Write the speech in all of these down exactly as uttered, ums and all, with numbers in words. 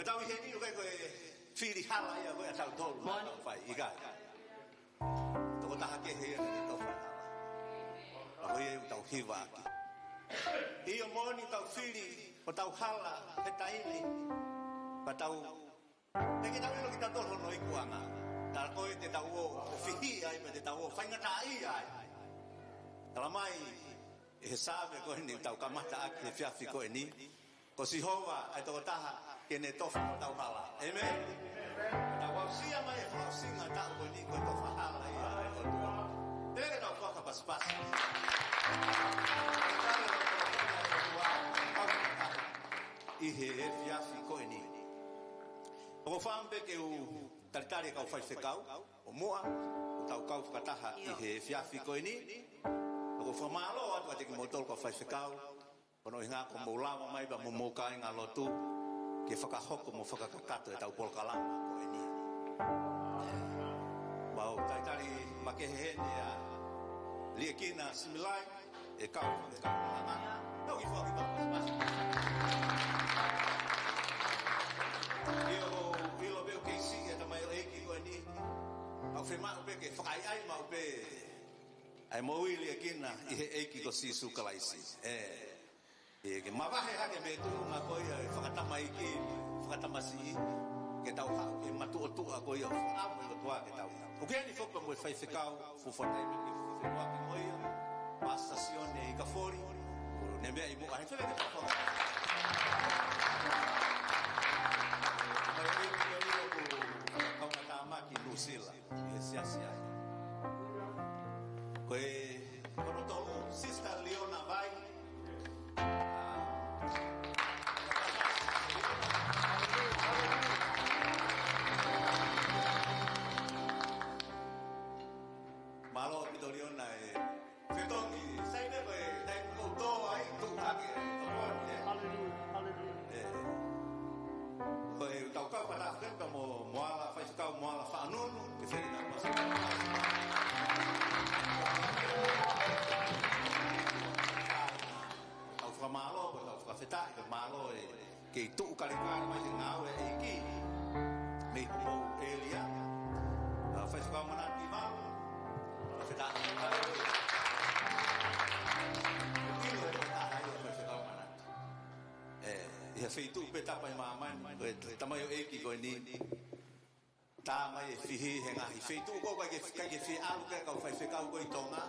Tau ʻi heni ʻoku ʻikai ko e fili hala ia ko ē ʻa tautolu naʻa tau fai, ʻikai. Tokotaha kehe ia naʻe tofa hala. Ka ko ia ʻoku tau hiva ʻaki. ʻIo, moʻoni tau fili ʻo tau hala he taimi. Ka tau, ʻikai ke tau ʻilo kitautolu hono ikuʻanga. Ka ko e te tau ō ʻo fihi ai, pe te tau ō faingataʻaʻia ai. Tala mai ʻe he sāme ko eni ʻoku tau kamata ʻaki he efiafi ko eni, ko Sihova ʻa e tokotaha ke ne tofa hotau hala. ʻĒmeni. Tau aʻusia mai e fakaʻosinga taʻu ko eni ko e tofa hala ia ʻa e ʻOtua. Pea ke tau fakapasipasi ʻi he efiafi ko eni. ʻOku ou fakaʻamu pē ke u talitali e kau faifekau ʻo muʻa, ʻoku tau kau fakataha ʻi he efiafi ko eni. ʻOku ou fakamālō atu kiate kimoutolu kau faifekau, ko hono ʻuhinga kuo mou lava mai pea mo hoʻomou kāingalotu ke fakahoko mo fakakakato ʻetau polokalama ko eni. Mau talitali makehe heni ʻa Liʻekina Similai, ʻe kau, ʻe kau hanga. Tau kiʻi foaki pē. ʻIo, ʻilo pē ʻoku kei siʻi e tamaioʻeiki ko eni. ʻOku fiemaʻu pē ke fakaʻaiʻai maʻu pē ʻa e moʻui Liʻekina ʻi he ʻEiki ko Sīsū Kalaisi. ʻE, ʻe ke mavahe hake mei he tuʻunga ko ia ʻo e fakatamaiki, fakatamasiʻi, ke tau haʻu ki he matuʻotuʻa ko ia ʻo e fakaʻamu ʻa e ʻOtua ke tau. ʻOku ʻi heni foki pea mo e faifekau, fuofua taimi ke feʻiloaki mo ia, Pastor Sione Ikafoli, ʻoku ne meʻa ʻi muʻa, he fele ke tau faka-, mai ʻi he ʻEiki ko ia ʻoku kau matamaki Nuʻusila ʻi he siasi ai. Ko e, ko hono tolu, Sister Leona Vai. Mālō ʻaupito Leona e fetongi, sai pē ko e taimi ʻoku tō ai, tuʻu hake, tō ai, ē? Hallelujah, hallelujah. ʻE. Ko e tau kau fakataha pea mo, mo ala faifekau, mo ala faʻanunu, ke feinga masa. Tau fakamālō, ko e tau fakafetaʻi, ko e mālō e kei tuʻu kalekale mai he ngāue ʻa e ʻEiki mei homou ʻēlia. ʻA, faifekau Manatu Kimau. Fakafetaʻi. ʻIlo e fakataha ia faifekau Manatu. ʻE, ʻi he feituʻu pē tapu ʻi māmani, ko e tamaioʻeiki ko eni. Tā mai e fihi he ngaahi feituʻu ko ē ʻikai ke, ʻikai ke fie ʻalu ki ai e kau faifekau ko ē ʻi Tonga.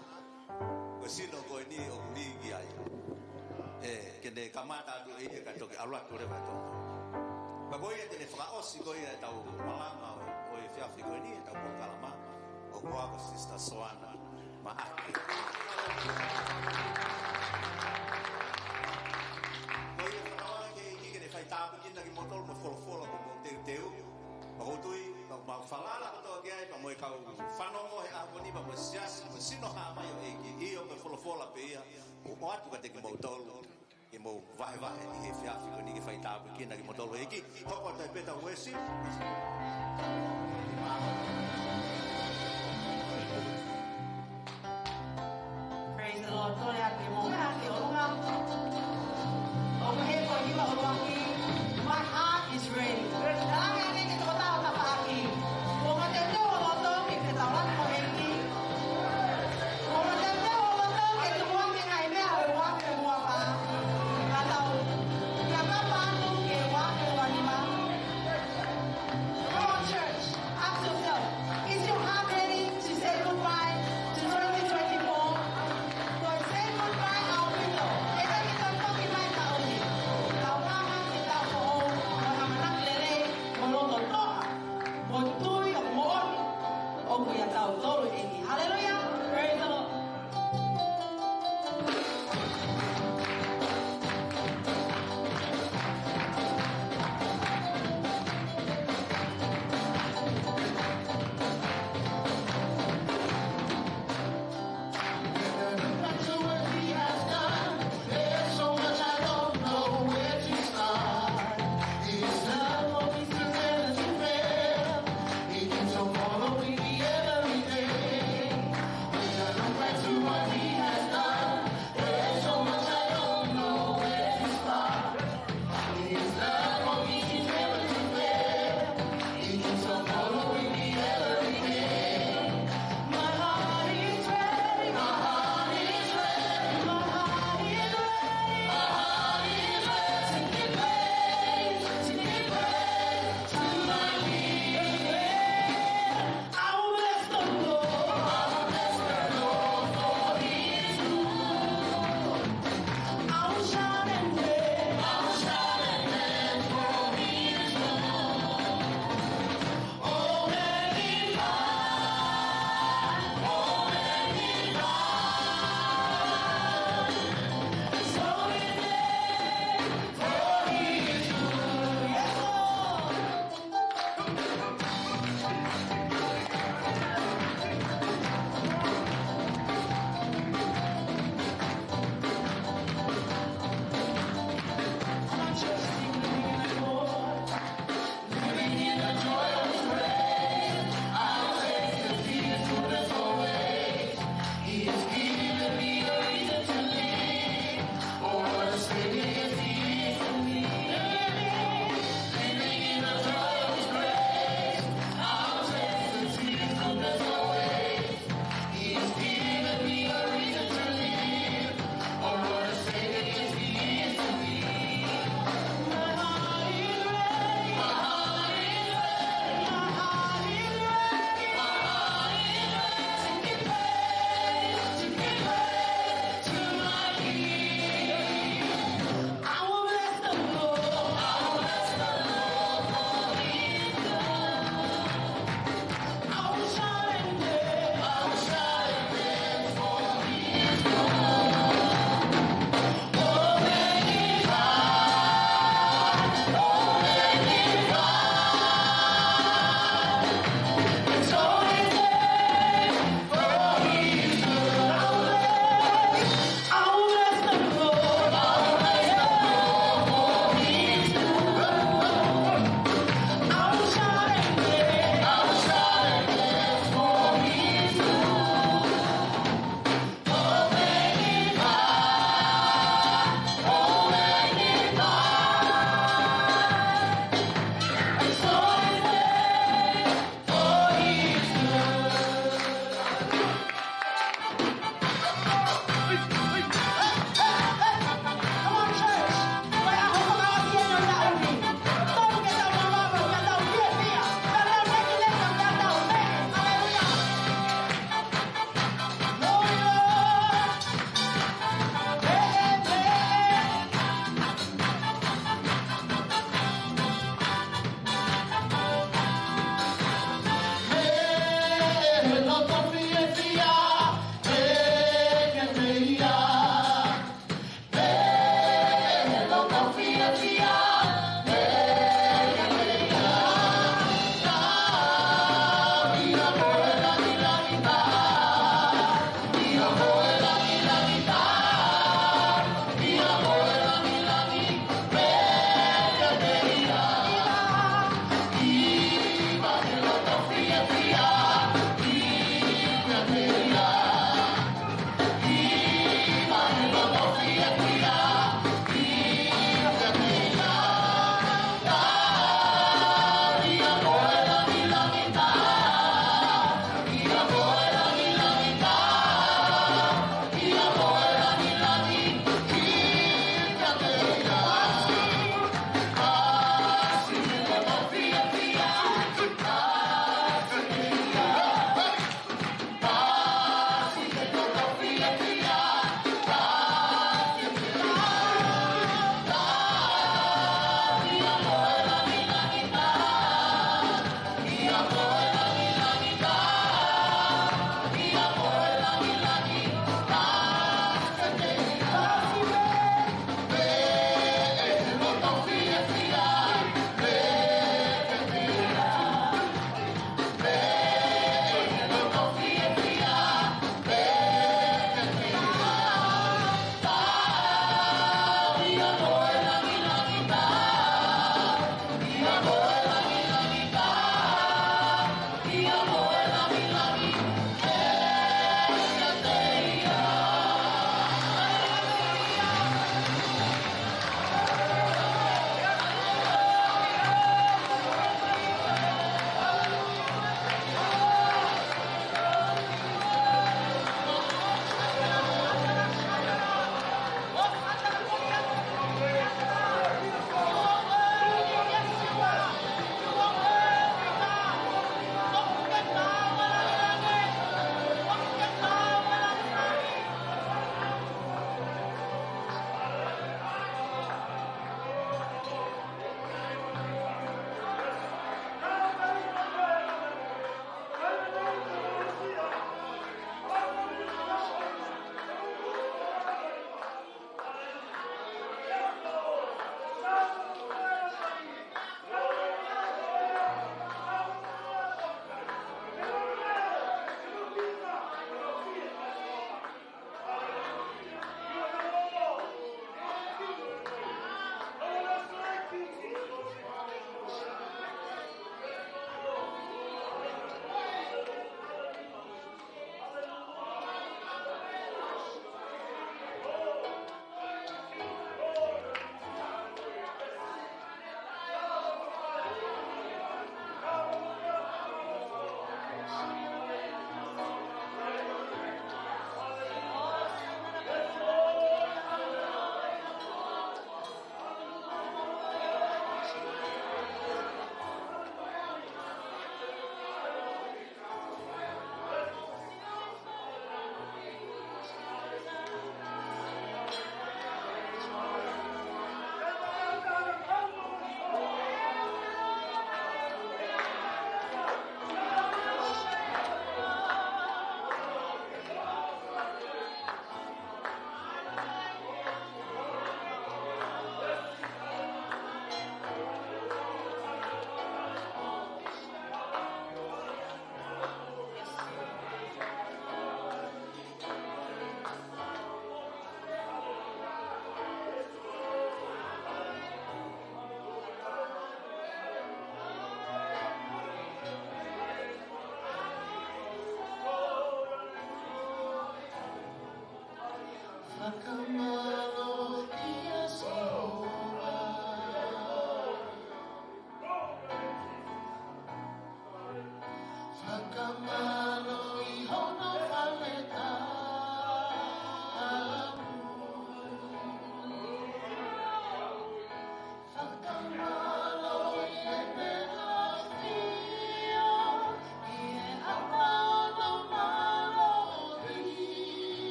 Ko e sino ko eni ʻoku lī ki ai. ʻE, ke ne kamata atu ʻe ia kae toki ʻalu atu leva ki Tonga. Ka ko ia te ne fakaʻosi ko ia ʻetau malanga ʻo, ʻo e efiafi ko eni, ʻetau polokalama, ʻoku ʻa ko Sister Soana Maʻake. Ko ia fakataha ki he ʻEiki ke ne fai tāpuekina kimoutolu mo e folofola kuo mou teuteu. Pea ʻoku ou tui, pea mau falala kotoa ki ai, pea mo e kau fanongo he ʻaho ni, pea mo e siasi, mo e sino hā mai ʻo e ʻEiki, ʻio ko e folofola pē ia, ʻoku ʻoatu kiate kimoutolu, ke mou vahevahe ʻi he efiafi ko eni ke fai tāpuekina kimoutolu ʻe he ʻEiki, hoko atu ai pē ʻetau uesi. Praise the Lord. Tole ake mo hake ʻolunga. ʻOku hē ko e hiva ʻuluaki. My heart is ready. Talaange ange ki he tokotaha ʻo tafaʻaki. Kuo ma teuteu ho loto ke fetaulaki mo e ʻEiki. Kuo ma teuteu ho loto ke tukuange e ngaahi meʻa ʻo e ua afe ua fā. Ka tau, ka tau pānu ki he ua afe ua nima. Come on, church, ask yourself, is your heart ready to say goodbye to twenty twenty-four? Because say goodbye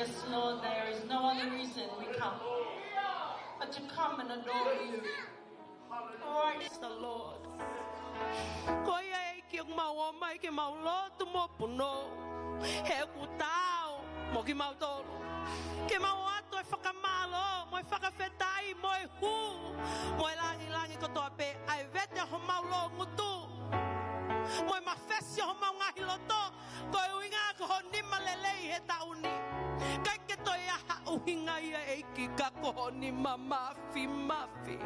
Yes, Lord, there is no other reason we come but to come and adore you. Christ the Lord. Ko ia ʻEiki ʻoku mau ō mai ke mau lotu mo punou. He ʻoku taau mo kimautolu ke mau ʻoatu e fakamālō, mo e fakafetaʻi, mo e hū, mo e langilangi kotoa pē, ʻa e vete homau loungutu, mo e mafesi homau ngaahi loto, ko e ʻuhinga ko ho nima lelei he taʻu ni. ʻIkai ke toe ʻi ai ha ʻuhinga ia ʻEiki ka ko ho nima mafimafi.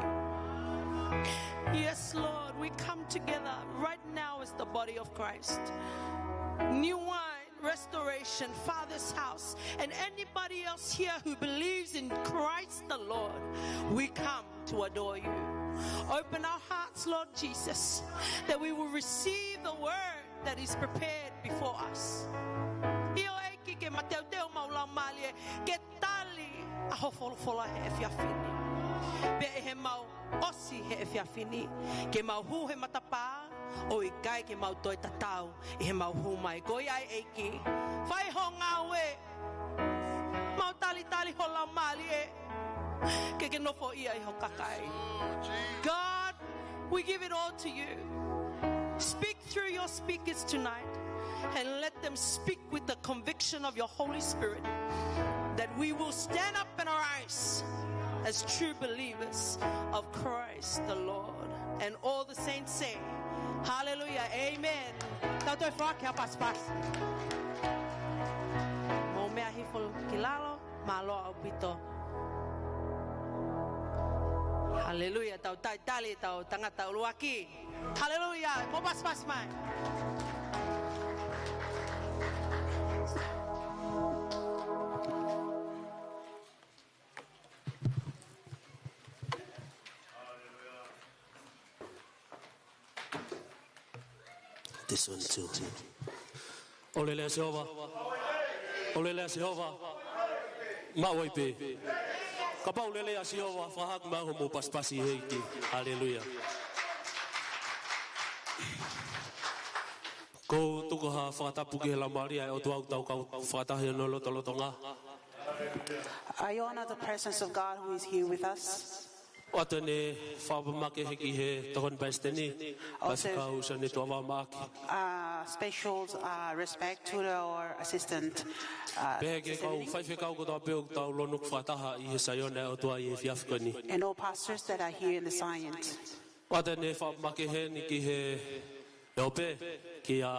Yes, Lord, we come together right now as the body of Christ. New wine, restoration, Father's house, and anybody else here who believes in Christ the Lord, we come to adore you. Open our hearts, Lord Jesus, that we will receive the word that is prepared before us. ʻIo ʻEiki, ke mateuteu homau laumālie ke tali ʻa ho folofola he efiafi ni. Pea ʻi heʻemau ʻosi he efiafi ni, ke mau hū he matapā, ʻo ʻikai ke mau toe tatau ʻi heʻemau hū mai. Ko ia ʻEiki, fai ho ngāue, mau talitali ho laumālie ke ke nofoʻia ʻi ho kakai. God, we give it all to you. Speak through your speakers tonight and let them speak with the conviction of your Holy Spirit, that we will stand up and arise as true believers of Christ the Lord. And all the saints say, Hallelujah, Amen. Tau toe foaki ha pasipasi. Mou meʻa hifo ki lalo, mālō ʻaupito. Hallelujah, tau talitali ʻetau tangata ʻuluaki. Hallelujah, mou pasipasi mai. This one too. ʻOku lelei ʻa Sihova. ʻOku lelei ʻa Sihova. Maʻu ai pē. Kapau ʻoku lelei ʻa Sihova, fakahā mai hoʻomou pasipasi ʻEiki. Haleluia. ʻOku ou tuku ha fakatapu ki he Laumālie ʻo e ʻOtua ʻoku tau kau fakataha ʻi hono lotolotonga. I honor the presence of God who is here with us. ʻOatu ʻeni e fakamakehe ki he tokoni palesiteni, Also, Pasifika Usa ne tuava maaki. Uh, special, uh, respect to our assistant, uh, Pehē ki he kau facility. Faifekau kotoa pē ʻoku tau lōnuku fakataha ʻi he Saione ʻo e ʻOtua ʻi he efiafi ko eni. And all pastors that are here in the Zion. ʻOatu ʻeni e fakamakehe ni ki he ʻEope, kia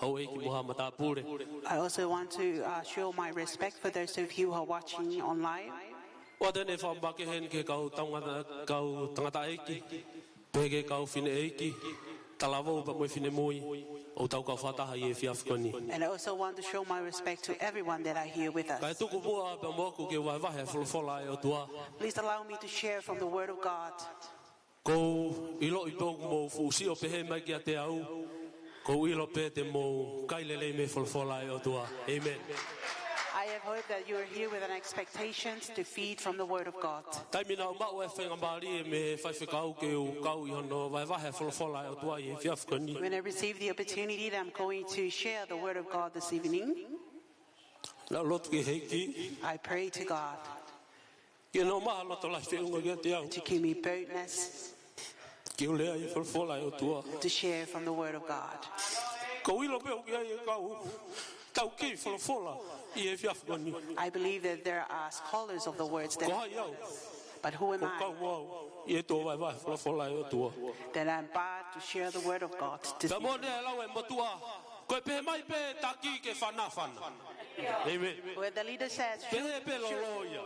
Houʻeiki mo haʻa matāpule. I also want to, uh, show my respect for those of you who are watching online. ʻOatu ʻeni e fakamakehe ni ki he kau tangata, kau tangataʻeiki, pehē ki he kau fineʻeiki, talavou pea mo e finemui, ʻoku tau kau fakataha ʻi he efiafi ko eni. And I also want to show my respect to everyone that are here with us. Kae tuku muʻa pea mo au ke vahevahe e folofola ʻa e ʻOtua. Please allow me to share from the Word of God. ʻOku ou ʻiloʻi pē ʻoku mou fuʻu sio pehē mai kiate au, ʻoku ou ʻilo pē te mou kai lelei mei he folofola ʻa e ʻOtua. Amen. I have heard that you are here with an expectation to feed from the Word of God. Taimi naʻa ku maʻu e faingamālie mei he faifekau ke u kau ʻi hono vahevahe e folofola ʻa e ʻOtua ʻi he efiafi ko eni. When I received the opportunity that I'm going to share the Word of God this evening, Naʻa ku lotu ki he ʻEiki. I pray to God Ke ne ʻomai ha loto lahi feʻunga kiate au. To give me boldness Ke u lea ʻi he folofola ʻa e ʻOtua. To share from the Word of God. ʻOku ou ʻilo pē ʻoku ʻi ai e kau taukei folofola ʻi he efiafi ko eni. I believe that there are scholars of the words that Ko hai au? But who am I? ʻOku ou kau au ʻi he tuʻu vahevahe folofola ʻa e ʻOtua. That I'm bound to share the Word of God this evening. Pea mo ne lau e motuʻa, ko e pehē mai pē taki ke fanafana. Amen. Where the leader says, Pehē pē lolo ia.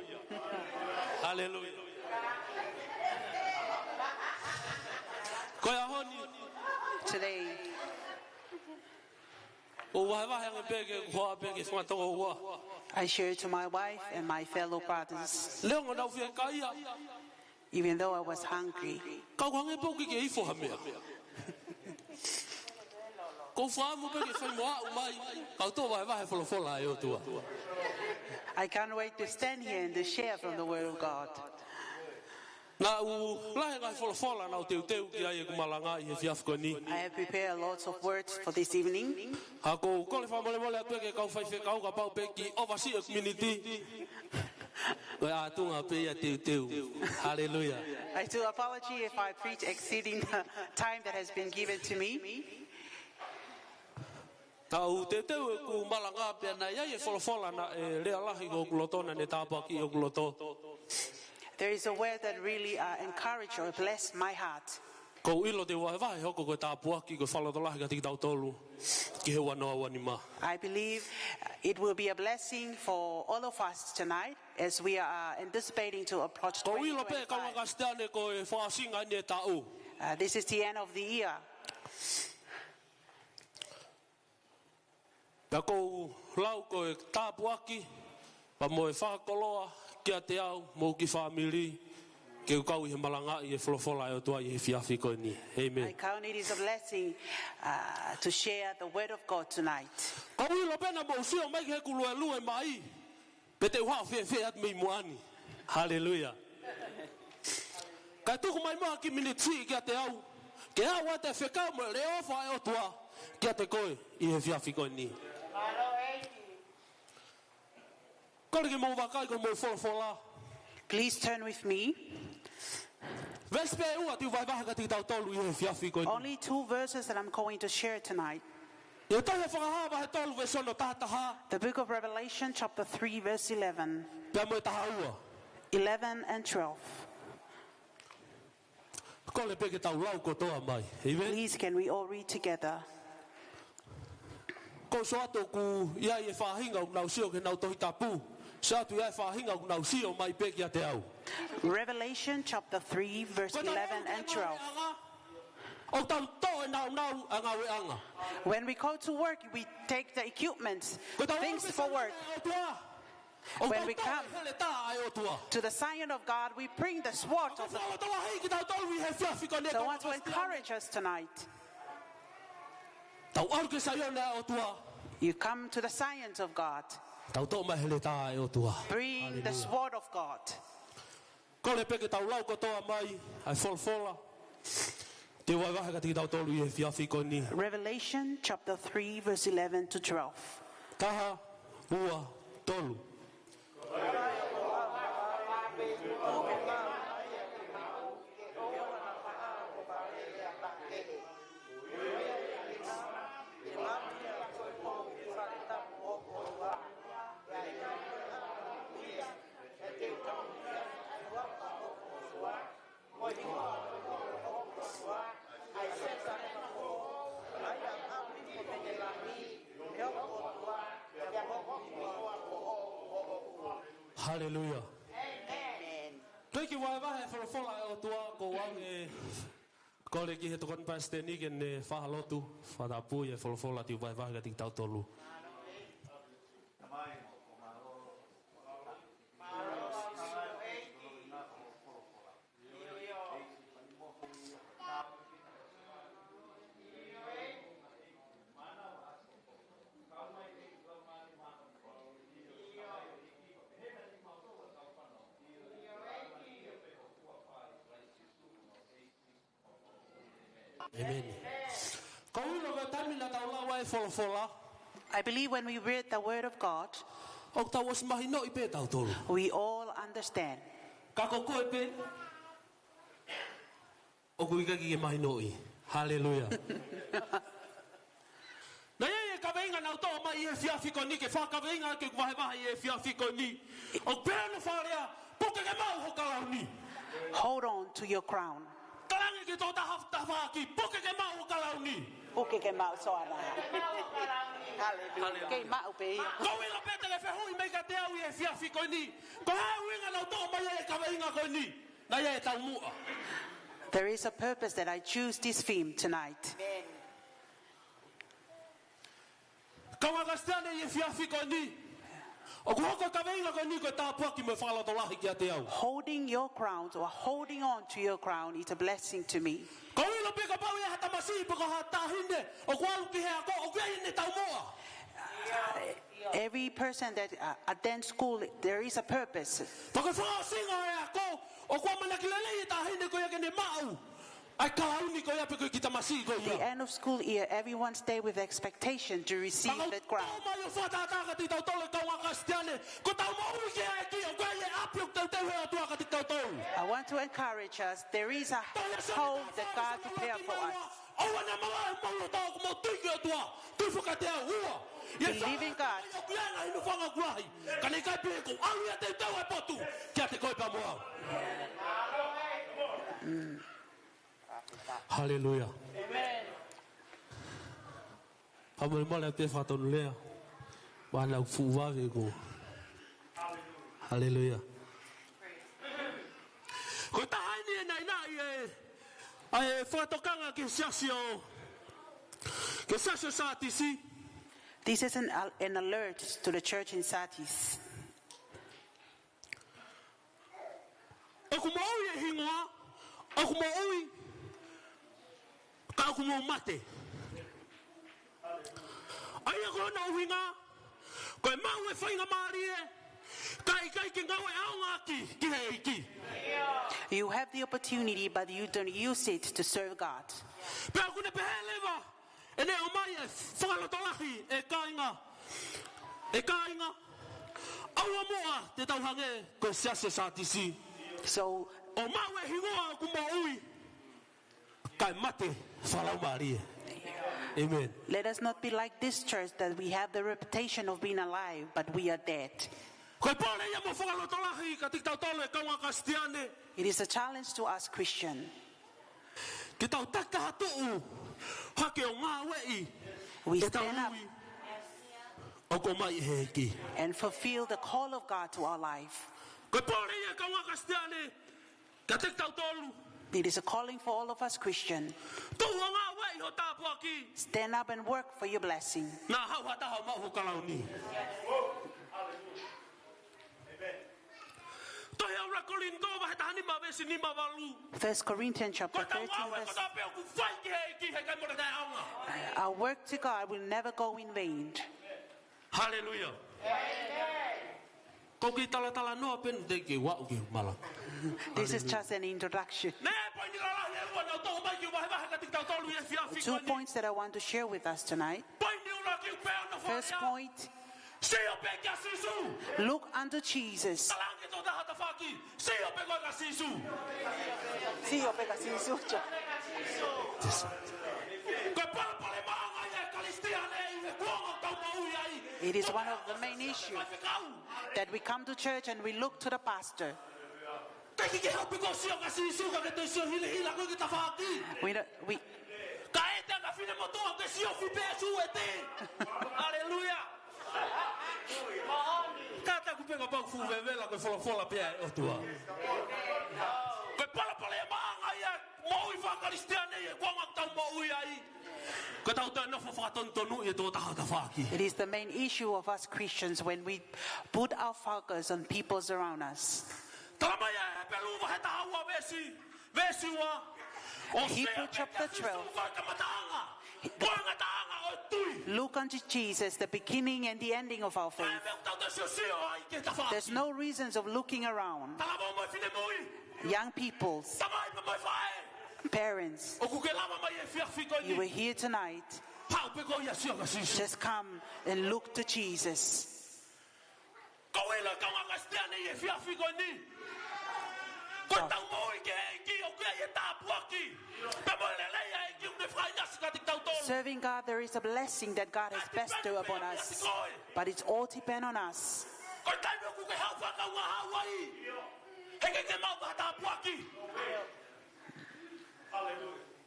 Haleluia. Ko e ʻaho ni, Today, ʻoku ou vahevahe ange pē ki he hoa pea ki he fanga tokoua. I share to my wife and my fellow brothers. Neongo naʻa ku fiekaia. Even though I was hungry. Ka ʻoku hangē pē ʻoku ʻikai ke ifo ha meʻa. ʻOku ou fakaʻamu pē ke fai mo aʻu mai, kau tuʻu vahevahe folofola ʻa e ʻOtua. I can't wait to stand here and to share from the Word of God. Naʻa ku lahi e ngaahi folofola naʻa ku teuteu ki ai ʻeku malanga ʻi he efiafi ko eni. I have prepared lots of words for this evening. Ka ʻoku ou kole fakamolemole atu ki he kau faifekau kapau pē kiʻi ʻovasiʻi ʻeku miniti. Ko e ʻatunga pē ia teuteu. Haleluia. I do apology if I preach exceeding the time that has been given to me. Naʻa ku teuteu ʻeku malanga pea naʻe ʻi ai e folofola naʻe lea lahi ki hoku loto, naʻa ne tāpuakiʻi hoku loto. There is a word that really, uh, encourage or bless my heart. ʻOku ou ʻilo te u vahevahe hoko ko e tāpuaki, ko e fakalotolahi kiate kitautolu ki he ua noa ua nima. I believe it will be a blessing for all of us tonight as we are, uh, anticipating to approach ʻOku ou ʻilo pē, kau twenty twenty-five. Ngaahi Kalisitiane, ko e fakaʻosinga eni e taʻu. Uh, this is the end of the year. Pea ʻoku ou lau ko e tāpuaki pea mo e fakakoloa kiate au mo hoku fāmili ke u kau ʻi he malangaʻi e folofola ʻa e ʻOtua ʻi he efiafi ko eni. ʻĒmeni. I count it is a blessing, uh, to share the word of God tonight. ʻOku ou ʻilo pē naʻa mou sio mai ki heʻeku luelue mai. Pe te u haʻu fēfē atu mei muʻa ni. Haleluia. Kae tuku mai muʻa ha kiʻi miniti siʻi kiate au ke u ʻoatu e fekau mo e leʻofa ʻa e ʻOtua kiate koe ʻi he efiafi ko eni. Kole ke mou vakai ki hoʻomou folofola. Please turn with me. Veesi pē ʻe ua te u vahevahe kiate kitautolu ʻi he efiafi ko eni. Only two verses that I'm going to share tonight. ʻI he tohi ʻa Fakahā vahe tolu veesi ono, taha taha. The book of Revelation, chapter three, verse eleven. Pea mo e taha ua. Eleven and twelve. Kole pē ke tau lau kotoa mai. ʻĒmeni. Please, can we all read together? ʻOku ou sio atu ʻoku ʻi ai e faʻahinga ʻoku nau sio ki heʻenau Tohi Tapu. Sio atu ʻi ai e faʻahinga ʻoku nau sio mai pē kiate au. Revelation chapter three, verse eleven and twelve. Ko e tau ʻalu ki he ngāueʻanga, ʻoku tau toʻo e nāunau ʻa e ngāueʻanga. When we go to work, we take the equipments, things for work. Ko e tau ʻalu ki he ngāueʻanga ʻo e ʻOtua. When we come to the Zion of God, we bring the sword of the Lord. ʻOku ou fakalotolahiʻi kitautolu ʻi he efiafi ko eni. So I want to encourage us tonight. Tau ʻalu ki he Saione ʻo e ʻOtua. You come to the Zions of God. Tau toʻo mai e heletā ʻo e ʻOtua. Bring the sword of God. Haleluia. Kole pē ke tau lau kotoa mai ʻa e folofola te u vahevahe kiate kitautolu ʻi he efiafi ko eni. Revelation chapter three, verse eleven to twelve. Taha, ua, tolu. Haleluia. ʻĒmeni. Toe kiʻi vahevahe e folofola ʻa e ʻOtua, ko au ʻe kole ki he tokoni palesiteni ke ne fai ha lotu fakatapu ʻi he folofola te u vahevahe kiate kitautolu. ʻĒmeni. ʻOku ou ʻilo ko e taimi naʻa tau lau ai e folofola, I believe when we read the word of God, ʻoku tau ʻosi mahinoʻi pē tautolu. We all understand. Ka ko koe pē ʻoku ʻikai ke ke mahinoʻi. Haleluia. Naʻe ʻi ai e kaveinga naʻa ku toʻo mai ʻi he efiafi ko eni ke fakakaveinga ke u vahevahe ʻi he efiafi ko eni. ʻOku pehē hono fakalea, puke ke maʻu ho kalauni. Hold on to your crown. Talaange ki ho tafaʻaki, puke ke maʻu ho kalauni. Puke ke maʻu, Soana. Haleluia. Haleluia. Kei maʻu pē ia. ʻOku ou ʻilo pē te ke fehuʻi mai kiate au ʻi he efiafi ko eni, ko e hā e ʻuhinga naʻa ku toʻo mai ai e kaveinga ko eni? Naʻe ʻi ai e taumuʻa. There is a purpose that I choose this theme tonight. Kāinga Kalisitiane, ʻi he efiafi ko eni, ʻoku hoko e kaveinga ko eni ko e tāpuaki mo e fakalotolahi kiate au. Holding your crown or holding on to your crown is a blessing to me. ʻOku ou ʻilo pē kapau ʻoku ʻi ai ha tamasiʻi pe ko ha taʻahine ʻoku ʻalu ki he ako, ʻoku ʻi ai ʻene taumuʻa. Every person that, uh, attends school, there is a purpose. Pea ko e fakaʻosinga ʻo e ako, ʻOku ʻamanaki lelei e taʻahine ko ia ke ne maʻu ʻa e kalauni ko ia pe ko e kiʻi tamasiʻi ko ia. The end of school year, everyone stay with expectation to receive that crown. Ka ʻoku tō mai ʻo fakatātā kiate kitautolu e kaungā Kalisitiane, ko ʻetau moʻui ki he ʻEiki, ʻoku ʻi ai e ʻapi ʻoku teuteu ʻe he ʻOtua kiate kitautolu. I want to encourage us. There is a home that God prepared for us. ʻOua naʻa mavahe homou loto, ʻoku mou tui ki he ʻOtua, tui foki kiate au. Ua. Believe in God. ʻOku ʻi ai e ngaahi nofo ʻoku lahi. Ka naʻe ʻikai pē ke u ʻalu ia ʻo teuteu e potu kiate koe pea mo au. Haleluia. Fakamolemole atu e fakatonulea. Mahalo ʻoku fuʻu vave ʻeku. Haleluia. Ko e taha eni e naʻinaʻi e, ʻa e fakatokanga ki he siasi ʻo, ki he siasi ʻo Sātisi. This is an, an alert to the church in Sardis. ʻOku moʻui e hingoa, ʻoku moʻui, ka ʻoku mou mate. ʻA ia ko hono ʻuhinga, ko e maʻu e faingamālie, ka ʻikai ke ngāue ʻaonga ki, ki he ʻEiki. You have the opportunity, but you don't use it to serve God. Pea ʻoku ne pehē leva, ʻene ʻomai e fakalotolahi e kāinga. E kāinga. ʻOua muʻa te tau hangē ko e siasi Sātisi. So ʻoku maʻu e hingoa ʻoku moʻui, kae mate fakalaumālie. Amen. Let us not be like this church that we have the reputation of being alive, but we are dead. Ko e pole ia mo fakalotolahi kiate kitautolu e kaungā Kalisitiane. It is a challenge to us Christian. Ke tau takitaha tuʻu hake ʻo ngāueʻi ʻetau ui ʻoku ʻomai ʻe he ʻEiki. We stand up and fulfill the call of God to our life. Ko e pole ia e kaungā Kalisitiane kiate kitautolu. It is a calling for all of us Christian. Tuʻu ʻo ngāueʻi ho tāpuaki. Stand up and work for your blessing. Naʻa haʻu ha taha ʻo maʻu ho kalauni. Tohi ʻa ʻuluaki Kolinitō vahe taha nima veesi nima valu. First Corinthians chapter thirteen, verse. Ko ʻetau ngāue kotoa pē ʻoku fai ki he ʻEiki, heʻikai mole taʻeʻaonga. Our work to God will never go in vain. Haleluia. Ko e kiʻi talatalanoa pē eni, teʻeki ke u aʻu ki he malanga. This is just an introduction. Naʻe poini lalahi ʻe ua naʻa ku toʻo mai ke u vahevahe kiate kitautolu he efiafi ko eni. Two points that I want to share with us tonight. Poini ʻuluaki, ʻoku pehē hono fakalea. First point, sio pē kia Sīsū. Look unto Jesus. Talaange ki he tokotaha tafaʻaki, sio pē koe kia Sīsū. Sio pē kia Sīsū. Ko e palopalemaʻanga ia e Kalisitiane ʻi he kuonga ʻoku tau moʻui ai. It is one of the main issue that we come to church and we look to the pastor. Teʻeki ke haʻu pē koe ʻo sio kia Sīsū ka ke toe sio hilahila koe ki he tafaʻaki. We don't, we Ka ʻi ai ha finemotuʻa ke sio ki he peesi ʻe te. Haleluia. Kātaki pē kapau ʻoku fuʻu vevela, ko e folofola pē ia ʻa e ʻOtua. Ko e palopalemaʻanga ia e moʻui faka-Kalisitiane ʻi he kuonga ʻoku tau moʻui ai. Ko ʻetau toe nofo fakatonutonu ʻi he tokotaha tafaʻaki. It is the main issue of us Christians when we put our focus on peoples around us. Talamai ʻe Hepelū vahe taha ua veesi, veesi ua. Hebrew chapter twelve. Ko e kamataʻanga, ko e ngataʻanga ʻo e tui. Look unto Jesus, the beginning and the ending of our faith. Ko e meʻa ʻoku tau toe siosio ai ki he tafaʻaki. There's no reasons of looking around. Talavou mo e finemui. Young peoples, tamai mo e faʻē. Parents, ʻOku ke lava mai he efiafi ko eni. You were here tonight. Haʻu pē koe ʻo sio kia Sīsū. Just come and look to Jesus. Ko e lea ʻa e kaungā Kalisitiane he efiafi ko eni. Ko ʻetau moʻui ki he ʻEiki ʻoku ʻi ai e tāpuaki. Pea mo e lelei ʻa e ʻEiki ʻoku ne fakaʻinasi kiate kitautolu. Serving God, there is a blessing that God has bestowed upon us. But it's all depend on us. Ko e taimi ʻoku ke haʻu fakakaungā Hauaiʻi, heʻikai ke maʻu ha tāpuaki.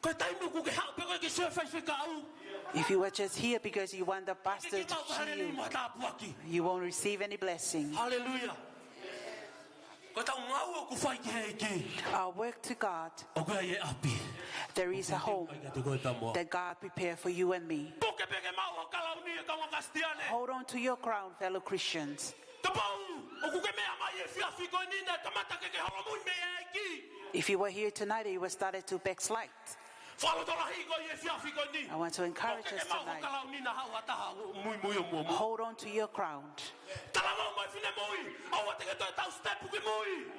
Ko e taimi ʻoku ke haʻu pē koe ke sio he faifekau, If you were just here because you want the pastor to cheer you, you won't receive any blessing. Haleluia. Ko ʻetau ngāue ʻoku fai ki he ʻEiki. Our work to God, ʻOku ʻi ai e ʻapi. There is a home that God prepared for you and me. Puke pē ke maʻu ho kalauni e kaungā Kalisitiane. Hold on to your crown, fellow Christians. Kapau ʻoku ke meʻa mai he efiafi ko eni naʻe kamata ke ke holomui mei he ʻEiki. If you were here tonight, you were started to backslide. Fakalotolahi koe he efiafi ko eni. I want to encourage us tonight. Puke ke maʻu ho kalauni, naʻa haʻu ha taha ʻo muimui ʻo muʻomuʻa. Hold on to your crown. Talavou mo e finemui, ʻoua te ke toe tau step ki mui.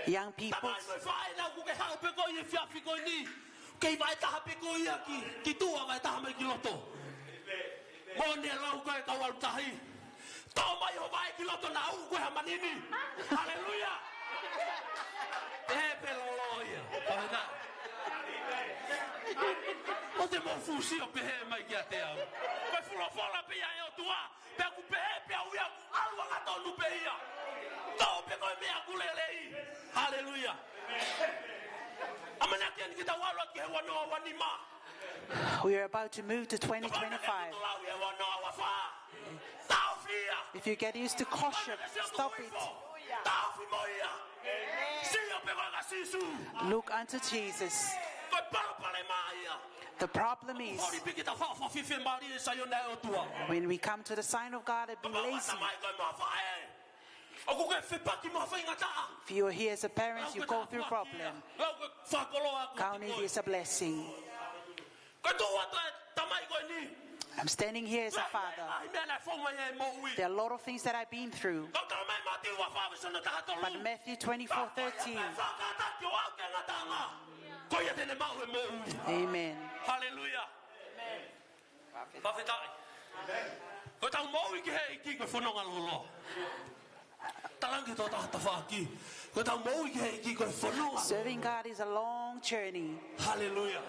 Young people, tamai mo e faʻē, naʻa ʻoku ke haʻu pē koe he efiafi ko eni, kei vaʻe taha pē koe ia ki, ki tuʻa, vaʻe taha mai ki loto. Mo ne lau koe kau alu tahi. Toʻo mai ho vaʻe ki loto naʻa ʻoku ʻi ai ha manini. Haleluia. ʻE pē lolo ia. Pahina. ʻOua te mou fuʻu sio pehē mai kiate au. Ko e folofola pē ia ʻa e ʻOtua. Pea ʻoku pehē pē au ia, ʻoku ʻalu angatonu pē ia. Toʻo pē koe meʻa ʻoku lelei. Haleluia. ʻAmanaki eni ke tau ʻalu atu ki he ua noa ua nima. We are about to move to twenty twenty-five. Kapau naʻe ʻikai ke tau lau he ua noa ua fā. Taʻofi ia. If you get used to courtship, stop it. Taʻofi mo ia. Sio pē koe kia Sīsū. Look unto Jesus. Ko e palopalema ia. The problem is, Holi piki ta fa fa fife mali e Saione ʻa e ʻOtua. When we come to the sign of God and be lazy, Tamai ko e mafae. ʻOku ke fepaki mo ha faingataʻa. If you are here as a parent, you go through problem. Lau ke fakoloa ko Count it as a blessing. Ko e tuʻu atu e tamai ko eni. I'm standing here as a father. Ai mea naʻe fou mai e moʻui. There are a lot of things that I've been through. Kau tala mai Mātiu ua fā veesi ono taha tolu. But Matthew twenty-four thirteen. Fakataki ʻo aʻu ki he ngataʻanga. Ko ia te ne maʻu e moʻui. Amen. Haleluia. Fakafetaʻi. Ko ʻetau moʻui ki he ʻEiki ko e fononga loloa. Talaange ki he tokotaha tafaʻaki. Ko ʻetau moʻui ki he ʻEiki ko e fononga. Serving God is a long journey. Haleluia.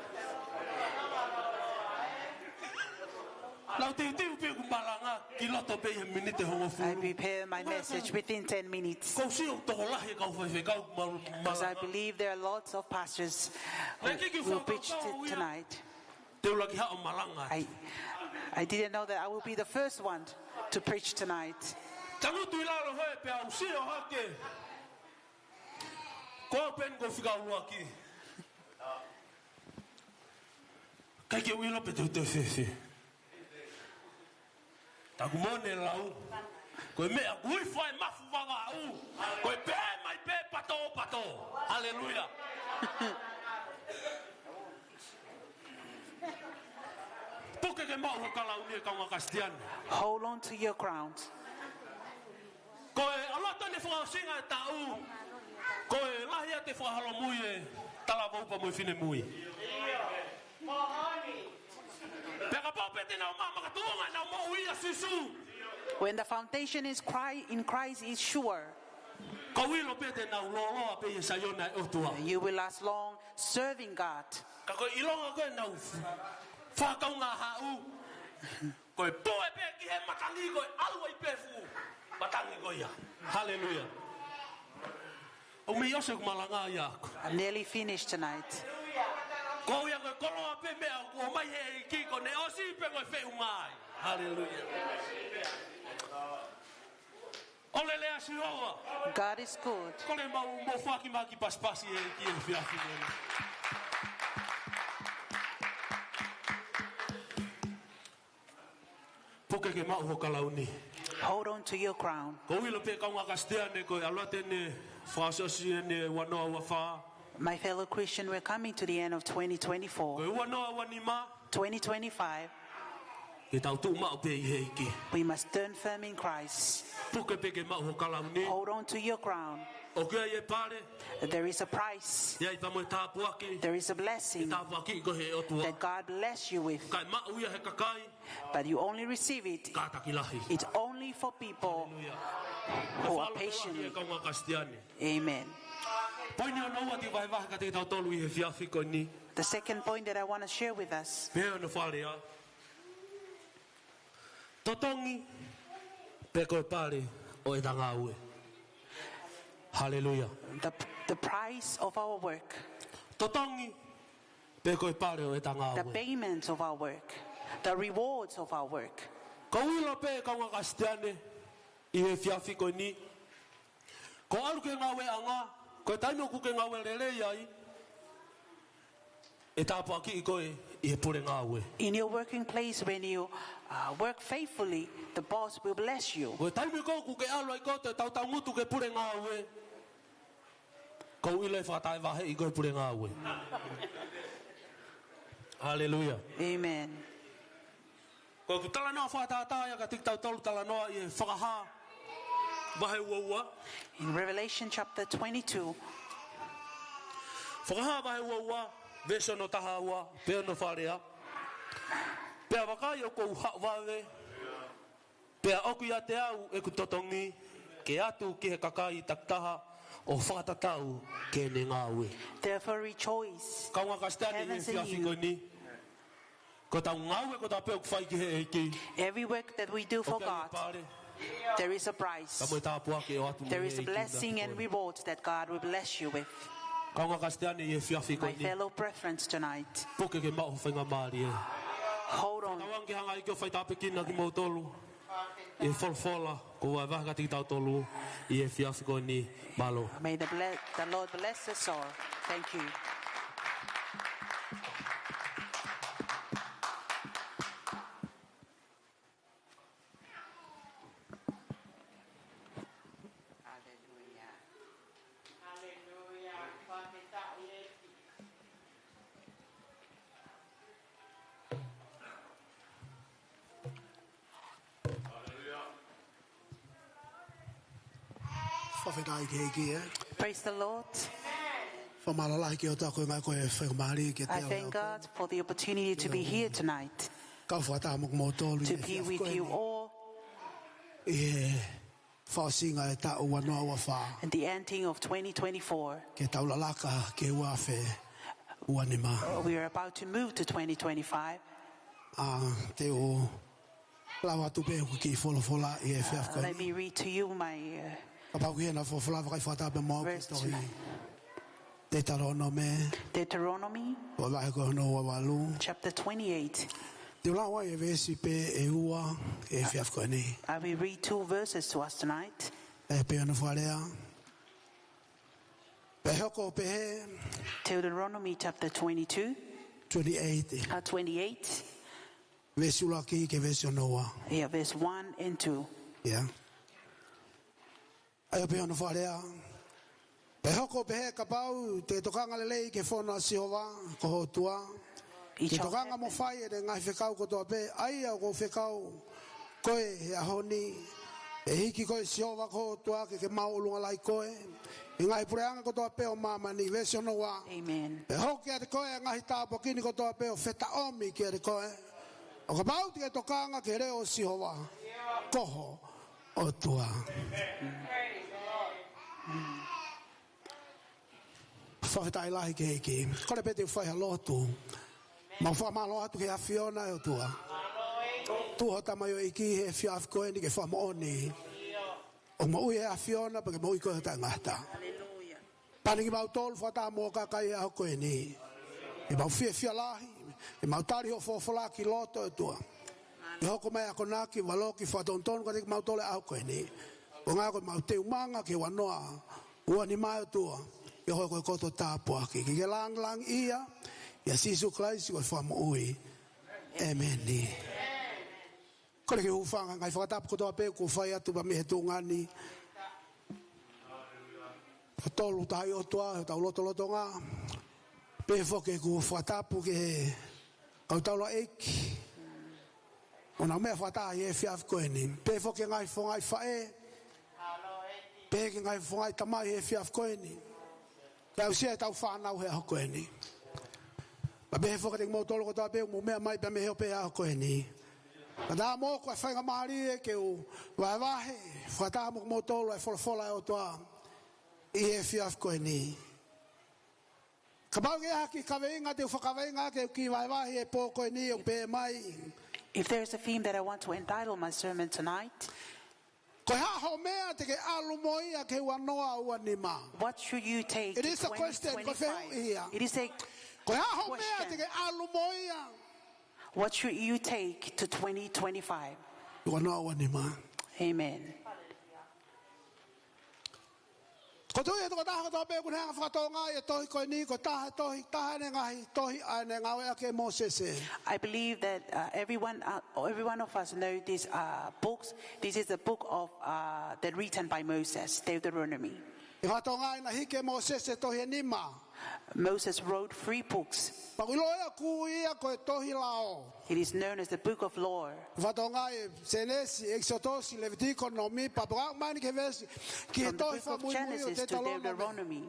Naʻa ku teuteu pē ʻeku malanga ki loto pē ʻi he miniti hongofulu. I prepare my message within ten minutes. Ko e sio tokolahi e kau faifekau ma-, malanga. Because I believe there are lots of pastors who will preach t-, tonight. Te u laki haʻu ʻo malanga. I, I didn't know that I will be the first one to preach tonight. Tangutu ʻi lalo he pea u sio hake. Ko au pē eni ko e fika ʻuluaki. ʻIkai ke u ʻilo pe te u toe fēfē. Taku mone lau. Ko e meʻa ʻoku ui fai mafu vavaʻu. Ko e pē mai pē pato pato. Haleluia. Puke ke maʻu ho kalauni e kaungā Kasitiane. Hold on to your ground. Ko e ʻalu atu eni e fakaʻosinga e taʻu. Ko e lahi ʻa e fakaholomui e talavou pea mo e finemui. Pea kapau pē te nau maʻu makatuʻunga ʻenau moʻui ʻia Sīsū. When the foundation is Christ, in Christ is sure. Ko e ʻilo pē te nau loloa pē ʻi he Saione ʻa e ʻOtua. You will last long serving God. Ka ko e ʻilonga ko ē ʻenau fakakaungāhaʻu. Ko e pō ē pē ki he matangi ko e ʻalu ai pē fuʻu matangi ko ia. Haleluia. ʻOku mei ʻosi ʻeku malanga ia ʻaʻaku. I'm nearly finished tonight. Ko ia ko e koloa pē meʻa ʻoku ʻomai he ʻEiki ko ʻene ʻosi pē ko e feʻunga ai. Haleluia. ʻOlele ʻa Sihova. God is good. Kole mau mo faki maki pasipasi e ki e fiafi. Puke ke maʻu ho kalauni. Hold on to your crown. Ko e ʻilo pē kaungā Kasitiane ko e ʻalu atu eni e fakaʻosi eni e ua noa ua fā. My fellow Christian, we're coming to the end of twenty twenty-four. Ko e ua noa ua nima. Twenty twenty-five. Ke tau tuʻu maʻu pē ʻi he ʻEiki. We must stand firm in Christ. Puke pē ke maʻu ho kalauni. Hold on to your crown. ʻOku ʻi ai e pale. There is a price. ʻI ai pea mo e tāpuaki. There is a blessing. ʻE tāpuakiʻi koe he ʻOtua. That God bless you with. Kae maʻu ia he kakai. But you only receive it. Kātaki lahi. It's only for people who are patient. Haleluia. Kaungā Kasitiane. Amen. Poini hono ua te u vahevahe kiate kitautolu ʻi he efiafi ko eni. The second point that I want to share with us. Pehē hono fakalea. Totongi pe ko e pale ʻo ʻeta ngāue. Haleluia. The, the price of our work. Totongi pe ko e pale ʻo ʻeta ngāue. The payment of our work. The rewards of our work. Ko e ʻilo pē kaungā Kasitiane ʻi he efiafi ko eni. Ko e ʻalu ki he ngāueʻanga, ko e taimi ʻoku ke ngāue lelei ai, ʻe tāpuakiʻi koe ʻe he pule ngāue. In your working place, when you, uh, work faithfully, the boss will bless you. Ko e taimi ko ē ʻoku ke ʻalu ai koe ʻo tautangutu ki he pule ngāue, ko e ʻilo ʻe fakataʻevaheʻi koe ʻe he pule ngāue. Haleluia. Amen. Ko ʻeku talanoa fakatātā ia kiate kitautolu, talanoa ʻi he Fakahā. Vahe ua ua. In Revelation chapter twenty-two. Fakahā vahe ua ua, veesi ono taha ua, pea ono fakalea. Pea vakai ʻoku ou haʻu vave, pea ʻoku ʻiate au ʻeku totongi ke ʻatu ki he kakai takitaha ʻo fakatatau ki heʻene ngāue. Therefore rejoice, Kaungā Kalisitiane, ʻi he efiafi ko eni, ko ʻetau ngāue kotoa pē ʻoku fai ki he ʻEiki, every work that we do for God, there is a prize. Ka mo e tāpuaki ʻe ʻoatu mei he ʻEiki. There is a blessing and reward that God will bless you with. Kaungā Kalisitiane, ʻi he efiafi ko eni, my fellow brethren tonight, puke ke maʻu ho faingamālie. Hold on. Tauange ke hanga ʻEiki ʻo faitāpuekina kimoutolu ʻi he folofola kuo vahevahe kiate kitautolu ʻi he efiafi ko eni. Mālō. May the, ble- the Lord bless us all. Thank you. Hallelujah. Hallelujah. Fakafetaʻi ʻEiki. Fakafetaʻi ki he ʻEiki, ē. Praise the Lord. Fakamālō lahi ki he ʻOtua ko e ngaahi ko e faingamālie ke tau. I thank God for the opportunity to be here tonight, kau fakataha mo kimoutolu ʻi he efiafi ko eni. To be with you all. ʻI he fakaʻosinga e taʻu ua noa ua fā. And the ending of twenty twenty-four. Ke tau lalaka ki he ua afe ua nima. We are about to move to twenty twenty-five. ʻA, te u lau atu pē ʻeku kiʻi folofola ʻi he efiafi ko eni. Uh, let me read to you my, uh, Kapau ʻoku ʻi ai ha folofola, vakai fakataha pē mo au ki he tohi. Verse tonight. Teutalōnome. Deuteronomy. Ko e vahe ko hono ua valu. Chapter twenty-eight. Te u lau ai e veesi pē ʻe ua ʻi he efiafi ko eni. I will read two verses to us tonight. ʻE pehē hono fakalea. Pea hoko ʻo pehē. Deuteronomy chapter twenty-two. Twenty-eight. Uh, twenty-eight. Veesi ʻuluaki ki he veesi hono ua. Yeah, verse one and two. Yeah. ʻA ia ʻoku pehē hono fakalea. Pea hoko ʻo pehē, kapau te ke tokanga lelei ki he fono ʻa Sihova ko ho ʻOtua, ke tokanga mo fai ʻene ngaahi fekau kotoa pē, ʻa ia ʻoku ou fekau koe he ʻaho ni, ʻe hiki koe ʻe Sihova ko ho ʻOtua ke ke māʻolunga lahi koe ʻi he ngaahi puleʻanga kotoa pē ʻo māmani. Veesi hono ua. Amen. Pea hoko kiate koe ʻa e ngaahi tāpuaki ni kotoa pē ʻo fetaʻomi kiate koe, ʻo kapau te ke tokanga ki he leʻo ʻo Sihova ko ho ʻOtua. Fakafetaʻi lahi ki he ʻEiki. Kole pē te u fai ha lotu. Mau fakamālō atu ki he ʻAfiona ʻe ʻOtua. Tuʻu ho tamaioʻeiki he efiafi ko eni ke fakamoʻoni ʻoku moʻui ʻa e ʻAfiona pea ke moʻui koe ʻo taʻengata. Pani kimautolu fakataha mo e kakai he ʻaho ko eni. ʻOku mau fiefia lahi ke mau tali hoʻo folofola ki loto ʻe ʻOtua. ʻE hoko mai ʻa e akonaki, valoki, fakatonutonu kiate kimautolu he ʻaho ko eni. Ko e ngaahi ko ʻemau teumanga ki he ua noa ua nima ʻe ʻOtua, ke hoko ko e koto tāpuaki. Ke ke lāngilangiʻia ʻia Sīsū Kalaisi ko e Fakamoʻui. ʻĒmeni. Kole ke hūfanga he ngaahi fakatapu kotoa pē kuo fai atu pea mei he tuʻunga ni. Ko e tolu taha ʻi ʻOtua, hotau lotolotonga. Pehē foki ʻeku fakatapu ki he kau taulaʻeiki ʻoku nau meʻa fakataha ʻi he efiafi ko eni. Pehē foki ki he ngaahi fofongaʻi faʻē. Pehē ki he ngaahi fofongaʻi tamai he efiafi ko eni. Ke aʻusia ʻetau fānau he ʻaho ko eni. Pea pehē foki kiate kimoutolu kotoa pē ʻoku mou meʻa mai pea mei he ope he ʻaho ko eni. Pea tā mo ko e faingamālie ke u vahevahe fakataha mo kimoutolu ʻa e folofola ʻa e ʻOtua ʻi he efiafi ko eni. Kapau ʻoku ʻi ai ha kiʻi kaveinga te u fakakaveinga ʻaki ʻeku kiʻi vahevahe he pō ko eni, ʻoku pehē mai. If there's a theme that I want to entitle my sermon tonight, Ko e hā hoʻo meʻa te ke ʻalu mo ia ki he ua noa ua nima? What should you take to twenty twenty-five? It is a question, ko e fehuʻi ia. It is a question. Ko e hā hoʻo meʻa te ke ʻalu mo ia? What should you take to twenty twenty-five? Ua noa ua nima. Amen. Ko e tui ʻe he tokotaha kotoa pē ʻoku ne hanga ʻo fakatonga ʻi he tohi ko eni, ko e taha e tohi, taha ʻene ngaahi tohi ʻa ʻene ngāueʻaki ʻe Mōsese. I believe that, uh, everyone, uh, every one of us know these, uh, books. This is the book of, uh, that written by Moses, Deuteronomy. ʻI he fatongia naʻe hiki ʻe Mōsese e tohi ʻe nima. Moses wrote three books. Pea ʻoku ʻiloa ia ko e tohi lao. It is known as the Book of Law. Fatongia ʻi Sēnesi, ʻEkisoto, Levitiko, Nōmipa, pea aʻu mai ki he veesi, ki he tohi fakamuimui ʻo Teutalonome. From the book of Genesis to Deuteronomy.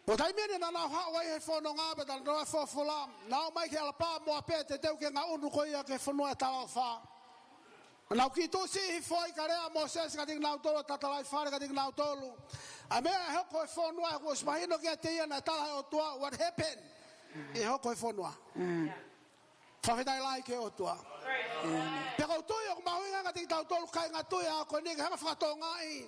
Ko e taimi ʻeni naʻa nau haʻu ai he fononga pea naʻa nau folofola, nau ō mai ki he ʻalapā ʻo Mōape, teuteu ki he ngaʻunu ko ia ki he fonua ʻo e talaʻofa. Naʻa nau kiʻi tuʻusi hifo ai ka lea ʻa Mōsese kiate kinautolu, tatalaifale kiate kinautolu ʻa e meʻa ʻe hoko he fonua, he kuo ʻosi mahino kiate ia naʻe tala ʻe he ʻOtua what happened ʻe hoko he fonua. Fakafetaʻi lahi ki he ʻOtua. Pea ʻoku ou tui ʻoku mahuʻinga kiate kitautolu kāinga tui ʻa e ʻaho ko eni ke hanga ʻo fakatokangaʻi.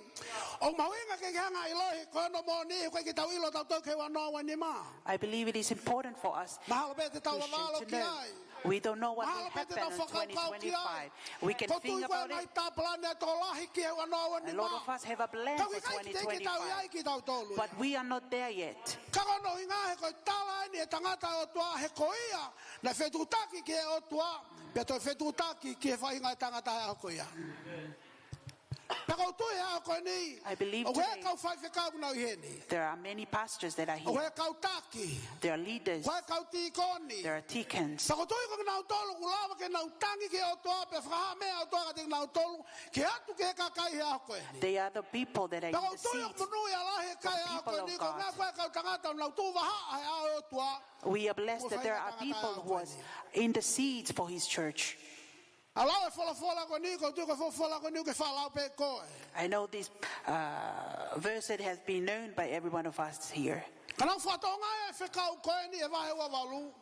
ʻOku mahuʻinga ke ke hanga ʻo ʻiloʻi ko hono moʻoni, ʻoku ʻikai ke tau ʻilo tautolu ki he ua noa ua nima. I believe it is important for us to share to know. Mahalo pē te tau vavalo ki ai. We don't know what will happen in twenty twenty-five. Mahalo pē te tau fakakaukau ki ai. We can think about it. ʻOku ou tui ko e ngaahi tāpalani ʻa e tokolahi ki he ua noa ua nima. A lot of us have a plan for twenty twenty-five. Ka ʻoku ʻikai ke tau ʻi ai kitautolu ia. But we are not there yet. Ka ko hono ʻuhinga he ko e tala ʻeni ʻa e tangata ʻa e ʻOtua, he ko ia naʻe fetuʻutaki ki he ʻOtua, pea toe fetuʻutaki ki he faʻahinga ʻo e tangata he ʻaho ko ia. Pea ʻoku ou tui he ʻaho ko eni, I believe today, ʻoku ʻi ai e kau faifekau ʻoku nau ʻi heni. There are many pastors that are here. ʻOku ʻi ai e kau taki. There are leaders. ʻOku ʻi ai e kau tīkoni. There are deacons. Pea ʻoku ou tui ko kinautolu ʻoku lava ke nau tangi ki he ʻOtua, pea fakahā e meʻa ʻa e ʻOtua kiate kinautolu, ke ʻoatu ki he kakai he ʻaho ko eni. They are the people that are in the seat for the people of God. Pea ʻoku ou tui ʻoku mahuʻinga e kai he ʻaho ko eni, ko e ngaahi kau tangata ʻoku nau tuʻu vahaʻa he ʻao ʻo e ʻOtua. We are blessed that there are people who are in the seat for his church. ʻA e lau e folofola ko eni, ʻoku ou tui ko e folofola ko eni ʻoku ke faʻa lau pē koe. I know this, uh, verse that has been known by every one of us here. Ka naʻa ku fakatokangaʻi e fekau ko eni he vahe ua valu.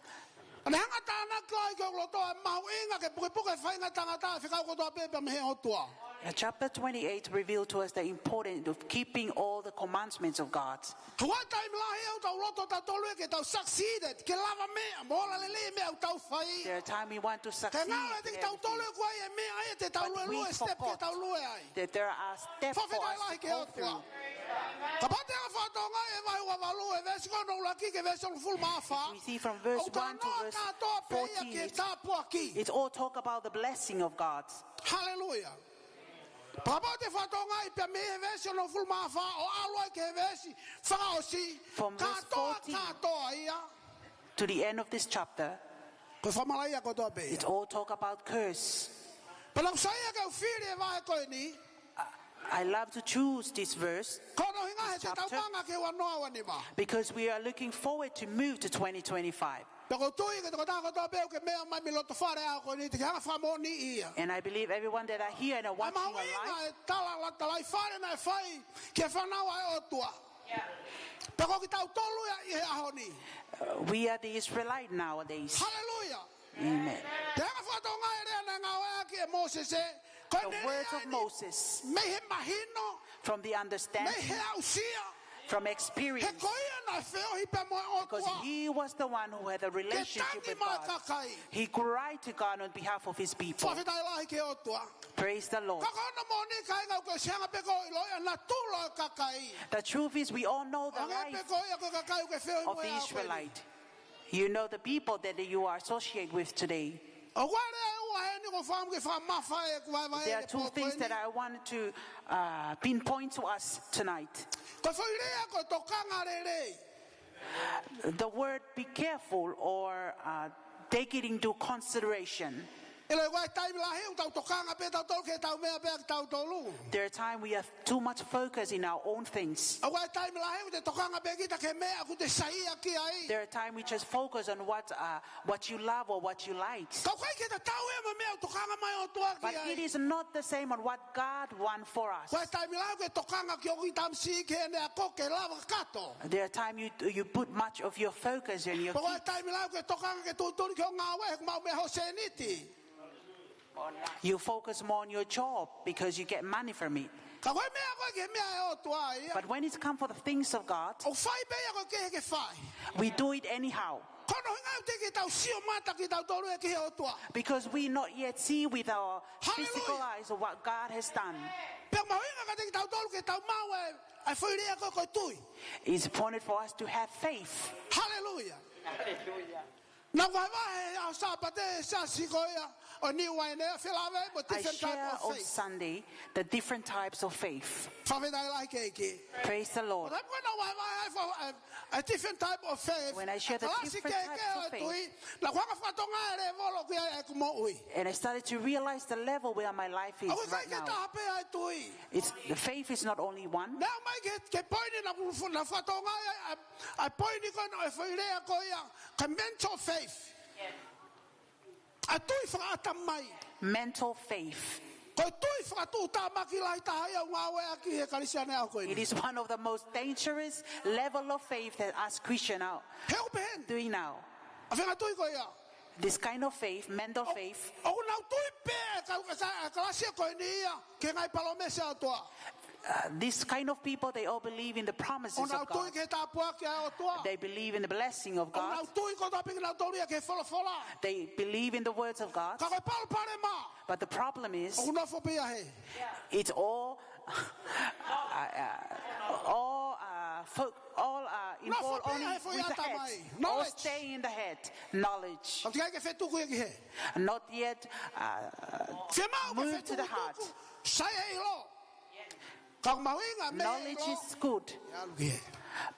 Naʻe hanga ʻo tānaki ai ki hoku loto ʻa e mahuʻinga ke pukepuke e faʻahinga ʻo e tangata ʻa e fekau kotoa pē pea mei he ʻOtua. Uh, chapter twenty-eight revealed to us the importance of keeping all the commandments of God. Ko e taimi lahi ʻoku tau loto tautolu ia ke tau succeeded, ke lava meʻa, mo ola lelei e meʻa ʻoku tau fai. There are times we want to succeed in everything. Ka ʻoku ʻikai ke ngalo ʻiate kitautolu ia ko e meʻa ia te tau lue, lue, step ke tau lue ai. But we forgot that there are steps for us to go through. Fakafetaʻi lahi ki he ʻOtua. Kapau te ke fakatokangaʻi e vahe ua valu, e veesi ko hono ʻuluaki ki he veesi hongofulu mā fā. If we see from verse one to verse fourteen, ʻoku talanoa kātoa pē ia ki he tāpuaki. It's all talk about the blessing of God. Hallelujah. Kapau te ke fakatokangaʻi pea mei he veesi hongofulu mā fā ʻo ʻalu ai ki he veesi fakaʻosi, from verse fourteen kātoa, kātoa ia to the end of this chapter, ko e fakamalaʻia kotoa pē ia. It's all talk about curse. Pea naʻa ku saiʻia ke u fili e vahe ko eni. I, I love to choose this verse, this chapter, ko hono ʻuhinga he te tau hanga ki he ua noa ua nima. Because we are looking forward to move to twenty twenty-five. Pea ʻoku ou tui ko e tokotaha kotoa pē ʻoku ke meʻa mai mei loto fale he ʻaho ko eni te ke hanga ʻo fakamoʻoniʻi ia. And I believe everyone that are here and are watching online, ʻa e mahuʻinga e tala, la, talaifale naʻe fai ki he fānau ʻa e ʻOtua. Yeah. Pea ko kitautolu ia ʻi he ʻaho ni. Uh, we are the Israelite nowadays. Hallelujah. Amen. Te u hanga ʻo fakatokangaʻi e lea naʻe ngāueʻaki ʻe Mōsese, ko e lea ʻeni, the words of Moses, mei he mahino, from the understanding, mei he aʻusia, from experience. He ko ia naʻe feohi pea mo e ʻOtua. Because he was the one who had a relationship with God. Ke tangi maʻa e kakai. He cried to God on behalf of his people. Fakafetaʻi lahi ki he ʻOtua. Praise the Lord. Ka ko hono moʻoni kāinga, ʻoku ke ʻosi hanga pē koe ʻo ʻiloʻi ʻa e natula ʻo e kakai. The truth is, we all know the life of the Israelite. Hangē pē ko ia ko e kakai ʻoku ke feohi mo ia he ʻaho ko eni. You know the people that you are associate with today. ʻOku ʻi ai e lea ʻe ua heni ʻoku ou fakaʻamu ke fakamamafaʻi ʻeku vahevahe he pō ko eni. There are two things that I want to, uh, pinpoint to us tonight. Ko e foʻi lea ko e tokanga lelei. The word be careful or, uh, take it into consideration. ʻIloʻi ʻoku ʻi ai e taimi lahi ʻoku tau tokanga pē tautolu ki heʻetau meʻa pē ʻa kitautolu. There are times we have too much focus in our own things. ʻOku ʻi ai e taimi lahi ʻoku te tokanga pē kita ki he meʻa ʻoku te saiʻia ki ai. There are times we just focus on what, uh, what you love or what you like. Ka ʻoku ʻikai ke tatau ia mo e meʻa ʻoku tokanga mai e ʻOtua ki ai. But it is not the same on what God want for us. ʻOku ʻi ai e taimi lahi ʻoku ke tokanga ki hoʻo kiʻi tamasiʻi, ki heʻene ako ke lava kakato. There are times you, you put much of your focus on your kids. ʻOku ʻi ai e taimi lahi ʻoku ke tokanga ke tuʻutuʻuni ki hoʻo ngāue he ʻoku maʻu mei ai hoʻo sēniti. You focus more on your job because you get money from it. Ka ko e meʻa ko ē ki he meʻa ʻa e ʻOtua ia, but when it's come for the things of God, ʻoku fai pē ia ko e kehe ke fai. We do it anyhow. Ko hono ʻuhinga ʻoku teʻeki ke tau sio mata kitautolu ia ki he ʻOtua. Because we not yet see with our physical eyes of what God has done. Hallelujah. Pea mahuʻinga kiate kitautolu ke tau maʻu e, ʻa e foʻi lea ko ē ko e tui. It's important for us to have faith. Hallelujah. Hallelujah. Naʻa ku vahevahe he ʻaho Sāpate he siasi ko ia. ʻo e niu ai nei, ʻa e felāveʻi mo e I different type share of on faith. Sunday the different types of faith. Fakafetaʻi lahi ki he ʻEiki. Praise the Lord. Ko e meʻa naʻa ku vahevahe ai, fa-, a, a different type of faith. When I share the Kalasi different kehe types ʻo of e faith. Tui, naʻa ku hanga ʻo fakatokangaʻi e lēvolo ʻoku ʻi ai ʻeku moʻui. And I started to realize the level where my life is ʻOku ʻikai right ke now. Taha pē ʻa e tui. It's, the faith is not only one. Naʻe ʻomai ki he, ki he poini naʻa ku fu-, naʻa ku fakatokangaʻi ai, ʻa, ʻa e poini ko ena ʻo e foʻi lea ko ia, ko e mental faith. ʻA e tui fakaʻatamai. Mental faith. Ko e tui fakatuʻutāmaki lahi taha ia ʻoku ngāueʻaki ʻe he Kalisitiane ʻaho ko eni. It is one of the most dangerous level of faith that us Christian are He ʻoku pehē ni. Doing now. ʻA e faʻahinga tui ko ia. This kind of faith, mental faith, ʻOku nau tui pē ʻa e ka-, ka-, ka-, kalasi ko eni ia ki he ngaahi palōmesi ʻa e ʻOtua. uh, this kind of people, they all believe in the promises ʻOku nau of tui God. Ki he tāpuaki ʻa e ʻOtua. They believe in the blessing of ʻOku nau God. Tui kotoa pē kinautolu ia ki he folofola. They believe in the words of God. Ka ko e palopalema. But the problem is, ʻOku nofo pē ia he. it's all, uh, uh, all, uh, fo- all uh, involved Nofo pē only ia he foʻi with the head. ʻatamai. All Knowledge. Stay in the head. Knowledge. Ka ʻoku ʻikai ke fetuku ia ki he. Not yet uh, Fiemaʻu ke move to the fetuku heart. Tuku. Sai e ʻilo. Ka ʻoku mahuʻinga e meʻa ʻilo. Knowledge is good, ʻE ʻalu ki he.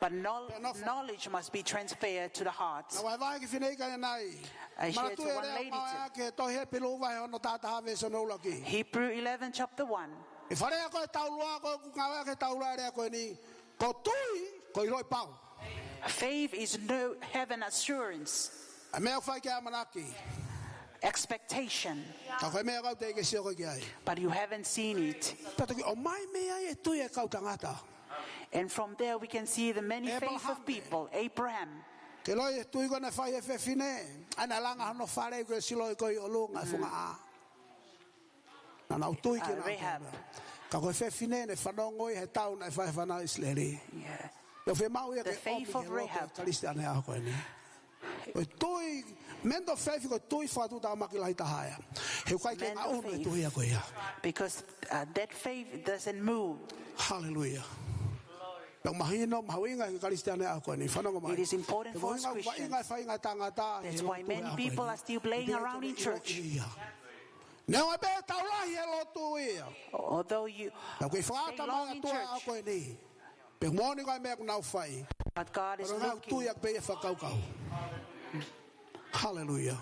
but knowl- Pea nofo. Knowledge must be transferred to the heart. Naʻa ku vahevahe ki he fineʻeiki ʻanenai. I shared to Manatuʻi e one lea lady ʻoku maʻu ai to- ki he tohi Hepelū vahe ono, taha taha veesi hono ʻuluaki. Hebrew eleven chapter one. ʻI he fale ko e taulua ko ē ʻoku ngāueʻaki he taulua e lea ko eni. Ko e tui, ko e ʻilo pau. Faith is no heaven assurance, ʻA e meʻa ʻoku fai ki ai ʻamanaki. expectation, Ka ko e meʻa ʻoku teʻeki ke sio koe ki ai. but you haven't seen it. Pea toki ʻomai mei ai e tui ʻa e kau tangata. And from there we can see the many faith Abraham. Of people. Abraham, Ke ʻilo e tui ko ē naʻe fai ʻe he fefine. ʻA ia naʻe langa hono fale ko e silo ko ē ʻi ʻolunga e funga ʻā. Naʻa nau tui ki he Uh, Rahab. Ka ko e fefine naʻe fanongo ia he tau naʻe fai ʻe he fānau ʻIsileli. Yeah. Pea ʻoku fiemaʻu ia The ke faith ʻomi of ki he lotu ʻa e Rahab. Kalisitiane ʻaho ko eni. Ko e tui, mental faith ko e tui fakatuʻutāmaki lahi taha ia. He ʻoku ʻikai ke Mental ngaʻunu e faith. Tui ia ko ia. Because uh, that faith doesn't move. Haleluia. Pea ʻoku mahino, mahuʻinga ki he Kalisitiane ʻaho ko eni. Fanongo mai. It is important for us He ko e ʻuhinga, Christians. Uaʻinga e faʻahinga tangata. That's ʻI he why lotu many ʻaho ko people eni. Are still playing He around in ko e church. Ia. Neongo pē ʻoku tau lahi he lotu ia. Although you Ka ʻoku ʻikai stay fakaʻatamai long in ʻOtua church, ʻaho ko eni. Pea moʻoni ko e meʻa ʻoku nau fai. But God is Pea ʻoku nau tui looking. ʻaki pē ia fakakaukau. Haleluia.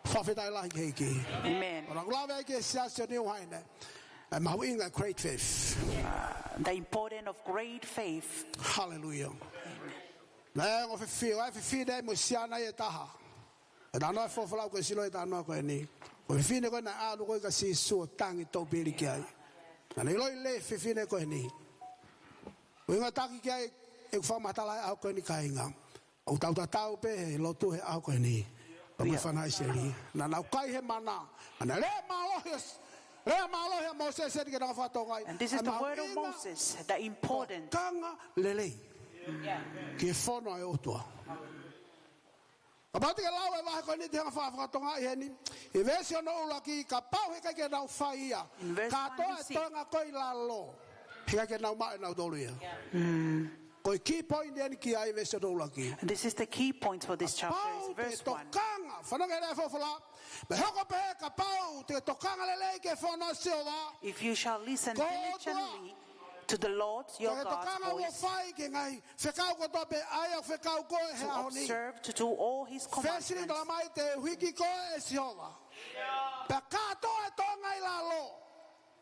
Fakafetaʻi lahi ki he ʻEiki. Amen. ʻOku ou lave ai ki he siasi ʻo New Haine. ʻA e mahuʻinga e great faith. The importance of great faith. Haleluia. Naʻe ongo fefine, ʻa e fefine mo e siana ia ʻe taha. ʻE talanoa e folofola ʻoku ke silo e talanoa ko eni. Ko e fefine ko ē naʻe ʻalu ko ē kia Sīsū ʻo tangi toʻu pili ki ai. Naʻa ne ʻiloʻi lelei e fefine ko eni. ʻUhinga taki ki ai ʻeku fakamatala he ʻaho ko eni kāinga. ʻOku tau tatau pē he lotu he ʻaho ko eni. Ko e fānau ʻIsileli. Naʻa nau kai he mana. Naʻe lea mālohi ʻa, lea mālohi ʻa Mōsese eni ke nau fakatokangaʻi. And this is the word of Moses, the important. Tokanga lelei. Ki he fono ʻa e ʻOtua. Kapau te ke lau e vahe ko eni te ke hanga ʻo fakatokangaʻi heni. ʻI he veesi hono ʻuluaki, kapau he ʻikai ke nau fai ia. In verse Kātoa one we e see. Toenga ko ē ʻi lalo. He ʻikai ke nau maʻu ʻe nautolu ia. Ko e key point eni ki ai veesi hono ʻuluaki. And this is the key point for this chapter, is Kapau te verse one. Tokanga. Fanongo ki he lea folofola. Pea hoko pē kapau te tokanga lelei ki he fono ʻa Sihova. If you shall listen Ko diligently to the Lord your Ke God's tokanga ʻo voice, fai ki he ngaahi fekau kotoa pē ʻa ia ʻoku fekau koe he to ʻaho ni. observe to do all his Veesi ni commandments, talamai te u hiki koe ʻe Sihova. Pea kātoa e toenga ʻi lalo.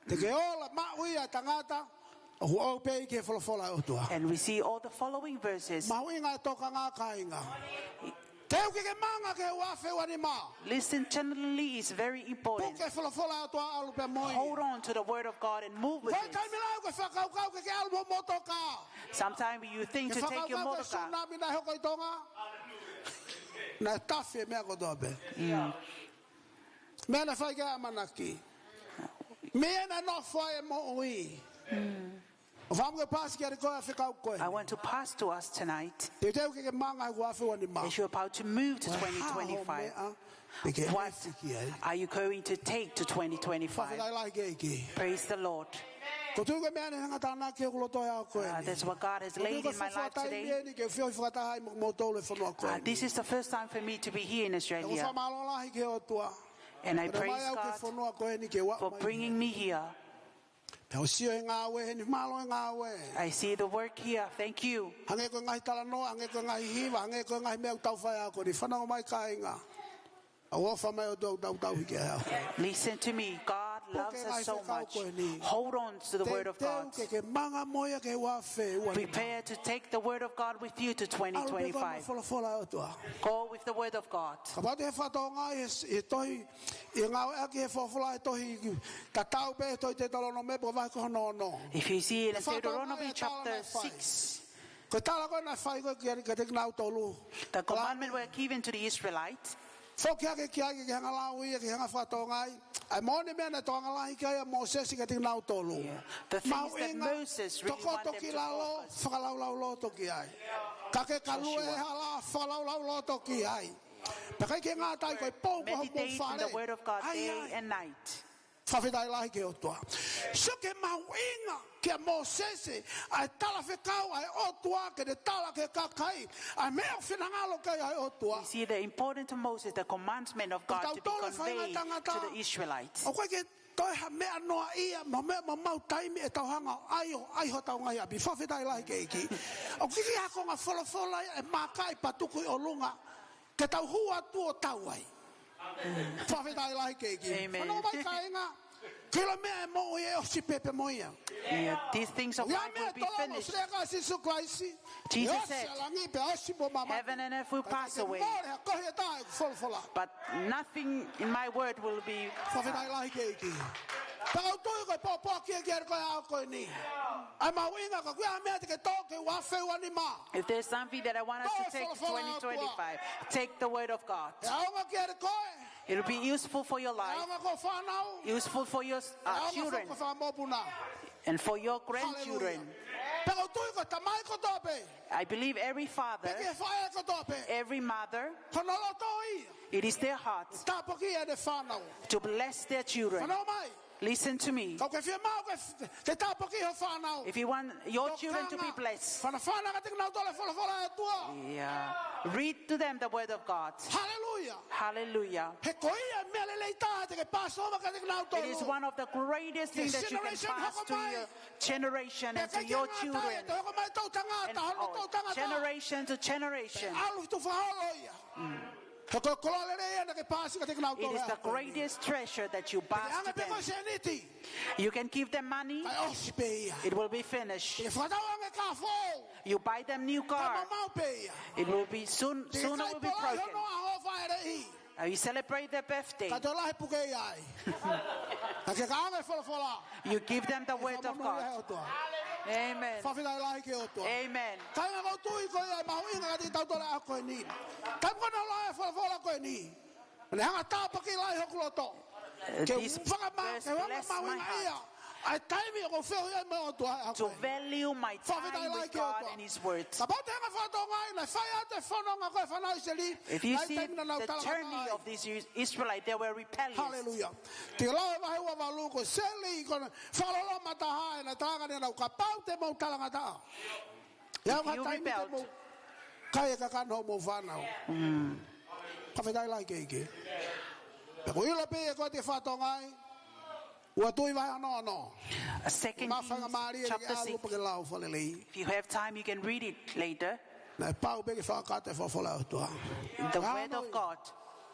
Te ke ola maʻu ia ʻa e tangata ʻoku ʻohake ki he folofola ʻa e ʻOtua. And we see all the following verses. Mahuʻinga e tokanga kāinga. Te u ke ke manga ki he uafe uanima. Listen tenderly is very important. Puke folofola ʻa e ʻOtua, ʻalu pē mo ia. Hold on to the word of God and move with Ko e it. taimi lahi ʻoku ke fakakaukau ke ke ʻalu mo e motokā. Sometimes you think to take your Ke fakakaukau motorcar. Tsunami naʻe hoko ʻi Tonga. Naʻe tafe e meʻa kotoa pē. Meʻa naʻe fai ki ai ʻamanaki. Meʻa naʻe nofo ai e moʻui. ʻOku ou fakaʻamu ke paasi kiate koe ʻa e fekau ko ē. I want to pass to us tonight. Teuteu ke ke manga he uafe uanima. As you're about to move to Ko e hā hoʻo twenty twenty-five, meʻa te ke what ʻosi ki ai. Are you going to take to twenty twenty-five? Fakafetaʻi lahi ki he ʻEiki. Praise the Lord. Ko e tui ko e meʻa naʻe hanga tānaki ʻi hoku loto he ʻaho ko eni. Uh, that's what God has laid in my life today. Ko e fuofua taimi eni ke u feohi fakataha ai mo kimoutolu he fonua ko eni. Uh, this is the first time for me to be here in ʻOku ou Australia. fakamālō lahi ki he ʻOtua. And I praise God for bringing me here. Pea u sio he ngāue heni, mālō e ngāue. I see the work here. Thank you. Hangē ko e ngaahi talanoa, hangē ko e ngaahi hiva, hangē ko e ngaahi meʻa ʻoku tau fai he ʻaho ko eni. Fanongo mai kāinga. ʻOfa mai ʻOtua ʻoku tau tauhi ki ai. Listen to me. God loves us so much. Hold on to the word of God. Teuteu ke ke manga mo ia ki he ua afe ua nima. Prepare to take the word of God with you to twenty twenty-five. ʻAlu pē koe mo e folofola ʻa e ʻOtua. Go with the word of God. Kapau te ke fakatokangaʻi he, he tohi, ʻi he ngāueʻaki he folofola he tohi tatau pē he tohi Teutalonome pe ko e vahe ko hono ono. If you see in Deuteronomy chapter six, ko e tala ko ē naʻe fai ko ē kia, kiate kinautolu. The commandment were given to the Israelites. Foki hake ki ai ke ke hanga lau ia, ke ke hanga fakatokangaʻi ʻa e moʻoni meʻa naʻe tokanga lahi ki ai ʻa Mōsese kiate kinautolu. Yeah. The things that Moses really wanted to focus. Mahuʻinga, tokoto ki lalo, fakalaulauloto ki ai. Ka ke ka lue he hala, fakalaulauloto ki ai. Pea ʻikai ke ngata ai, ko e pou ko homou fale. Meditate in the word of God day and night. Fakafetaʻi lahi ki he ʻOtua. Sio ki he mahuʻinga kia Mōsese ʻa e talafekau ʻa e ʻOtua ke ne tala ki he kakai ʻa e meʻa ʻoku finangalo ki ai ʻa e ʻOtua. We see the importance of Moses, the commandment of God to be conveyed to the Israelites. ʻOku ʻikai ke toe ha meʻa noaʻia, mo e meʻa maumau taimi ʻetau hanga ʻo ʻai, ʻo ʻai hotau ngaahi ʻapi. Fakafetaʻi lahi ki he ʻEiki. ʻOku ʻikai ha konga folofola ia ʻe mākaʻi pea tuku ʻi ʻolunga ke tau hū atu ʻo tau ai. Fakafetaʻi lahi ki he ʻEiki. Amen. Fanongo mai kāinga. Ko e meʻa ʻe moʻui ʻe ʻosi pē pea mo ia. Yeah, these things of life will be finished. ʻOku ʻi ai e meʻa ʻe tolu ʻoku lea ki ai ʻa Sīsū Kalaisi. Jesus said, ʻe ʻosi ʻa langi pea ʻosi mo māmani. Heaven and earth will pass away. Ka ʻikai ke mole ha kohi ʻe taha ʻeku folofola. But nothing in my word will be. Fakafetaʻi lahi ki he ʻEiki. Pea ʻoku ou tui ko e pōpoaki ia kiate koe he ʻaho ko eni. ʻA e mahuʻinga, ka ʻoku ʻi ai ha meʻa te ke toʻo ki he ua afe ua nima, If there's something that I want us to take to twenty twenty-five, take the word of God. ʻE ʻaonga kiate koe. It'll be useful for your life, ʻe ʻaonga ki hoʻo fānau, useful for your, uh, children, ʻe ʻaonga ki hoʻo fanga mokopuna, and for your grandchildren. Hallelujah. Pea ʻoku ou tui ko e tamai kotoa pē, I believe every father, pea ki he faʻē kotoa pē, every mother, ko hono loto ia, it is their heart, tāpuakiʻi ʻene fānau, to bless their children. Fanongo mai. Listen to me. Ka ʻoku ke fiemaʻu ke, ke tāpuakiʻi ho fānau, if you want your children to be blessed, tokanga, fanafana kiate kinautolu e folofola ʻa e ʻOtua. Yeah. Read to them the word of God. Hallelujah. Hallelujah. He ko ia e meʻa lelei taha te ke pass over kiate kinautolu. It is one of the greatest things that you can pass to your generation and to your children. Ki he generation hoko mai. Pea ʻikai ke ngata ai, ʻe toe hoko mai e toʻutangata, holo toʻutangata. And, oh, generation to generation. Pea ʻalu atu fakaholo ia. Mm. He ko e koloa lelei ia naʻa ke paasi kiate kinautolu. It is the greatest treasure that you pass to them. Te ke ʻange pē koe sēniti. You can give them money. Kae ʻosi pē ia. It will be finished. Te ke fakatau ange e kā foʻou. You buy them new car. Kae mamau pē ia. It will be soon, soon it will be broken. Te ke kai polahi hono ʻaho fāʻeleʻi. Uh, you celebrate their birthday. Kae toe lahi puke ia ai. Ka ke ka ʻange e folofola. You give them the word of God. ʻE fakamonūʻia ʻe he ʻOtua. Amen. Fakafetaʻi lahi ki he ʻOtua. Amen. Kāinga, ʻoku ou tui ko ia ʻe mahuʻinga kiate kitautolu he ʻaho ko eni. Taimi ko ē naʻa ku lau ai e folofola ko eni, naʻe hanga ʻo tāpuakiʻi lahi hoku loto. Uh, this verse blessed my heart. Ke u fakama-, ke u fakamahuʻingaʻia ʻa e taimi ʻoku ou feohi ai mo e ʻOtua he ʻaho ko eni. To value my time with God and His word. Fakafetaʻi lahi ki he ʻOtua. Kapau te ke hanga ʻo fakatokangaʻi naʻe fai atu e fononga ko ē ʻa e fānau ʻIsileli, If you see the journey of these Is-, Israelites, they were rebellious. Haleluia. Te ke lau e vahe ua valu, ko Seli, ko ʻene fakaloloma taha, ʻene talanga ni, naʻa nau, kapau te mou talangataʻa, ʻe ʻi ai ha taimi te mou kai e kakano hoʻomou fānau. Fakafetaʻi lahi ki he ʻEiki. Pea ʻoku ou ʻilo pē ʻe koe te ke fakatokangaʻi, ua Tui vahe ono ono. Second Kings chapter six. Mafai ka mālie ke ke ʻalu pē ke lau fakalelei. If you have time, you can read it later. Naʻe pau pē ke fakakakato e folofola ʻa e ʻOtua. The word of God.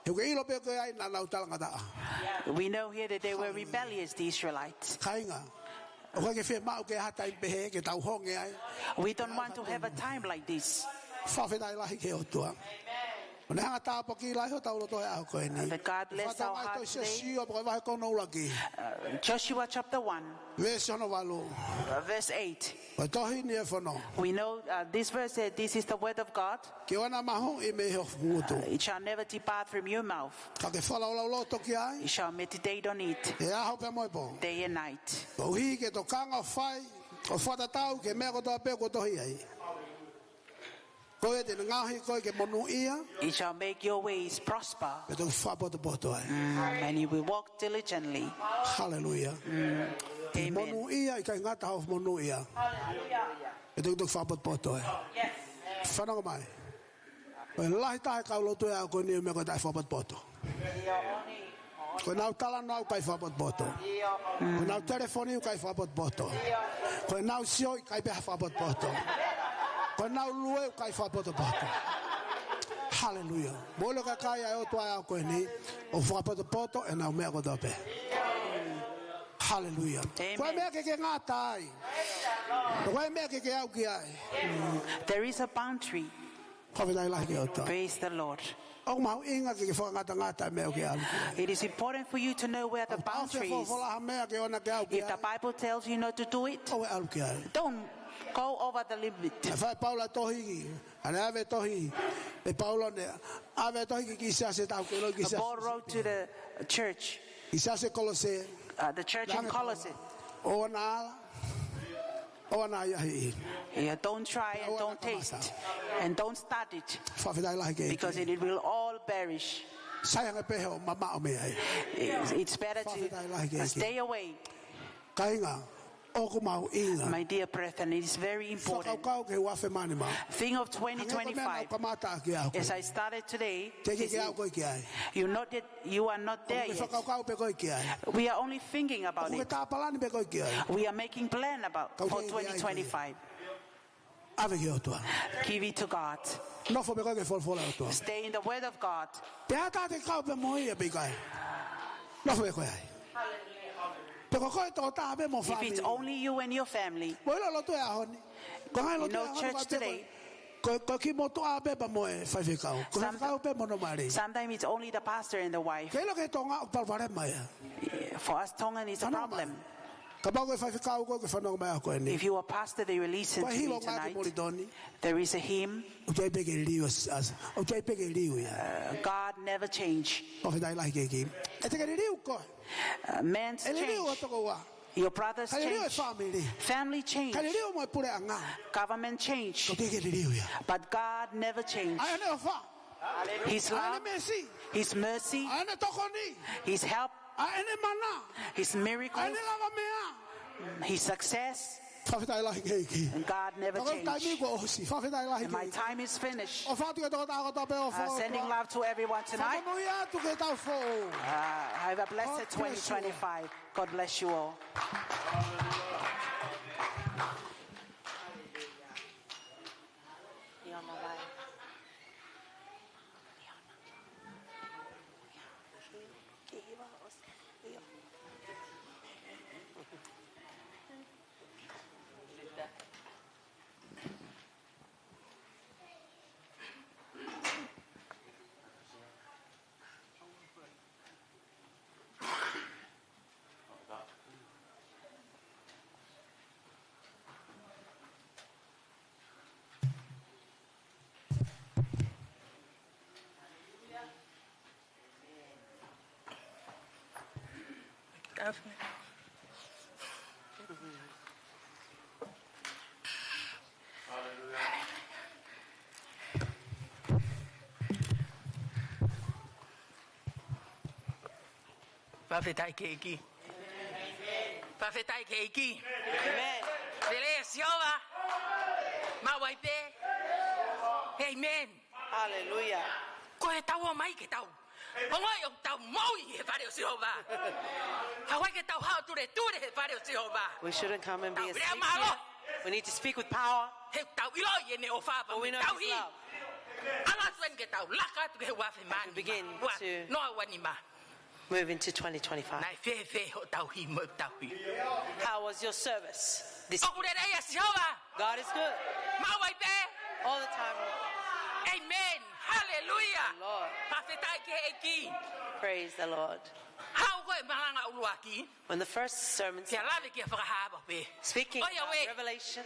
He ʻoku ke ʻilo pē ko e ʻai naʻa nau talangataʻa. We know here that they were rebellious, the Israelites. Kāinga, ʻoku ʻikai ke fiemaʻu ke ʻi ai ha taimi pehē ke tau honge ai. We don't want to have a time like this. Fakafetaʻi lahi ki he ʻOtua. ʻO ne hanga ʻo tāpuakiʻi lahi hotau loto he ʻaho ko eni. That God bless our hearts today. Fakatauange e tohi Siosiua, pea ko e vahe ko hono ʻuluaki. Uh, Joshua chapter one. Veesi hono valu. Uh, verse eight. Ko e tohi ni ʻa e fono. We know, uh, this verse said, "This is the word of God." Ke ʻoua naʻa mahuʻi mei ho ngutu. Uh, it shall never depart from your mouth. Ka ke fakalaulauloto ki ai. You shall meditate on it. ʻI he ʻaho pea mo e pō. Day and night. Koeʻuhi ke tokanga ʻo fai, ʻo fakatatau ki he meʻa kotoa pē kuo tohi ai. Ko ia te ne ngaohi koe ke monūʻia. It shall make your ways prosper. Pea toki fakapotopoto ai. Mm, and you will walk diligently. Haleluia. Mm. Amen. Monūʻia, ʻikai ngata hoʻo monūʻia. Haleluia. Pea toki, toki fakapotopoto ai. Yes. Fanongo mai. Ko e lahi taha e kau lotu he ʻaho ko eni ʻoku ʻikai ke fakapotopoto. Ko ʻenau talanoa ʻoku ʻikai fakapotopoto. Ko ʻenau telefoni ʻoku ʻikai fakapotopoto. Ko ʻenau sioʻi ʻikai pē ha fakapotopoto. Ko ʻenau lue ʻoku ʻikai fakapotopoto. Haleluia. Mou ʻilo, kakai ʻa e ʻOtua ʻi he ʻaho ko eni, ʻoku fakapotopoto ʻenau meʻa kotoa pē. Haleluia. Amen. Ko e meʻa ke ke ngata ai. Ko e meʻa ke ke aʻu ki ai. There is a boundary. Fakafetaʻi lahi ki he ʻOtua. Praise the Lord. ʻOku mahuʻinga ke ke fakangatangata e meʻa ʻoku ke aʻu ki ai. It is important for you to know where the boundary is. ʻOku taʻofi e folofola ha meʻa ke ʻoua naʻá ke aʻu ki ai. If the Bible tells you not to do it, ʻoua ʻe aʻu ki ai. Don't go over the limit. Naʻe fai ʻe Paula e tohi, ʻa ʻene ʻave e tohi, ʻe Paula naʻe ʻave e tohi ki he siasi, taʻu ke loi ki he siasi. Paul wrote to the church, Siasi Kolose. Uh, the church in Colossae. ʻOua naʻa ala, ʻoua naʻa ʻahiʻahiʻi. Yeah, don't try and don't taste. ʻOua naʻa kamata. And don't start it. Fakafetaʻi lahi ki he ʻEiki. Because it, it will all perish. Sai ange pē hoʻo mamaʻo mei ai. It's, it's better to, fakafetaʻi lahi ki he ʻEiki, stay away. Kāinga, ʻoku mahuʻinga. My dear brethren, it is very important. Fakakaukau ki he ua afe mā nima. Think of twenty twenty-five. Hangē ko e meʻa naʻá ku kamata ʻaki au. As I started today, teʻeki ke ke aʻu koe ki ai. You're not yet You are not there yet. ʻOkú ke fakakaukau pē koe ki ai. We are only thinking about it. ʻOkú ke tā palani pē koe ki ai. We are making plan about for twenty twenty-five. Ka ʻoku ʻikai ke ʻi ai koe. ʻAve ki he ʻOtua. Give it to God. Nofo pē koe ki he folofola ʻa e ʻOtua. Stay in the word of God. Pe ʻe ʻatā ke kau pē mo ia pe ʻikai, nofo pē koe ai. Pe ko koe tokotaha pē mo e fāmili. If it's only you and your family. Mou ʻilo, lotu he ʻaho ni, ko e ngaahi lotu he ʻaho ni, church today, ko e, ko e kiʻi motuʻa pē pea mo e faifekau. Ko e faifekau pē mo hono mali. Sometimes it's only the pastor and the wife. Ke ʻilo ki he Tonga ʻoku palopalema ia. For us Tongan, it's a problem. Kapau ko e faifekau ko ē ʻoku ke fanongo mai he ʻaho ko eni, if you are pastor that you listen to me tonight, ko e himi ʻoku ngāueʻaki ʻi Moulitoni, there is a hymn. ʻOku ʻi ai pē ke liliu ʻa e siasi. ʻOku ʻi ai pē ke liliu ia. Uh, God never change. Fakafetaʻi lahi ki he ʻEiki. ʻE te ke liliu koe. Uh, man's change. ʻE liliu ho tokoua. Your brothers change. Ka liliu e fāmili. Family change. Ka liliu mo e puleʻanga. Government change. Ka ʻoku teʻeki ke liliu ia. But God never change. ʻA ʻene ʻofa. His love. ʻA ʻene meesi. His mercy. ʻA ʻene tokoni. His help. ʻA ʻene mana. His miracles. ʻA ʻene lavameʻa. His success. Fakafetaʻi lahi ki he ʻEiki. And God never change. Ka ko e taimi kuo ʻosi. Fakafetaʻi lahi ki he ʻEiki. And my time is finished. ʻOfa atu ki he tokotaha kotoa pē ʻoku fou. Uh, sending love to everyone tonight. Fakamonūʻia atu ki he taʻu foʻou. Uh, have a blessed twenty twenty-five. God bless you all. Fakafetaʻi ki he ʻEiki. Fakafetaʻi ki he ʻEiki. Amen. Lelei ʻa Sihova. Maʻu ai pē. Amen. Hallelujah. Ko e tau ō mai ke tau ongoʻi ʻoku tau moʻui he fale ʻo Sihova. Haʻu ai ke tau haʻu ʻo tuletuleʻi he fale ʻo Sihova. We shouldn't come and be a sleep here. Tau lea mālohi. We need to speak with power. He tau ʻiloʻi ʻene ʻofa pea mo e tauhi. For we know his love. ʻAlu atu eni ke tau laka atu ki he ua afe mā nima. As we begin to noa ua nima. Move into twenty twenty-five. Naʻe fēfē hoʻo tauhi mo e tauhi? How was your service this? ʻOku lelei ʻa Sihova. God is good. Maʻu ai pē. All the time. Amen. Hallelujah. Lord. Fakafetaʻi ki he ʻEiki. Praise the Lord. Haʻu ko e malanga ʻuluaki. When the first sermon started, kia lave ki he fakahā pē. Speaking about Revelation.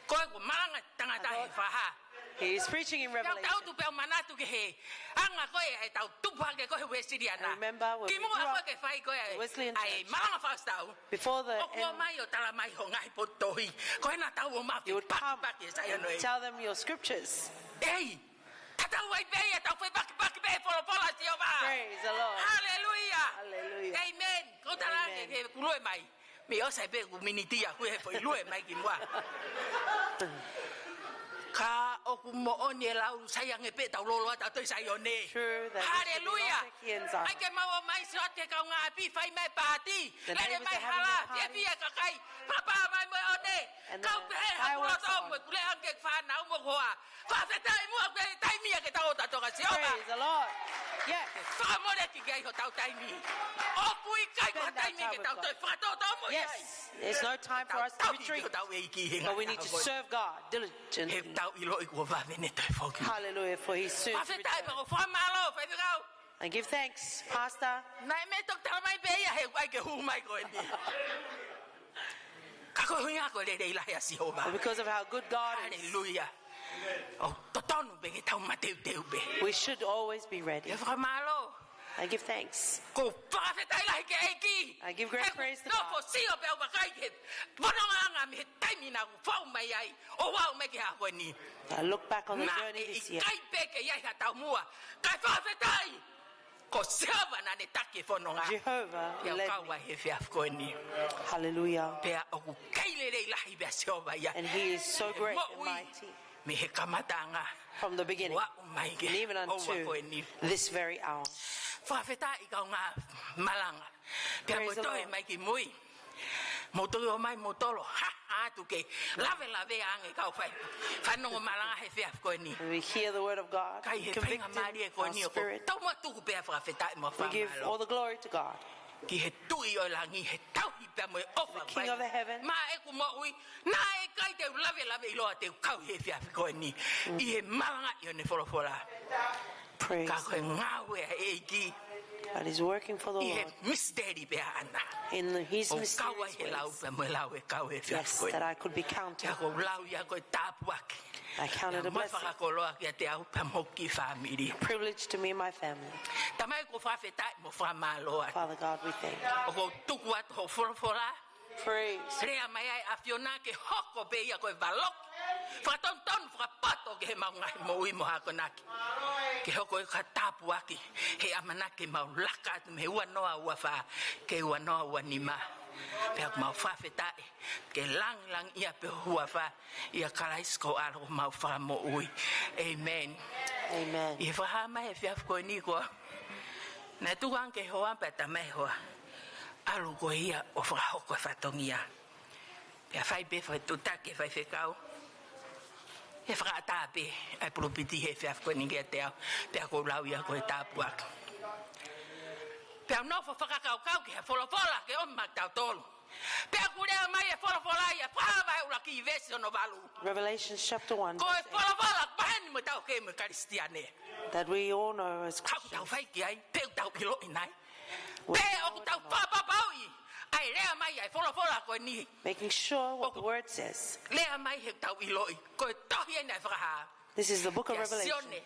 Ko e ko e malanga tangata he fakahā. He is preaching in Revelation. Tau tau tu pē ʻo manatu ki he anga ko ē ʻetau tupu hake ko ē he Uēsiliana. I remember when we grew up, kimuʻa ko ē ke fai ko ē ʻa e malanga fakasitau, before the end, ʻoku ō mai ʻo tala mai hoʻo ngaahi potu tohi. Ko ena tau ō mai ʻo fakapakipaki e Saione. You would come and tell them your scriptures. ʻEi, tatau ai pē ia, tau fakapakipaki pē he folofola ʻa Sihova. Praise the Lord. Hallelujah. Hallelujah. Amen. Ko e tala ange, amen, ke ke lue mai. Mei ʻosi pē ʻeku miniti ʻaʻaku he foʻi lue mai kimuʻa. Ka ʻOku moʻoni e lau, sai ange pē ʻetau lōloa ʻatautolu ʻi Saione. True that we should be Haleluia. Lost here in Zion. ʻAi ke mau ō mai, sio atu ki he kaungāʻapi, fai mai pāti. The neighbors are having a party. Lele mai hala, fiefia e kakai. Papa mai mo e ʻone. And the fireworks on. Kau pehē ʻi hoku loto mo ʻeku lea ange ki he fānau mo e hoa. Fakafetaʻi muʻa ko e taimi ia ke tau ō ʻatautolu kia Sihova. Praise the Lord. Yes. Fakamoleki ki ai hotau taimi. ʻOku ʻikai ko ha taimi ke tau toe fakatōtōmuʻa ai. Yes. There's no time for us to retreat. Tau tauhi ki hotau ʻEiki he ngaahi ʻaho ko eni. But we need to serve God diligently. He tau ʻiloʻi kuo vave ʻene toe foki. Hallelujah, for he soon to return. Fakafetaʻi mo fakamālō, faifekau. And give thanks, Pastor. Naʻe mei toki tala mai pē ia he ʻoku ʻai ke hū mai ko eni. Ka ko e ʻuhinga ko e lelei lahi ʻa Sihova. But because of how good God is, Haleluia. ʻOku totonu pē ke tau mateuteu pē. We should always be ready. He fakamālō. I give thanks. ʻOku ou fakafetaʻi lahi ki he ʻEiki. I give great praise to God. He ʻoku ou nofo ʻo sio pē au vakai ki he fonongaʻanga mei he taimi naʻa ku fou mai ai ʻo aʻu mai ki he ʻaho ko eni. I look back on the journey this year. Naʻe ʻikai pē ke ʻi ai ha taumuʻa. Kae fakafetaʻi. Ko Sihova naʻa ne taki e fononga. Jehovah led me. Pea u kau ai he efiafi ko eni. Hallelujah. Pea ʻoku kei lelei lahi pē ʻa Sihova ia. And he is so great and mighty. He moʻui mei he kamataʻanga. From the beginning. ʻO aʻu mai ki he houa ko eni. And even unto this very hour. Fakafetaʻi kaungā malanga. Praise the Lord. Pea mo e toe mai ki mui. Mou toki ō mai mou tolo. Ha, ha, atu ke lavelavea ange kau fai. Fanongo malanga he efiafi ko eni. And we hear the word of God. Convicted our spirit. Kai he faingamālie ko eni ʻoku tau muʻa tuku pē ʻa e fakafetaʻi mo e fakamālō. We give all the glory to God. Ki he Tuʻi ʻo e langi, he tauhi pea mo e ʻofa. The King of the heaven. Maʻa ʻeku moʻui, naʻe ʻikai te u lavelave ʻiloa te u kau he efiafi ko eni. Mm. ʻI he malangaʻi ʻo ʻene folofola. Praise the Lord. Ka ko e ngāue ʻa e ʻEiki. God is working for the Lord. ʻI he misiteli pē ʻaʻana. In the, his mysterious ways. ʻO kau ai he lau pea mo e lau e kau he efiafi ko eni. Yes, that I could be counted. Pea ʻoku ou lau ia ko e tāpuaki. I count it a blessing. Pea mo e fakakoloa kiate au pea mo hoku fāmili. A privilege to me and my family. Tamai, ʻoku ou fakafetaʻi mo fakamālō atu. Father God, we thank you. ʻOku ou tuku atu hoʻo folofola. Praise. Lea mai ʻa e ʻAfiona ke hoko pē ia ko e valoki fakatonutonu, fakapoto ki heʻemau ngaahi moʻui mo e akonaki. Ke hoko ia ko ha tāpuaki, he ʻamanaki ke mau laka atu mei he ua noa ua fā ki he ua noa ua nima. Pea ʻoku mau fakafetaʻi, ke langilangiʻia pē ho huafa, ʻia Kalaisi ko ho ʻAlo ko homau Fakamoʻui. ʻĒmeni. ʻĒmeni. ʻI he fakahā mai he efiafi ko eni ko ē, naʻe tuku ange ki he hoa pea tala mai ʻe he hoa, ʻalu koe ia ʻo fakahoko e fatongia. Pea fai pē fakatutaki ʻe he faifekau, he fakaʻatā pē ʻa e pulupiti he efiafi ko eni kiate au, pea ʻoku ou lau ia ko e tāpuaki. Pea u nofo ʻo fakakaukau ki he folofola ke ʻomi maʻatautolu. Pea ʻoku lea mai e folofola ʻia Fakahā vahe ʻuluaki veesi hono valu. Revelation chapter one, verse eight. Ko e folofola pehē ni mo tautolu kei mo e Kalisitiane. That we all know as Christians. Ka ʻoku tau fai ki ai, pe ʻoku tau ʻiloʻi nai. Pe ʻoku tau fakapapauʻi ʻa e lea mai ʻa e folofola ko eni. Making sure what the word says. ʻOku lea mai he ʻoku tau ʻiloʻi, ko e tohi eni ʻa e Fakahā. This is the book of Revelation. ʻIa Sione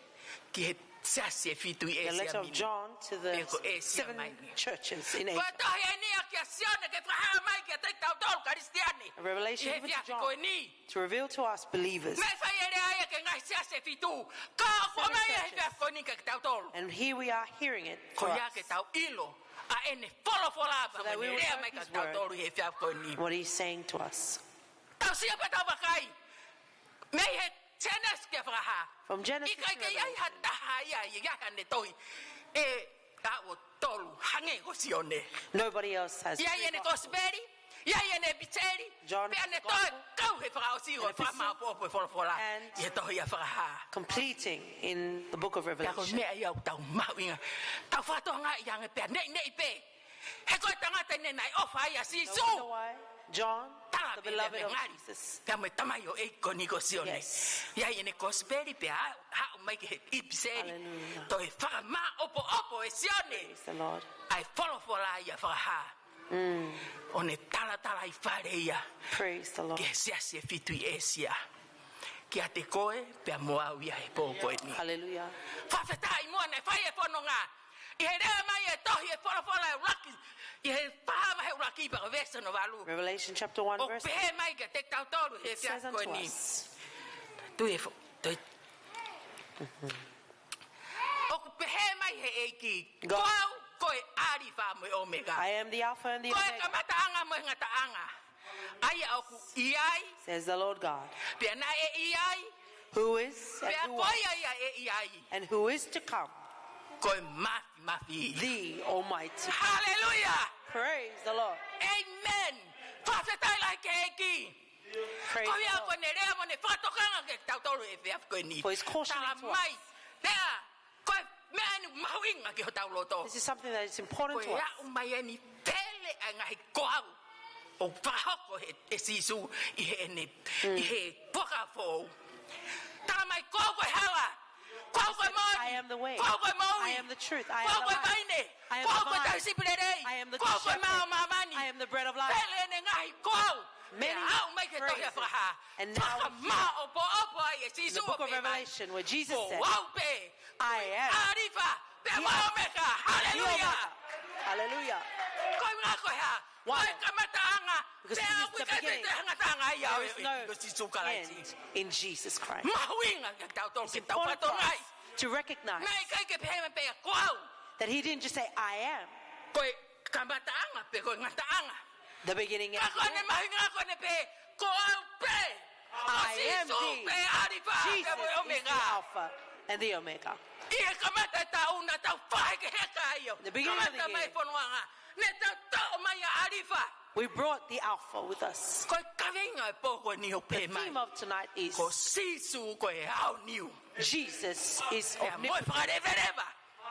ki he siasi ʻe fitu ʻi ʻĒsia Mini. The letter of John to the seven churches in Asia. Pe ko ʻĒsia Maini. Ko e tohi eni ʻa kia Sione ke fakahā mai kiate kitautolu Kalisitiane. A revelation given to John. ʻI he efiafi ko eni. To reveal to us believers. Meʻa fai e lea ia ki he ngaahi siasi ʻe fitu. Ka ʻoku ʻomai ia he efiafi ko eni kiate kitautolu. Seven churches. And here we are hearing it for us. Ko ia ke tau ʻilo ʻa ʻene folofola pea mo ʻene lea mai kiate kitautolu he efiafi ko eni. So that we will recognize what he's saying to us. Tau sio pea tau vakai. Mei he Genesis ki he Fakahā. From Genesis to Revelation. ʻIkai ke ʻi ai ha taha ia, ʻi ai haʻane tohi ʻe taha ʻe tolu hangē ko Sione. Nobody else has three gospels. ʻI ai ʻene Kosipeli, ʻi ai ʻene ʻIpiseli, John has the gospel, pea ne toe kau he fakaʻosi ʻo e fakamāʻopoʻopo e folofola, and epistles, ʻi he tohi ʻa Fakahā. Completing in the book of Revelation. Pea ko e meʻa ia ʻoku tau mahuʻinga. Tau fakatokangaʻi ange pea neʻineʻi pē. He ko e tangata eni naʻe ʻofa ai ʻa Sīsū. No wonder why John, the beloved of Jesus. Tala pē lea mei he ngali pea mo e tamaioʻeiki ko eni ko Sione. Yes. ʻI ai ʻene Kosipeli pea haʻu mai ki he ʻIpiseli. Hallelujah. Toe fakamāʻopoʻopo ʻe Sione. Praise the Lord. ʻA e folofola ʻia Fakahā. Mm. ʻO ne talatalaifale ia. Praise the Lord. Ki he siasi ʻe fitu ʻi ʻĒsia. Kiate koe pea mo au ia he pō ko eni. Hallelujah. Fakafetaʻi muʻa naʻe fai e fononga. ʻI he lea mai e tohi e folofola ʻuluaki. ʻI he Fakahā vahe ʻuluaki pea ko e veesi hono valu. Revelation chapter one, verse eight. ʻOku pehē mai kiate kitautolu he efiafi ko eni. It says unto us. Tui e fo-, tui. Mm-hmm. ʻOku pehē mai he ʻEiki. God. Ko au ko e ʻAlifa mo e ʻOmeka. I am the Alpha and the Omega. Ko e kamataʻanga mo e ngataʻanga. ʻA ia ʻoku ʻi ai. Says the Lord God. Pea naʻe ʻi ai. Who is and Pea who ko was ia ia ʻe ʻi ai. and who is to come, Ko e mafimafi. the Almighty. Haleluia. Praise the Lord. Amen. Fakafetaʻi lahi ki he ʻEiki. Praise Ko ia the ko Lord. ʻene lea mo ʻene fakatokanga kiate kitautolu he efiafi ko eni. For his cautioning Tala to mai. us. Pea, ko e meʻa eni mahuʻinga ki hotau loto. This is something that is important Ko to e us. aʻu mai eni pele ʻa e ngaahi koau ʻoku fakahoko he, ʻe Sīsū ʻi heʻene, ʻi he Fuakava Foʻou. Tala mai, ko au ko e hala. Ko au ko e moʻoni. I am the way. Ko au ko e moʻui. I am the truth. I Ko am au the ko e life. vaine. I am Ko au the ko e vine. tauhi sipi lelei. I am the Ko au good ko e shepherd. maʻu ʻo māmani. I am the bread of life. Pele ʻene ngaahi koau. Many Pea aʻu mai ki he tohi ʻa phrases. Fakahā. And now we see Fakamaʻopoʻopo ai ʻe in the Sīsū book of pē mai. Revelation where Jesus Ko said, au pē. I am ʻAlifa. Pea the mo Alpha, Omeka. the Haleluia. Omega. Hallelujah. Ko e ʻuhinga ko e hā? Why? Ko e kamataʻanga. Because Pea he is ʻoku the ʻikai ke beginning. toe hanga taʻanga ia There ʻo is e no ko Sīsū Kalaisi. end in Jesus Christ. Mahuʻinga ke tau tau It's ke tau important for fatongia. us to recognize Naʻe ʻikai ke pehē mai pē ko au. that he didn't just say, "I am." Ko e kamataʻanga pe ko e ngataʻanga. The beginning and Ka ko ʻene the end. mahuʻinga ko ʻene pehē, ko au pē. Ko I am Sīsū the pē ʻAlifa, Jesus pē mo e is the Omeka. Alpha and the Omega. ʻI he kamata e taʻu naʻa tau fakahekeheka ai ʻo The beginning of the kamata mai year. fonuanga. Ne tau toʻo mai ʻa ʻAlifa. We brought the Alpha with us. Ko e kaveinga e pō ko eni ʻoku The pehē mai. theme of tonight is Ko Sīsū ko e aoniu. Jesus is Pea mo e omnipotent. fakaleveleva.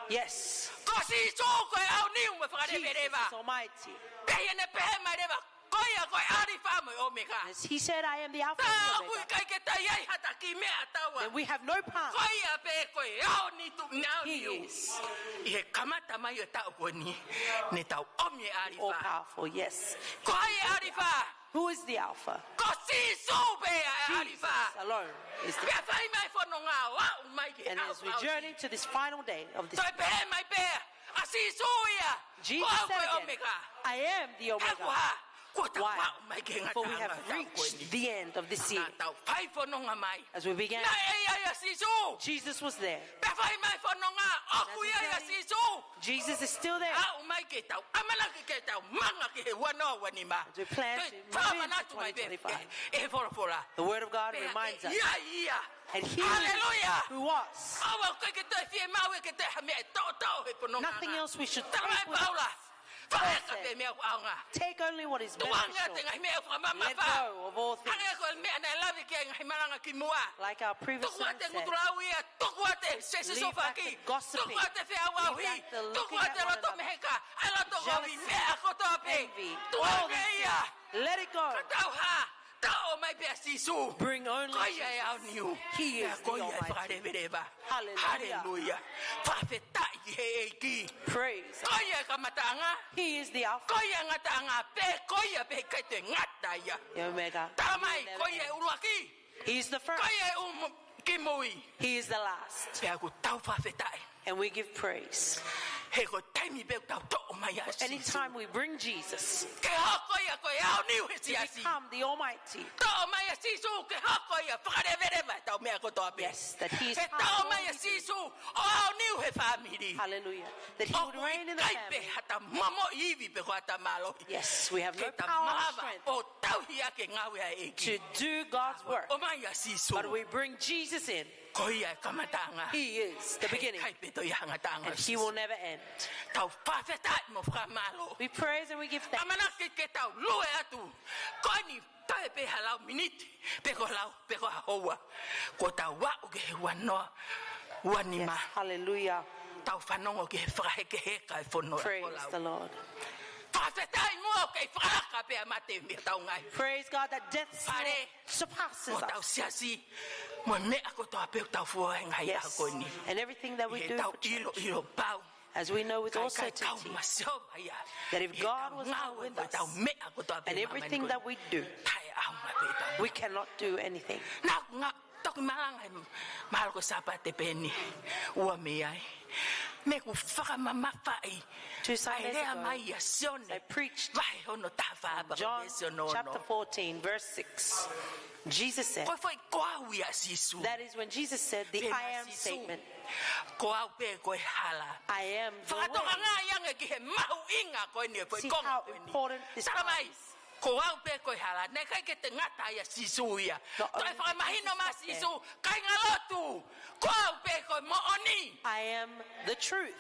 Yes. Ko Sīsū ko e aoniu mo e fakaleveleva. Jesus is almighty. Pea ʻi heʻene pehē mai leva, ko ia ko e ʻAlifa mo e Omeka. As he said, "I am the Alpha and the Omega." Naʻa ʻoku ʻikai ke toe ʻi ai ha taki meʻa taua. Then we have no part. Ko ia pē ko e aoniu, ne He aoniu. is. ʻI he kamata mai ʻo e taʻu ko eni, ne tau ʻomi e All ʻAlifa. powerful, yes. Ko hai e ʻAlifa? Who is the Alpha? Ko Sīsū pē ʻa e Jesus ʻAlifa. alone is the Pea fai mai fononga ʻo aʻu mai ki he And as we ʻaho journey to this final day of this, Toe pehē mai pē ʻa Sīsū ia. Jesus Ko au said ko e again, Omeka. "I am the Omega." He ko e hā? Kuo tau Why? aʻu mai ki he For we ngataʻanga have ʻo e taʻu ko reached eni. the end of this year. Naʻa tau fai fononga mai. As we began, Naʻe ʻi ai ʻa Sīsū. Jesus was there. Pea fai mai fononga, ʻoku ʻi ai ʻa Sīsū. Jesus is still there. Aʻu mai ke tau ʻamanaki ke tau manga ki he ua noa ua nima. As we plan Toe to move into fakamanatu mai pē twenty twenty-five. ʻe he folofola. The word of God Pea reminds ʻe us ʻi ai ia. that he Haleluia. who was. ʻOua ʻe ke toe fiemaʻu ʻe ke toe ha meʻa ʻe toʻotoʻo he fononga. Nothing else we should Tala mai pray with. Paula. Faʻa Paul said, pē meʻa ʻoku ʻaonga. "Take only what is Tuanga beneficial. ʻate ngaahi meʻa ʻoku fakamamafa. Let go of all things." Hangē ko e meʻa naʻe lave ki ai ngaahi malanga kimuʻa. Like our previous Tuku sermon ʻate said, ngutu lau ia, tuku ʻate sese leave back sofaki, the gossiping. tuku ʻate feʻauauhi, Leave back the tuku looking ʻate at one loto another. meheka, ʻa e loto kovi, Jealousy, meʻa kotoa pē. envy, Tuku all ʻate these ia. things. Let it go. Ka tau hā, toʻo mai pē ʻa Sīsū. Bring only Ko ia e Jesus. aoniu. He is Pea ko the ia e Almighty. fakaleveleva. Hallelujah. Haleluia. Fakafetaʻi ki he ʻEiki. Praise. Ko ia e kamataʻanga. He is the Alpha. Ko ia e ngataʻanga pē, ko ia pē ʻikai toe ngata ia. The Omega. Tala mai, He never ko ia e ends. ʻuluaki. He is the first. Ko ia e ʻumu-, kimui. He is the last. Pea ʻoku tau fakafetaʻi. And we give praise. He ko e taimi pē ʻoku tau toʻo mai ʻa Sīsū. Anytime we bring Jesus Ke hoko ia ko e aoniu he to siasi. become the Almighty, Toʻo mai ʻa Sīsū ke hoko ia fakaleveleva ʻetau meʻa kotoa pē. Yes, that he is He toʻo mai ʻa Sīsū ʻo aoniu he fāmili. Hallelujah. That he would reign in the family. ʻOku ʻikai pē ha ta momoʻi ivi pe ko ha ta mālohi. Yes, we have no power or strength Ke ta malava ʻo tauhi ʻaki e ngāue ʻa e ʻEiki. to do God's work. ʻOmai ʻa Sīsū. But we bring Jesus in. Ko ia e kamataʻanga. He is the beginning. ʻIkai pē toe ʻi ai ha ngataʻanga. And he will never end. Tau fakafetaʻi mo fakamālō. We praise and we give thanks. ʻAmanaki ke tau lue atu. Ko eni toe pē ha lau miniti, pe ko e lau, pe ko ha houa. Kuo tau aʻu ki he ua noa ua nima. Yes, hallelujah. Tau fanongo ki he fakahekeheka e fono Praise Folau. the Lord. Fakafetaʻi muʻa ʻoku kei fakalaka pē ʻa mate mei heʻetau ngaahi Praise God that death still fale, surpasses mo ʻetau us. siasi, mo e meʻa kotoa pē ʻoku tau fua he ngaahi Yes, ʻaho ko eni. and everything that we He do tau for church. ʻiloʻilo pau. As we know with all certainty, Ka ʻikai kau mai Sihova ia. that if God was not with us, He tau ngāue mo ʻetau meʻa kotoa pē and everything that we do, taʻeʻaonga pē ʻetau we cannot do anything. Naʻa ku ngā toki malanga he mahalo ko e Sāpate pē eni ua mei ai. Meʻa ʻoku fakamamafaʻi. Two Sundays ago, ʻa e lea mai ʻa Sione, I preached vahe hono taha fā, pea ko e John veesi ono ono. chapter fourteen, verse six. Jesus said, Ko e foʻi ko au ia ʻa Sīsū. That is when Jesus said the Pehē mai I am Sīsū, statement. Ko au pē ko e hala. I am the way. Fakatokangaʻi ange ki he mahuʻinga ko eni e foʻi See konga how ko eni. important this Tala mai, is. Ko au pē ko e hala, naʻe ʻikai ke te ngata ia Sīsū ia. Toe fakamahino mai Sīsū, kāinga lotu, ko au pē ko e moʻoni. I am the truth.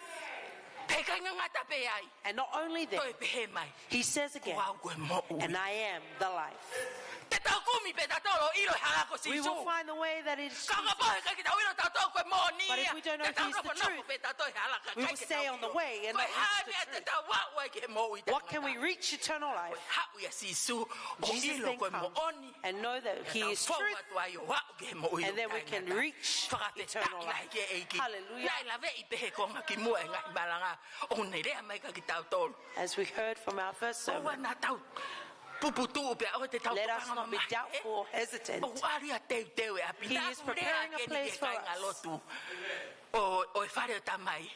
Pea ʻikai ngata pē ai. And not only that, toe pehē mai, he says again, ko au ko e moʻui. And I am the life. Te tau kumi pē tautolu ʻilo e hala ko Sīsū. We will find the way that is Jesus. Ka kapau he ʻikai ke tau ʻilo tautolu ko e moʻoni ia, but if we don't know he's the truth, te tau nofo pē tautolu he hala ka ʻikai ke tau ʻilo. We will stay on the way and not reach the truth. Ko e hā e meʻa te tau aʻu ai ki he moʻui taʻengata? What can we reach eternal life? Ko e haʻu ia Sīsū ʻo ʻilo ko e moʻoni. Jesus then comes and know that he is truth. Pea tau fou atu ai ʻo aʻu ki he moʻui taʻengata. And then we can reach eternal life. Fakafetaʻi lahi ki he ʻEiki. Hallelujah. Naʻe laveʻi pē he konga kimuʻa e ngaahi malanga ʻo ne lea mai kia kitautolu. As we heard from our first sermon, ʻoua naʻa tau puputuʻu pea ʻoua te tau tokanga mamahi, ē? Let us not be doubtful or hesitant. ʻOku ʻalu ia ʻo teuteu e ʻapi. He is preparing a place for us. Naʻa ku lea ʻaki eni ki he kāinga lotu ʻo, ʻo e fale ʻo Tamai,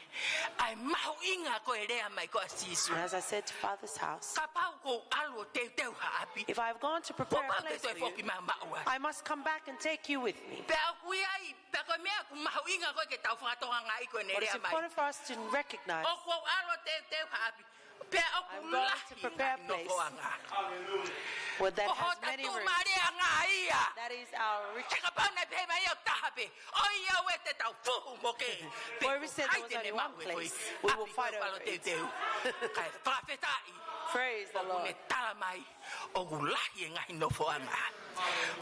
ʻa e mahuʻinga ko e lea mai ko ē ʻa Sīsū. And as I said to Father's house, kapau ʻoku ou ʻalu ʻo teuteu ha ʻapi, if I've gone to prepare a place for you, kuo pau ke toe foki mai ʻo maʻu au. I must come back and take you with me. Pea ʻoku ʻi ai, pea ko e meʻa ʻoku mahuʻinga ko ē ke tau fakatokangaʻi ko ʻene lea mai. What is important for us to recognize, ʻoku ou ʻalu ʻo teuteu ha ʻapi, pea ʻoku lahi e ngaahi nofoʻanga. I'm going to prepare a place where that has many rooms. Ko hota tuʻumālie ʻanga ia. That is our rich. He kapau naʻe pehē mai ʻe au taha pē, ʻoiauē te tau fuhu moke. Pe ko hai te ne maʻu e foʻi ʻapi ko ē ʻoku ou ʻalu ʻo teuteu. Kae fakafetaʻi. Praise the Lord. ʻOku ne tala mai, ʻoku lahi e ngaahi nofoʻanga.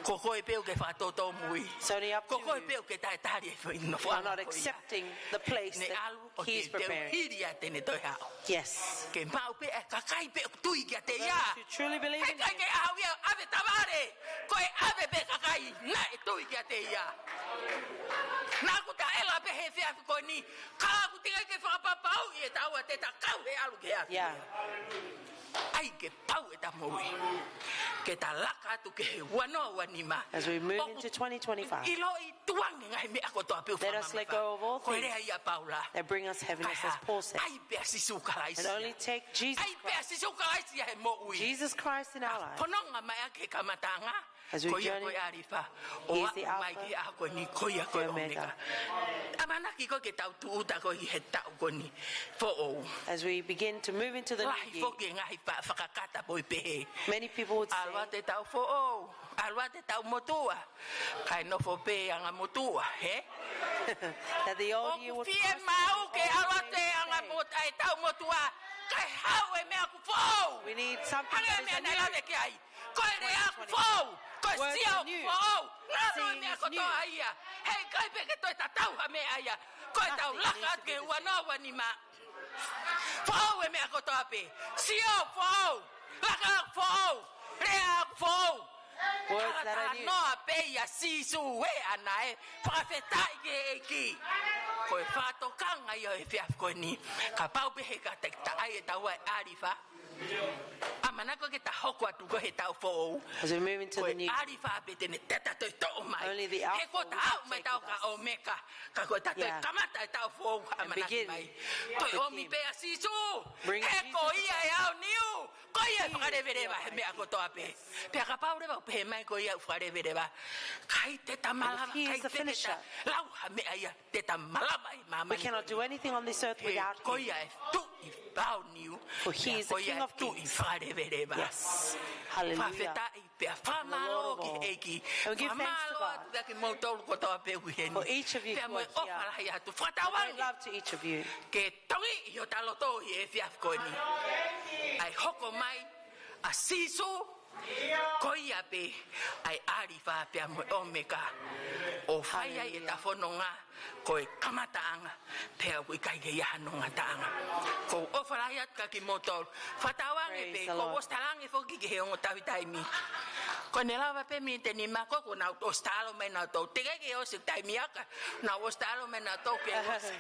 Ko koe pē ʻoku ke fakatōtōmui. It's only up to you. Ko koe pē ʻoku ke taʻetali e foʻi nofoʻanga ko ia. You're not accepting the place that he's preparing. Ne ʻalu ʻo teuteu hili ia te ne toe haʻu. Yes. Ke maʻu pē e kakai pē ʻoku tui kiate ia. Those who truly believe in him. He ʻikai ke ʻave ia ʻave tavale. Ko e ʻave pē kakai naʻe tui kiate ia. Naʻa ku taʻela pē he efiafi ko eni. Ka ʻoku teʻeki ke fakapapauʻi ʻe taua te ta kau he ʻalu ki he ʻapi. Yeah. ʻAi ke pau ʻeta moʻui. Ke ta laka atu ki he ua noa ua nima. As we move into twenty twenty-five, ʻoku ʻiloʻi tuʻunga e ngaahi meʻa kotoa pē ʻoku fakamamafa. Let us let go of all things that bring us heaviness, as Paul said. Ko e lea ia Paula. ʻAi pē ʻa Sīsū Kalaisi. And only take Jesus Christ. ʻAi pē ʻa Sīsū Kalaisi ia he moʻui. Jesus Christ in our life. Fononga mai ʻaki he kamataʻanga. As we journey, ko ia ko e ʻAlifa, ʻo aʻu mai ki he ʻaho ko eni, ko ia ko e Omeka. He is the Alpha, the Omega. ʻAmanaki ko ē ke tau tūʻuta ko ē he taʻu ko eni foʻou. As we begin to move into the new year, lahi foki e ngaahi fa-, fakakata pē ʻoku pehē. Many people would say, ʻalu atu e taʻu foʻou, ʻalu atu e taʻu motuʻa, kae nofo pē anga motuʻa, hē? That the old year would pass, the old year would come in the same. ʻOku fiemaʻu ke ʻalu atu e anga mot-, e taʻu motuʻa, kae haʻu e meʻa ʻoku foʻou. We need something that is new. Hangē ko e meʻa naʻe lave ki ai. Ko e lea ʻoku foʻou, ko e sio ʻoku foʻou. Ngalo e meʻa kotoa ia. He ʻikai pē ke toe tatau ha meʻa ia. Ko e tau laka atu ki he ua noa ua nima. Foʻou e meʻa kotoa pē. Sio foʻou. Laka foʻou. Lea foʻou. Talatalanoa pē ia Sīsū ē ʻanai. Fakafetaʻi ki he ʻEiki. Ko e fakatokanga ia he efiafi ko eni. Kapau pē he ka taʻetaʻa e taua e ʻAlifa. ʻAmanaki ke ta hoko atu ko ē he taʻu foʻou. As we move into the new year, ko e ʻAlifa pē te ne tata toe toʻo mai. Only the Alpha will take with us. He ko ʻeta aʻu mai taʻu ka ʻOmeka. Ka ko ʻeta toe kamata e taʻu foʻou ʻamanaki mai. Yeah. And begin the new year. Toe ʻomi pē ʻa Sīsū. Bring Jesus Christ. He ko ia e aoniu. Ko ia e fakaleveleva he meʻa kotoa pē. Pea kapau leva ʻoku pehē mai ko ia e fakaleveleva. ʻIkai te ta malava, ʻikai pē ke ta lau ha meʻa ia. And if he is the finisher, Te ta malava ʻi māmani. We cannot do anything on this earth without him. He ko ia e Tuʻi aoniu. For he is the King of kings. Pea ko ia e Tuʻi fakaleveleva. Yes. Hallelujah. Fakafetaʻi pea fakamālō ki he ʻEiki. The Lord of all. And we give thanks to God. Fakamālō atu pē kimoutolu kotoa pē ʻoku ʻi heni. For each of you who are here. Pea mo e ʻofa lahi atu. Fakatauange. A great love to each of you. Ke tongiʻi hota loto ʻi he efiafi ko eni. ʻA e hoko mai ʻa Sīsū. Ko ia pē ʻa e ʻAlifa pea mo e ʻOmeka. ʻO fai ai ʻeta fononga, ko e kamataʻanga, pea ʻoku ʻikai ke ʻi ai hano ngataʻanga. ʻOku ou ʻofa lahi atu kia kimoutolu. Fakatauange pē, ko u ʻosi talaange foki ki he ongo tauhi taimi. Ko ʻene lava pē miniti ʻe nima ko ē kuo nau ʻosi talo mai nautolu. Teʻeki ke ʻosi taimi aka, nau ʻosi talo mai nautolu ke ʻosi.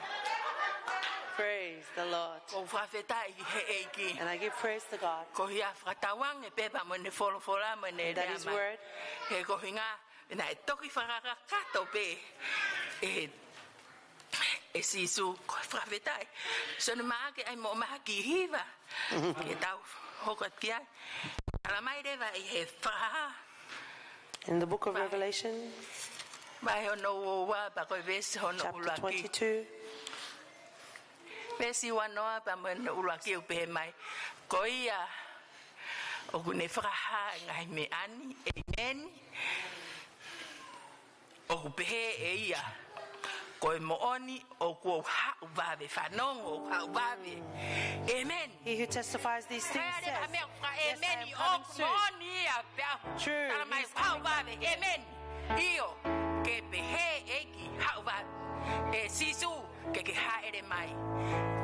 Praise the Lord. ʻOku ou fakafetaʻi ki he ʻEiki. And I give praise to God. Ko ia fakatauange pē pea mo ʻene folofola mo ʻene lea mai. And that is word. He ko e ʻuhinga, naʻe toki fakakakato pē ʻe, ʻe Sīsū, ko e fakafetaʻi. Sio ni maʻake ai mo mahaki hiva. Ke tau hoko atu ki ai. Tala mai leva ʻi he Fakahā. In the book of Revelation, vahe hono ua, pea ko e veesi hono ʻuluaki. Chapter twenty-two. Veesi ua noa pea mo hono ʻuluaki ʻoku pehē mai. Ko ia, ʻoku ne fakahā e ngaahi meʻa ni. ʻĒmeni. ʻOku pehē ʻe ia, ko e moʻoni ʻoku ou haʻu vave, fanongo ʻoku haʻu vave. ʻĒmeni. He who testifies these things says, "Yes, I am coming soon." Moʻoni ia pea. True, he is coming. Tala mai ʻoku haʻu vave. ʻĒmeni. ʻIo, ke pehē ʻEiki haʻu vave. ʻE Sīsū, ke ke hāʻele mai.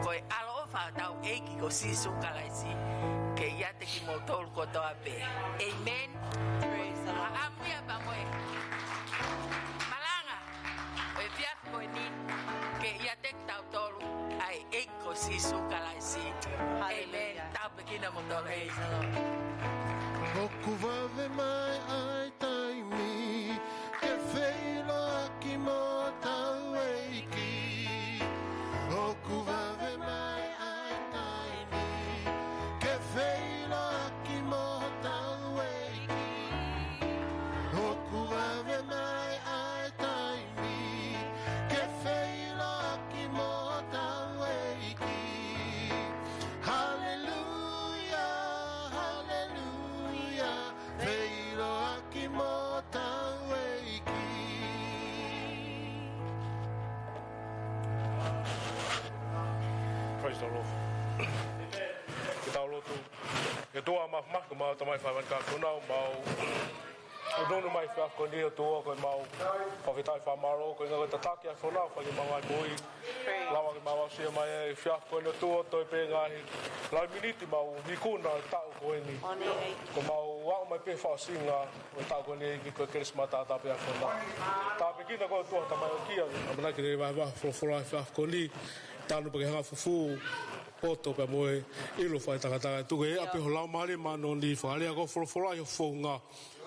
Ko e ʻaloʻofa ʻo hotau ʻEiki ko Sīsū Kalaisi ke ʻiate kimoutolu kotoa pē. ʻĒmeni. Praise the Lord. ʻAmuia pea mo e malanga ʻo e efiafi ko eni ke ʻiate kitautolu ʻa e ʻEiki ko Sīsū Kalaisi. Hallelujah. ʻĒmeni. Tāpuekina kimoutolu. Praise the Lord. ʻOku vave mai ʻa e taimi ke feʻiloaki mo hotau ʻEiki. ʻOku vave mai ʻa e taimi ke feʻiloaki mo hotau ʻEiki. ʻOku vave mai ʻa e taimi ke feʻiloaki mo hotau ʻEiki. Haleluia, haleluia, feʻiloaki mo hotau ʻEiki. Praise the Lord. Ke tau lotu. ʻE ʻOtua Māfimafi, ko homau Tamai fakahēvani, ka ko ʻemau ʻunuʻunu mai he efiafi ko eni, ʻOtua, ko ʻemau fakafetaʻi, fakamālō koeʻuhi ko e tataki ʻa e fonua, fai ke mau ngaahi moʻui. Lava ke mau aʻusia mai e efiafi ko eni, ʻOtua, toe pē ngaahi laui miniti mau ikuna e taʻu ko eni. Ko ʻemau aʻu mai pē he fakaʻosinga ʻo e taʻu ko eni, ʻEiki, ko e Kelesimasi Mātātaha pē ʻa e fonua. Tāpuekina koe, ʻOtua, Tamai ʻoku ʻia, ʻamanaki ke ne vahevahe e folofola he efiafi ko eni, tanu pea ke hanga ʻo fufū poto pea mo e ʻilo fakaetangata. Tuku ke ʻi ai pē ho Laumālie Māʻoniʻoni, fakalea koe, folofola ʻi ho founga.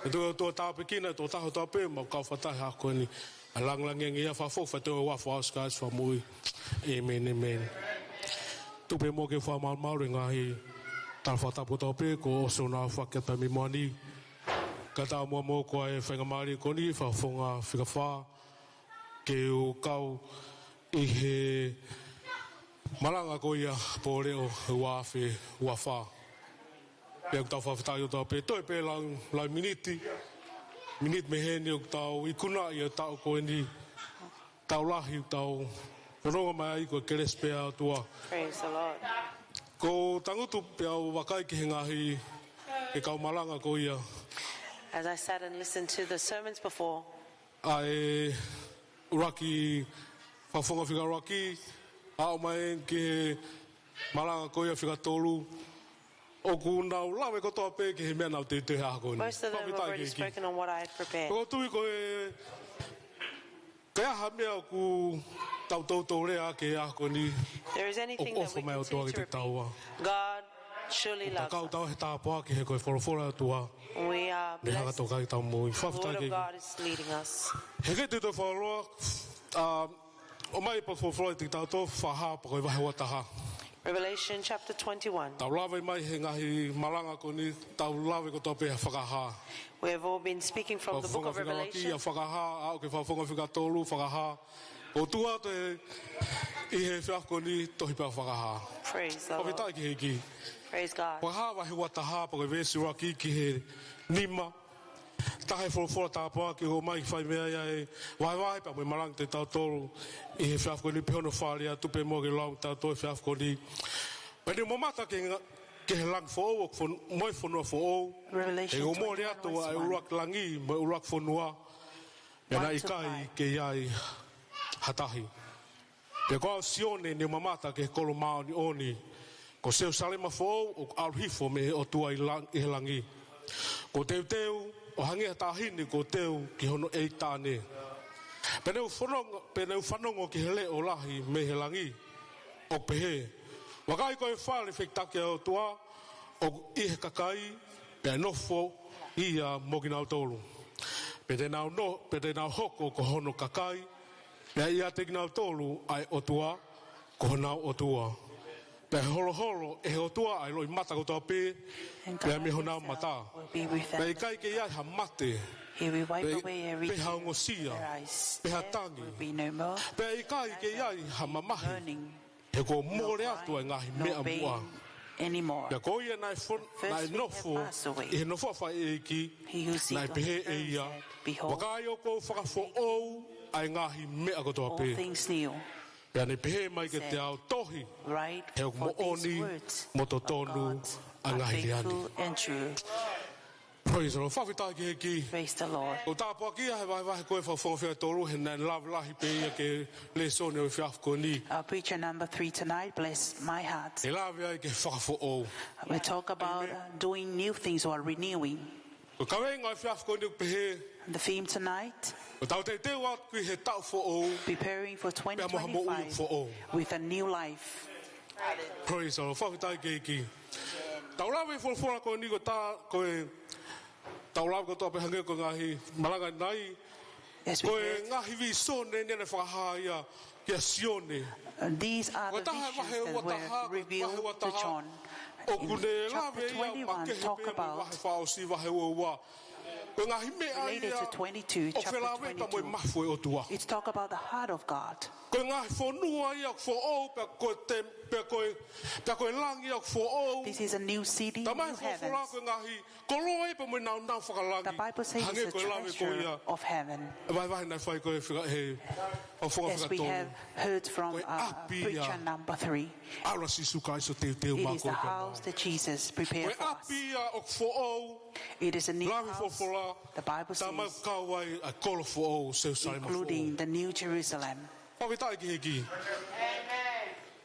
ʻE tuku, ʻOtua, tāpuekina e tokotaha kotoa pē ʻoku mau kau fakataha he ʻaho ko eni. ʻA e langilangiʻia, fakafoki, faitoʻo ʻi ho huafa, ʻo Sīsū Kalaisi Fakamoʻui. ʻĒmeni, ʻēmeni. Tuku pē muʻa ke u fakamalumalu e ngaahi tala fakatapu kotoa pē kuo ʻosi hono aofaki atu mei muʻa ni. Kae ʻatā muʻa moʻoku ʻa e faingamālie ko eni, Fakafofonga fika fā, ke u kau ʻi he malanga ko ia Pōleʻo ua afe ua fā. Pea ʻoku tau fakafetaʻi ʻOtua pē, toe pē lau, lau miniti, miniti mei heni ʻoku tau ikunaʻi e taʻu ko eni, taʻu lahi ʻoku tau nonga mai ai, ko e kelesi pē ʻa e ʻOtua. Praise the Lord. Ko e tangutu pē au ʻo vakai ki he ngaahi, e kau malanga ko ia. As I sat and listened to the sermons before, ʻa e ʻuluaki, Fakafofonga fika ʻuluaki, aʻu mai ki he malanga ko ia fika tolu, ʻoku nau lave kotoa pē ki he meʻa naʻa ku teuteu he ʻaho ko eni. Most of them have already spoken on what I had prepared. Fakafetaʻi ki he ʻEiki. Ko e tui ko e, ko e hā ha meʻa ʻoku tau toutou lea ki ai he ʻaho ko eni, ʻoku ʻofa mai ʻOtua kiate kitaua. There is anything that we continue to repeat, God surely loves us. ʻOku tau tauhi he tāpuaki he ko e folofola ʻa e ʻOtua. We are blessed. Naʻe hanga ʻo tokaiʻi ʻetau moʻui. Fakafetaʻi ki he ʻEiki. The word of God is leading us. He ʻikai te u toe fakalea, ʻa, ʻomai pē folofola kiate kitautolu, Fakahā pea ko e vahe ua taha. Revelation chapter twenty-one. Tau lave mai he ngaahi malanga ko eni, tau lave kotoa pē he Fakahā. We have all been speaking from the book of Revelation. Fakafofonga fika ʻuluaki, ʻa e Fakahā, aʻu ki he Fakafofonga fika tolu, Fakahā. ʻOtua ʻoku ʻi he efiafi ko eni, tohi pē ʻa e Fakahā. Praise the Lord. Fakafetaʻi ki he ʻEiki. Praise God. Fakahā vahe ua taha pea ko e veesi ʻuluaki ki he nima. Taha e folofola tāpuaki ʻoku ʻomai ke fai mei ai ʻa e vahevahe pea mo e malanga kiate kitautolu ʻi he efiafi ko eni, pea hono fakalea, tuku pē muʻa ke lau kiate kitautolu he efiafi ko eni. Pea ne u mamata ki he nga-, ki he langi foʻou ʻoku fon-, mo e fonua foʻou. He kuo mole atu ʻa e ʻuluaki langi mo e ʻuluaki fonua, pea naʻe ʻikai ke ʻi ai ha tahi. Pea ko au Sione ne u mamata ki he kolo māʻoniʻoni, ko Selūsalema foʻou ʻoku ʻalu hifo mei he ʻOtua ʻi lang-, ʻi he langi, kuo teuteu ʻo hangē ha taʻahine kuo teu ki hono ʻeiki taʻane. Pea ne u fanongo, pea ne u fanongo ki he leʻo lahi mei he langi, ʻo pehē: Vakai, ko e fale fehikitaki ʻa e ʻOtua ʻoku ʻi he kakai, pea ʻe nofo ia mo kinautolu. Pea te nau no-, pea te nau hoko ko hono kakai, pea ʻiate kinautolu ʻa e ʻOtua, ko honau ʻOtua. Pea ʻe holoholo ʻe he ʻOtua ʻa e loʻimata kotoa pē mei honau mata. Pea ʻe ʻikai ke ʻi ai ha mate, pe ha ongosia, pe ha tangi. Pea ʻe ʻikai ke ʻi ai ha mamahi, he kuo mole atu ʻa e ngaahi meʻa muʻa. anymore. Pea ko ia naʻe fo-, naʻe nofo ʻi he nofoʻa fakaʻeiʻeiki, naʻe pehē ʻe ia, "Vakai, ʻoku ou fakafoʻou ʻa e ngaahi meʻa kotoa pē." Pea ne pehē mai kiate au, "Tohi, he ʻoku moʻoni mo totonu ʻa e ngaahi lea ni." Praise the Lord. Fakafetaʻi ki he ʻEiki. Praise the Lord. ʻOku tāpuakiʻi ʻa e vahevahe ko ē fakafofonga fika tolu, he naʻe lave lahi pē ia ki he lēsoni ʻo e efiafi ko eni. Our preacher number three tonight, bless my heart. ʻE lave ai ki he fakafoʻou. We talk about, uh, doing new things or renewing. Ko e kaveinga ʻo e efiafi ko eni ʻoku pehē, the theme tonight, ʻoku tau teuteu atu ki he taʻu foʻou, preparing for pea mo ha moʻui ʻoku foʻou. Twenty twenty-five with a new life. Praise the Lord. Fakafetaʻi ki he ʻEiki. Tau lave ʻi he folofola ko eni, ko e ta-, ko e tau lave kotoa pē hangē ko e ngaahi malanga nai. Ko e ngaahi vīsone naʻe fakahā ia kia Sione. These are the visions that were revealed to John. Ko e ngaahi vahe ua taha, vahe ua taha, ko e vahe ua taha. In chapter twenty-one, talk about, related to twenty-two, chapter twenty-two. Ko e ngaahi meʻa ia ʻoku makehe pē mo e vahe fakaʻosi, vahe ua ua. Ko e ngaahi meʻa ia ʻoku felāveʻi pea mo e mafu ʻo e ʻOtua. It's talk about the heart of God. Ko e ngaahi fonua ia ʻoku foʻou, pea ko e tem-, pea ko e, pea ko e langi ia ʻoku foʻou. This is a new city, new heavens. Talamai ʻe he folofola ko e ngaahi koloa ia pea mo e nāunau fakalangi. The Bible says it's a treasure of heaven. Hangē ko e lave ko ia ʻa e vahevahe naʻe fai ko ē ʻe he fika-, he fakafofonga fika tolu. As we have heard from, uh, preacher number three. Ko e ʻapi ia ʻa e ʻAlo ʻo Sīsū Kalaisi ʻoku teuteu maʻa koe pea mo au. It is the house that Jesus prepared for us. Ko e ʻapi ia ʻoku foʻou. It is a new house. Lave ʻe he folofola. The Bible says, talamai ʻoku kau ai ʻa e kolo foʻou, Selusalema foʻou. Including the New Jerusalem. Fakafetaʻi ki he ʻEiki.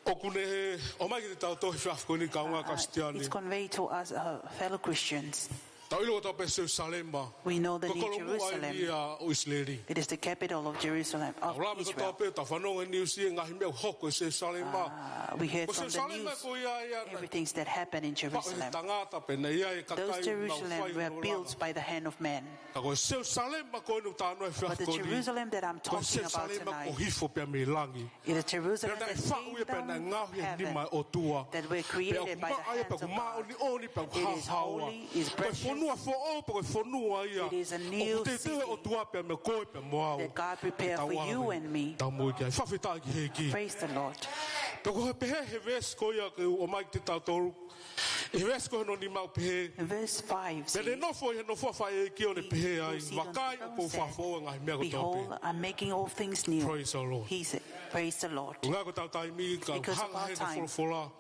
ʻOku ne ʻomai kiate kitautolu he efiafi ko eni, kāinga Kalisitiane. Uh, it's conveyed to us, uh, fellow Christians. Tau ʻilo kotoa pē Selusalema. We know the New Jerusalem. Ko e kolomuʻa ia ʻo ʻIsileli. It is the capital of Jerusalem, of Israel. Tau lave kotoa pē, tau fanongo he niusi e ngaahi meʻa ʻoku hoko ʻi Selusalema. Uh, we heard from the news, ko Selusalema ko ia ia naʻe everything that happened in Jerusalem. Faʻu ʻe he tangata pea naʻe ʻi ai e kakai naʻa nau fai e malanga. Those Jerusalem were built by the hand of man. Ka ko e Selusalema ko eni ʻoku talanoa he efiafi ko eni, but the Jerusalem that I'm talking about tonight, ko e Selusalema kuo hifo pē ia mei langi. It is Jerusalem that came down from heaven, that were created by the hands of God. Pea naʻe faʻu ia pea naʻe ngaohi ʻe he nima ʻo e ʻOtua. Pea ʻoku maʻa ia pea ʻoku hāhaoa. It is holy, is precious. Ko e fonua foʻou, pea ko e fonua ia ʻoku teuteu ʻe he ʻOtua pea mo koe pea mo au. It is a new city that God prepared for you and me. Ke tau ʻave, tau moʻui ki ai. Fakafetaʻi ki he ʻEiki. Praise the Lord. Pea ʻoku pehē he veesi ko ia ʻoku ʻomai kiate kitautolu. ʻI he veesi ko hono nima ʻoku pehē. Verse five says, pea ne nofo ʻi he nofoʻa fakaʻeiʻeiki ʻo ne pehē ai, "Vakai, ʻoku ou fakafoʻou ʻa e ngaahi meʻa kotoa pē." He who sits on the throne said, "Behold, I'm making all things new." Praise the Lord. He said, praise the Lord. Koeʻuhi ko hotau taimi, ka u hanga heni he folofola.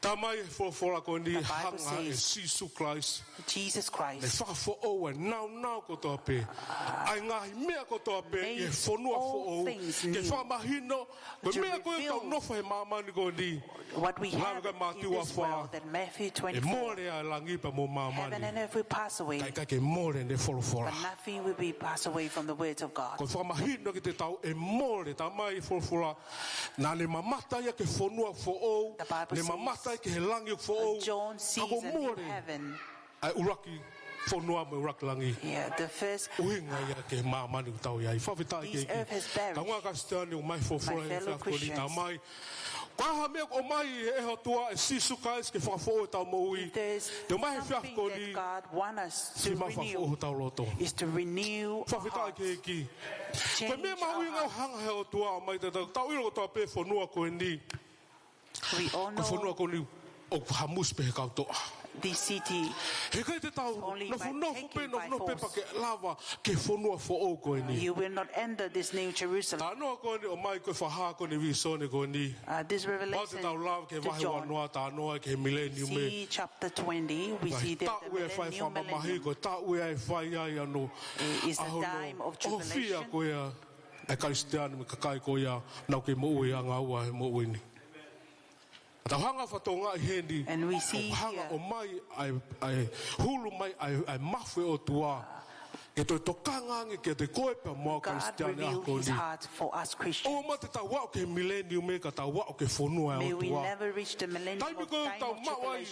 Because of our time, talamai ʻe he folofola ko eni, the Bible says, hanga ʻe Sīsū Kalaisi, Jesus Christ, ne fakafoʻou ʻa e nāunau kotoa pē, ʻa e ngaahi meʻa kotoa pē ʻi he fonua foʻou, made all things new, ke fakamahino ko e meʻa ko ē ʻoku tau nofo he māmani ko eni. To reveal what we have in this world, lave ki ai Mātiu ua fā, that Matthew twenty-four, ʻe mole ʻa e langi pea mo māmani, heaven and earth will pass away, ka ʻe ʻikai ke mole ʻene folofola. But nothing will be passed away from the words of God. Ko e fakamahino kiate kitautolu ʻe mole, talamai ʻe he folofola, naʻa ne mamata ia ki he fonua foʻou, the Bible says, ne mamata ia ki he langi foʻou, John sees a new heaven, ka kuo mole ʻa e ʻuluaki fonua mo e ʻuluaki langi. Yeah, the first, ʻuhinga ia ki he māmani ʻoku tau ʻi ai. Fakafetaʻi ki he ʻEiki. This earth has perished. Kāinga Kalisitiane, ʻomai e folofola he efiafi ko eni, talamai, my fellow Christians, ko e hā ha meʻa ʻoku ʻomai ʻe he ʻOtua, ʻe Sīsū Kalaisi, ke fakafoʻou hotau moʻui, if there's something that God want us to renew, is to renew our hearts. Te u ʻomai he efiafi ko eni, ke fai fakafoʻou hotau loto. Fakafetaʻi ki he ʻEiki. Change our hearts. Ko e meʻa mahuʻinga ʻoku hanga ʻe he ʻOtua ʻo ʻomai kiate kitautolu, tau ʻilo kotoa pē fonua ko eni. We all know this city is only by taking by force. Ko e fonua ko eni ʻoku hamusi pē ʻe he kau toʻa. He ʻikai te tau nofonofo pē, nofonofo pē pea ke lava ki he fonua foʻou ko eni. You will not enter this new Jerusalem. Talanoa ko eni ʻomai ko e fakahā ko eni, vīsone ko eni. Uh, this revelation to John. Kapau te tau lave ki he vahe uanoa, talanoa ki he mileniume. We see chapter twenty, we see that the millennium, millennium, ko e taʻu ia ʻe fai ai hono, is the time of tribulation, ʻa hono ʻohofia ko ia ʻa e Kalisitiane mo e kakai ko ia naʻa nau kei moʻui ʻi he anga ua he moʻui ni. Tau hanga ʻo fakatokangaʻi heni, and we see here, ʻoku hanga ʻo ʻomai ʻa e, ʻa e hulu mai ʻa e, ʻa e mafu ʻa e ʻOtua, ke toe tokanga ange kiate koe pea mo au Kalisitiane ʻaho ko eni. God revealed his heart for us Christians. ʻOua te tau aʻu ki he mileniume ka tau aʻu ki he fonua ʻa e ʻOtua. May we never reach the millennium of dynasty. Taimi ko ē ʻoku tau maʻu ai,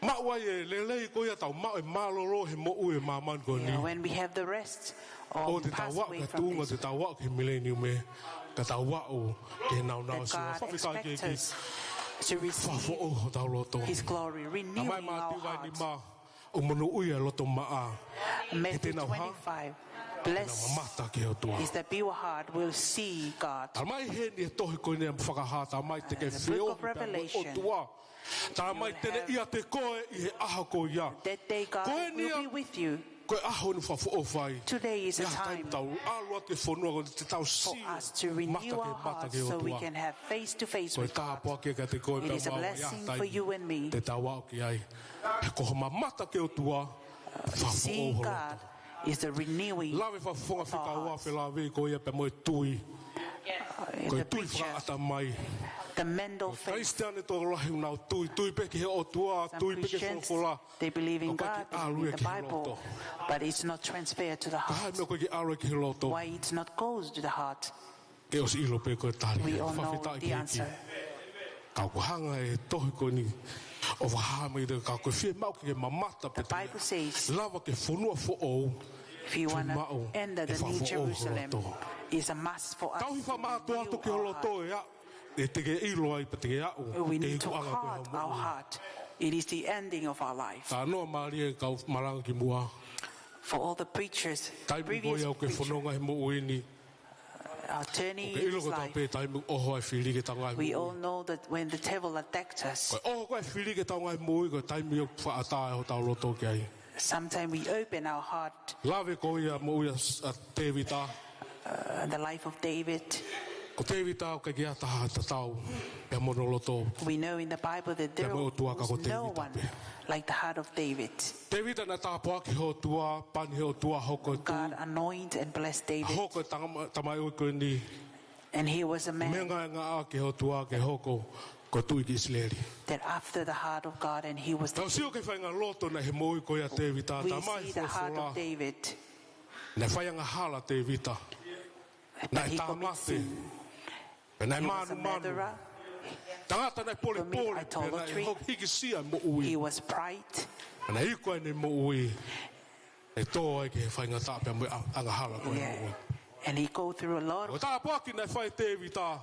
maʻu ai e lelei ko ia, tau maʻu e mālōlō he moʻui ʻi he māmani ko eni. Yeah, when we have the rest or we pass away from this. ʻOua te tau aʻu ki he tuʻunga te tau aʻu ki he mileniume, ka tau aʻu ki he nāunau ʻo e Siua. That God expects us to receive His glory, renewing our hearts. Fakafoʻou hotau loto. Talamai ʻe Mātiu vahe nima, ʻoku monūʻia ʻa e loto maʻa, he te nau hā? Matthew twenty-five, blessed is the pure heart, will see God. Talamai heni he tohi ko eni ʻa e Fakahā, talamai te ke feohi pea mo e ʻOtua. Talamai te ne ʻiate koe ʻi he ʻaho ko ia. That day God will be with you. Ko e ʻaho ni fakaʻofoʻofa ai. Today is a time tau ʻalu atu ki he fonua ko eni te tau sio mata ki he mata ki he ʻOtua. For us to renew our hearts so we can have face to face with God. Ko e tāpuaki kiate koe pea mo au ʻi he taimi te tau aʻu ki ai. It is a blessing for you and me. Ko ho mamata ki he ʻOtua, fakafoʻou ho loto. Seeing God is the renewing of our hearts. Lave fakafofonga fika ua, felāveʻi ko ia pea mo e tui. Ko e tui fakaʻatamai. The preacher, the mental faith. Kalisitiane tokolahi ʻoku nau tui, tui pē ki he ʻOtua, tui pē ki he folofola. Some Christians, they believe in God, they believe in the Bible, but it's not transferred to the heart. Ka ʻikai ke ʻalu ia ki he loto. Why it's not goes to the heart? Ke ʻosi ʻilo pē ko e tali. We all know the answer. Fakafetaʻi ki he ʻEiki. Ka ʻoku hanga ʻe he tohi ko eni ʻo fakahā mai kiate au, ka ko e fiemaʻu ke ke mamata pē. The Bible says, lava ki he fonua foʻou, if you wanna enter the New Jerusalem, it's a must for us to renew our heart. Tauhi fakamātoato ki ho loto ʻe aʻu, ʻe te ke ʻilo ai pea te ke aʻu ki he ikuʻanga ko ē ʻo ho moʻui. We need to guard our heart. It is the ending of our life. Talanoa mālie kau malanga kimuʻa. For all the preachers, previous preachers. Taimi ko ia ʻoku ke fononga he moʻui ni, our journey in this life. ʻOku ke ʻilo kotoa pē taimi ʻoho ai e fili ki heʻetau ngaahi moʻui. We all know that when the devil attacked us, ko e ʻoho ko ē e fili ki heʻetau ngaahi moʻui, ko e taimi ʻoku fakaʻatā ai hotau loto ki ai. Sometimes we open our heart. Lave ko ia moʻui ʻa, ʻa Tēvita. Uh, the life of David. Ko Tēvita ʻoku ʻikai ke ʻi ai ha taha tatau pea mo hono loto. We know in the Bible that there was no one like the heart of David. Pea mo e ʻOtua ka ko Tēvita pē. Tēvita naʻe tāpuakiʻi ʻe he ʻOtua, pani ʻe he ʻOtua, hoko e tuʻi. God anoint and bless David. Hoko e tama-, tamaioʻeiki ko eni. And he was a man. Meʻa naʻe ngāueʻaki ʻe he ʻOtua ke hoko ko e tuʻi ki ʻIsileli. That after the heart of God, and he was the king. Tau sio ki he faʻahinga loto naʻe ʻi he moʻui ko ia ʻa Tēvita, talamai ʻe he folofola. We see the heart of David. Naʻe fai angahala ʻa Tēvita. That he commits sin. Naʻe tāmate. Pea naʻe mānumanu. He was a murderer. Tangata naʻe polepole, commit idolatry. Pea naʻe hiki, hikisia e moʻui. He was pride. Pea naʻe iku ai ʻene moʻui. ʻE tō ai ki he faingataʻa pea mo e a-, angahala ko ē ʻo e moʻui. Yeah. And he go through a lot of. Ko e tāpuaki naʻe fai ʻe Tēvita.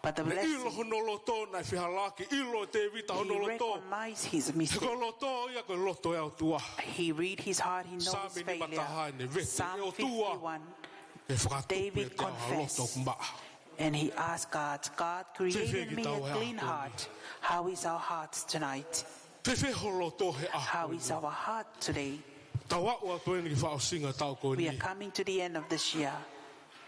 But the blessing, naʻe ʻilo hono loto, naʻe fehālaaki, ʻilo ʻe Tēvita hono loto. He recognized his mistake. He ko e loto ia ko e loto ʻo e ʻOtua. He read his heart, he knows his failure. Saame nimataha, naʻe vete ʻe he ʻOtua. Psalm fifty-one, David confessed. Ke fakatupu ʻiate au ha loto ʻoku maʻa. And he asked God, "God, create in me a clean heart." Fēfē kitaua he ʻaho ni? How is our hearts tonight? Fēfē ho loto he ʻaho ni? How is our heart today? Tau aʻu atu eni ki he fakaʻosinga ʻo e taʻu ko eni. We are coming to the end of this year.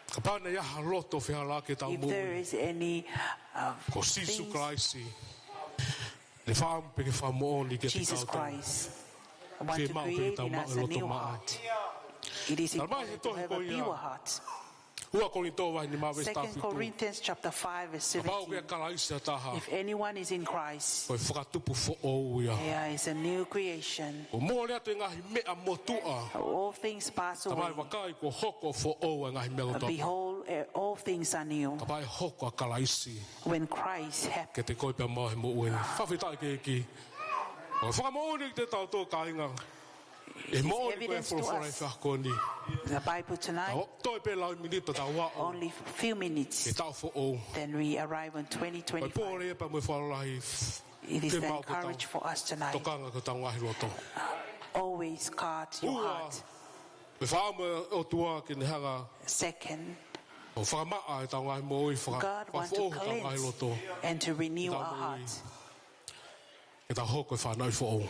Kapau naʻe ʻi ai ha loto fehālaaki ʻi heʻetau moʻui, if there is any, uh, things, ko Sīsū Kalaisi naʻe fakaʻamu pē ke fakamoʻoni kiate kitautolu. Jesus Christ want to create in us a new heart. Fiemaʻu ke tau maʻu e loto maʻa. It is important to have a pure heart. Talamai ʻe he tohi ko ia, Ua Kolinitō vahe nima veesi taha fitu. Second Corinthians chapter five, verse seventeen. Kapau ʻoku ʻi ai ha Kalaisi ʻi ha taha, if anyone is in Christ, ko e fakatupu foʻou ia. There is a new creation. Kuo mole atu e ngaahi meʻa motuʻa. All things pass away. Talamai, vakai, kuo hoko foʻou ʻa e ngaahi meʻa kotoa. Behold, eh, all things are new. Kapau ʻe hoko ʻa Kalaisi, when Christ hap- kiate koe pea mo au he moʻui ni. Fakafetaʻi ki he ʻEiki. ʻOku fakamoʻoni kiate kitautolu kāinga. It is evidence to us. ʻE moʻoni ko e folofola ʻi he ʻaho ko eni. The Bible tonight. Tau toe pē lau e miniti pea tau aʻu. Only few minutes. Ki he taʻu foʻou. Then we arrive on twenty twenty-five. Ko e pole ia pea mo e falalahi. It is the encourage for us tonight. Fiemaʻu ke tau tokanga ki hotau ngaahi loto. Always guard your heart. Ua, ko e fakaʻamu ʻa e ʻOtua ke ne hanga, second, ʻo fakamaʻa ʻetau ngaahi moʻui, faka-, fakafoʻou hotau ngaahi loto. God want to cleanse and to renew our hearts. Ke tau hoko ko e fānau foʻou.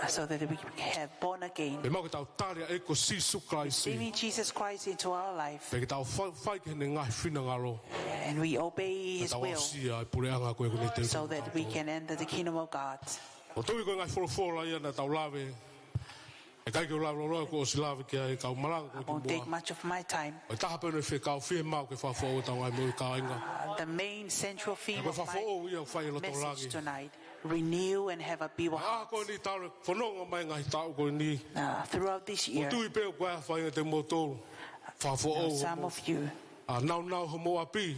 So that we have born again. Fiemaʻu ke tau tali ʻa e ʻEiki ko Sīsū Kalaisi. Receiving Jesus Christ into our life. Pea ke tau fa-, fai ki heʻene ngaahi finangalo. And we obey his will. Ke tau aʻusia e puleʻanga ko ē ʻoku ne teuteu kiate kitautolu. So that we can enter the kingdom of God. ʻOku ou tui ko e ngaahi folofola ia naʻa tau lave, ʻe ʻikai ke u lave loloa, kuo ʻosi lave ki ai e kau malanga ko ē kimuʻa. I won't take much of my time. Ko e taha pē ʻo e fekau, fiemaʻu ke fakafoʻou hotau ngaahi moʻui kāinga. Uh, the main central theme of my message tonight. Ko e fakafoʻou ia ʻoku fai ʻi loto langi. Renew and have a pure heart. ʻA ia ko eni talu e fononga mai e ngaahi taʻu ko eni. Uh, throughout this year, ʻoku ou tui pē ʻoku ʻi ai ha faʻahinga ʻiate kimoutolu. Fakafoʻou hoʻomou, some of you, ʻa, naunau homou ʻapi.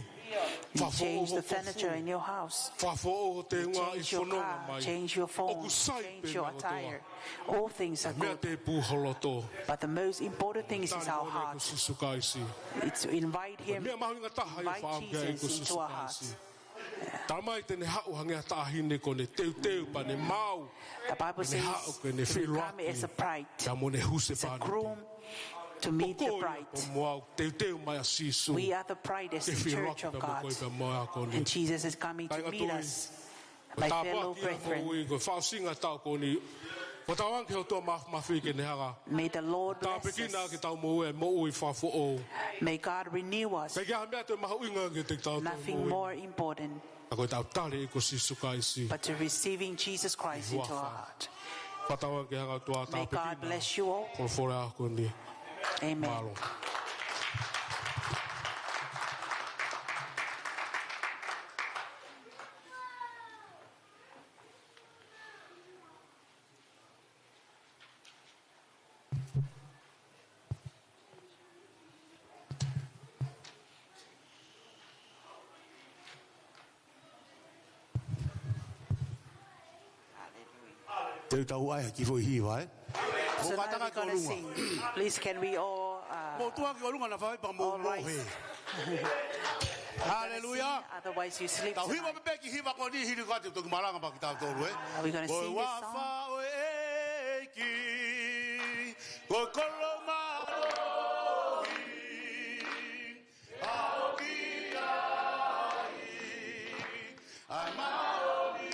You change the furniture in your house. Fakafoʻou ho kofu. Fakafoʻou ho tēnga ʻi he fononga mai. You change your car, change your phone, change your attire. ʻOku sai pē meʻa kotoa. All things are good. Meʻa tēpū ho loto. But the most important thing is our heart. Tali mo e ʻEiki ko Sīsū Kalaisi. It's invite him, meʻa mahuʻinga taha ia, invite Jesus into our heart. Fakaʻamu ki he ʻEiki ko Sīsū Kalaisi. Talamai te ne haʻu hangē ha taʻahine kuo ne teuteu pea ne maau. The Bible says, he will come as a bride, as a groom to meet the bride. Pea mo ne husepāniti. He's a groom. Ko koe ia pea mo au, teuteu mai ʻa Sīsū. We are the bride as the church of God. Ke feʻiloaki pea mo koe pea mo au he ʻaho ko eni. And Jesus is coming to meet us. Kāinga tui, My fellow brethren, ko e fakaʻosinga taʻu ko eni, ʻoku tauange ki he ʻOtua Māfimafi ke ne hanga ʻo tāpuekina ke tau moʻui e moʻui fakafoʻou. May God renew us. Ka ʻikai ha meʻa toe mahuʻinga ke te tau moʻui. Nothing more important. Ka ko e tau tali ʻe ko Sīsū Kalaisi. But to receiving Jesus Christ into our heart. Fakatauange ke hanga ʻOtua ʻo tāpuekina. May God bless you all. Folofola ko eni. Amen. Mālō. Te u tau ʻai ha kiʻi foʻi hiva, ē? Mo kātaki ki ʻolunga. Please, can we all, uh, mo tuʻu ki ʻolunga naʻa faifai pea mo mohe. Haleluia. Otherwise you sleep tonight. Tau hiva pē kiʻi hiva ko eni hili ko ʻete toki malanga pea kitautolu, ē? We're gonna sing this song. Ko e huafa ʻo e ʻEiki, ko e kolo mālohi, ʻa ʻoku ʻi ai ʻa e māʻoniʻoni,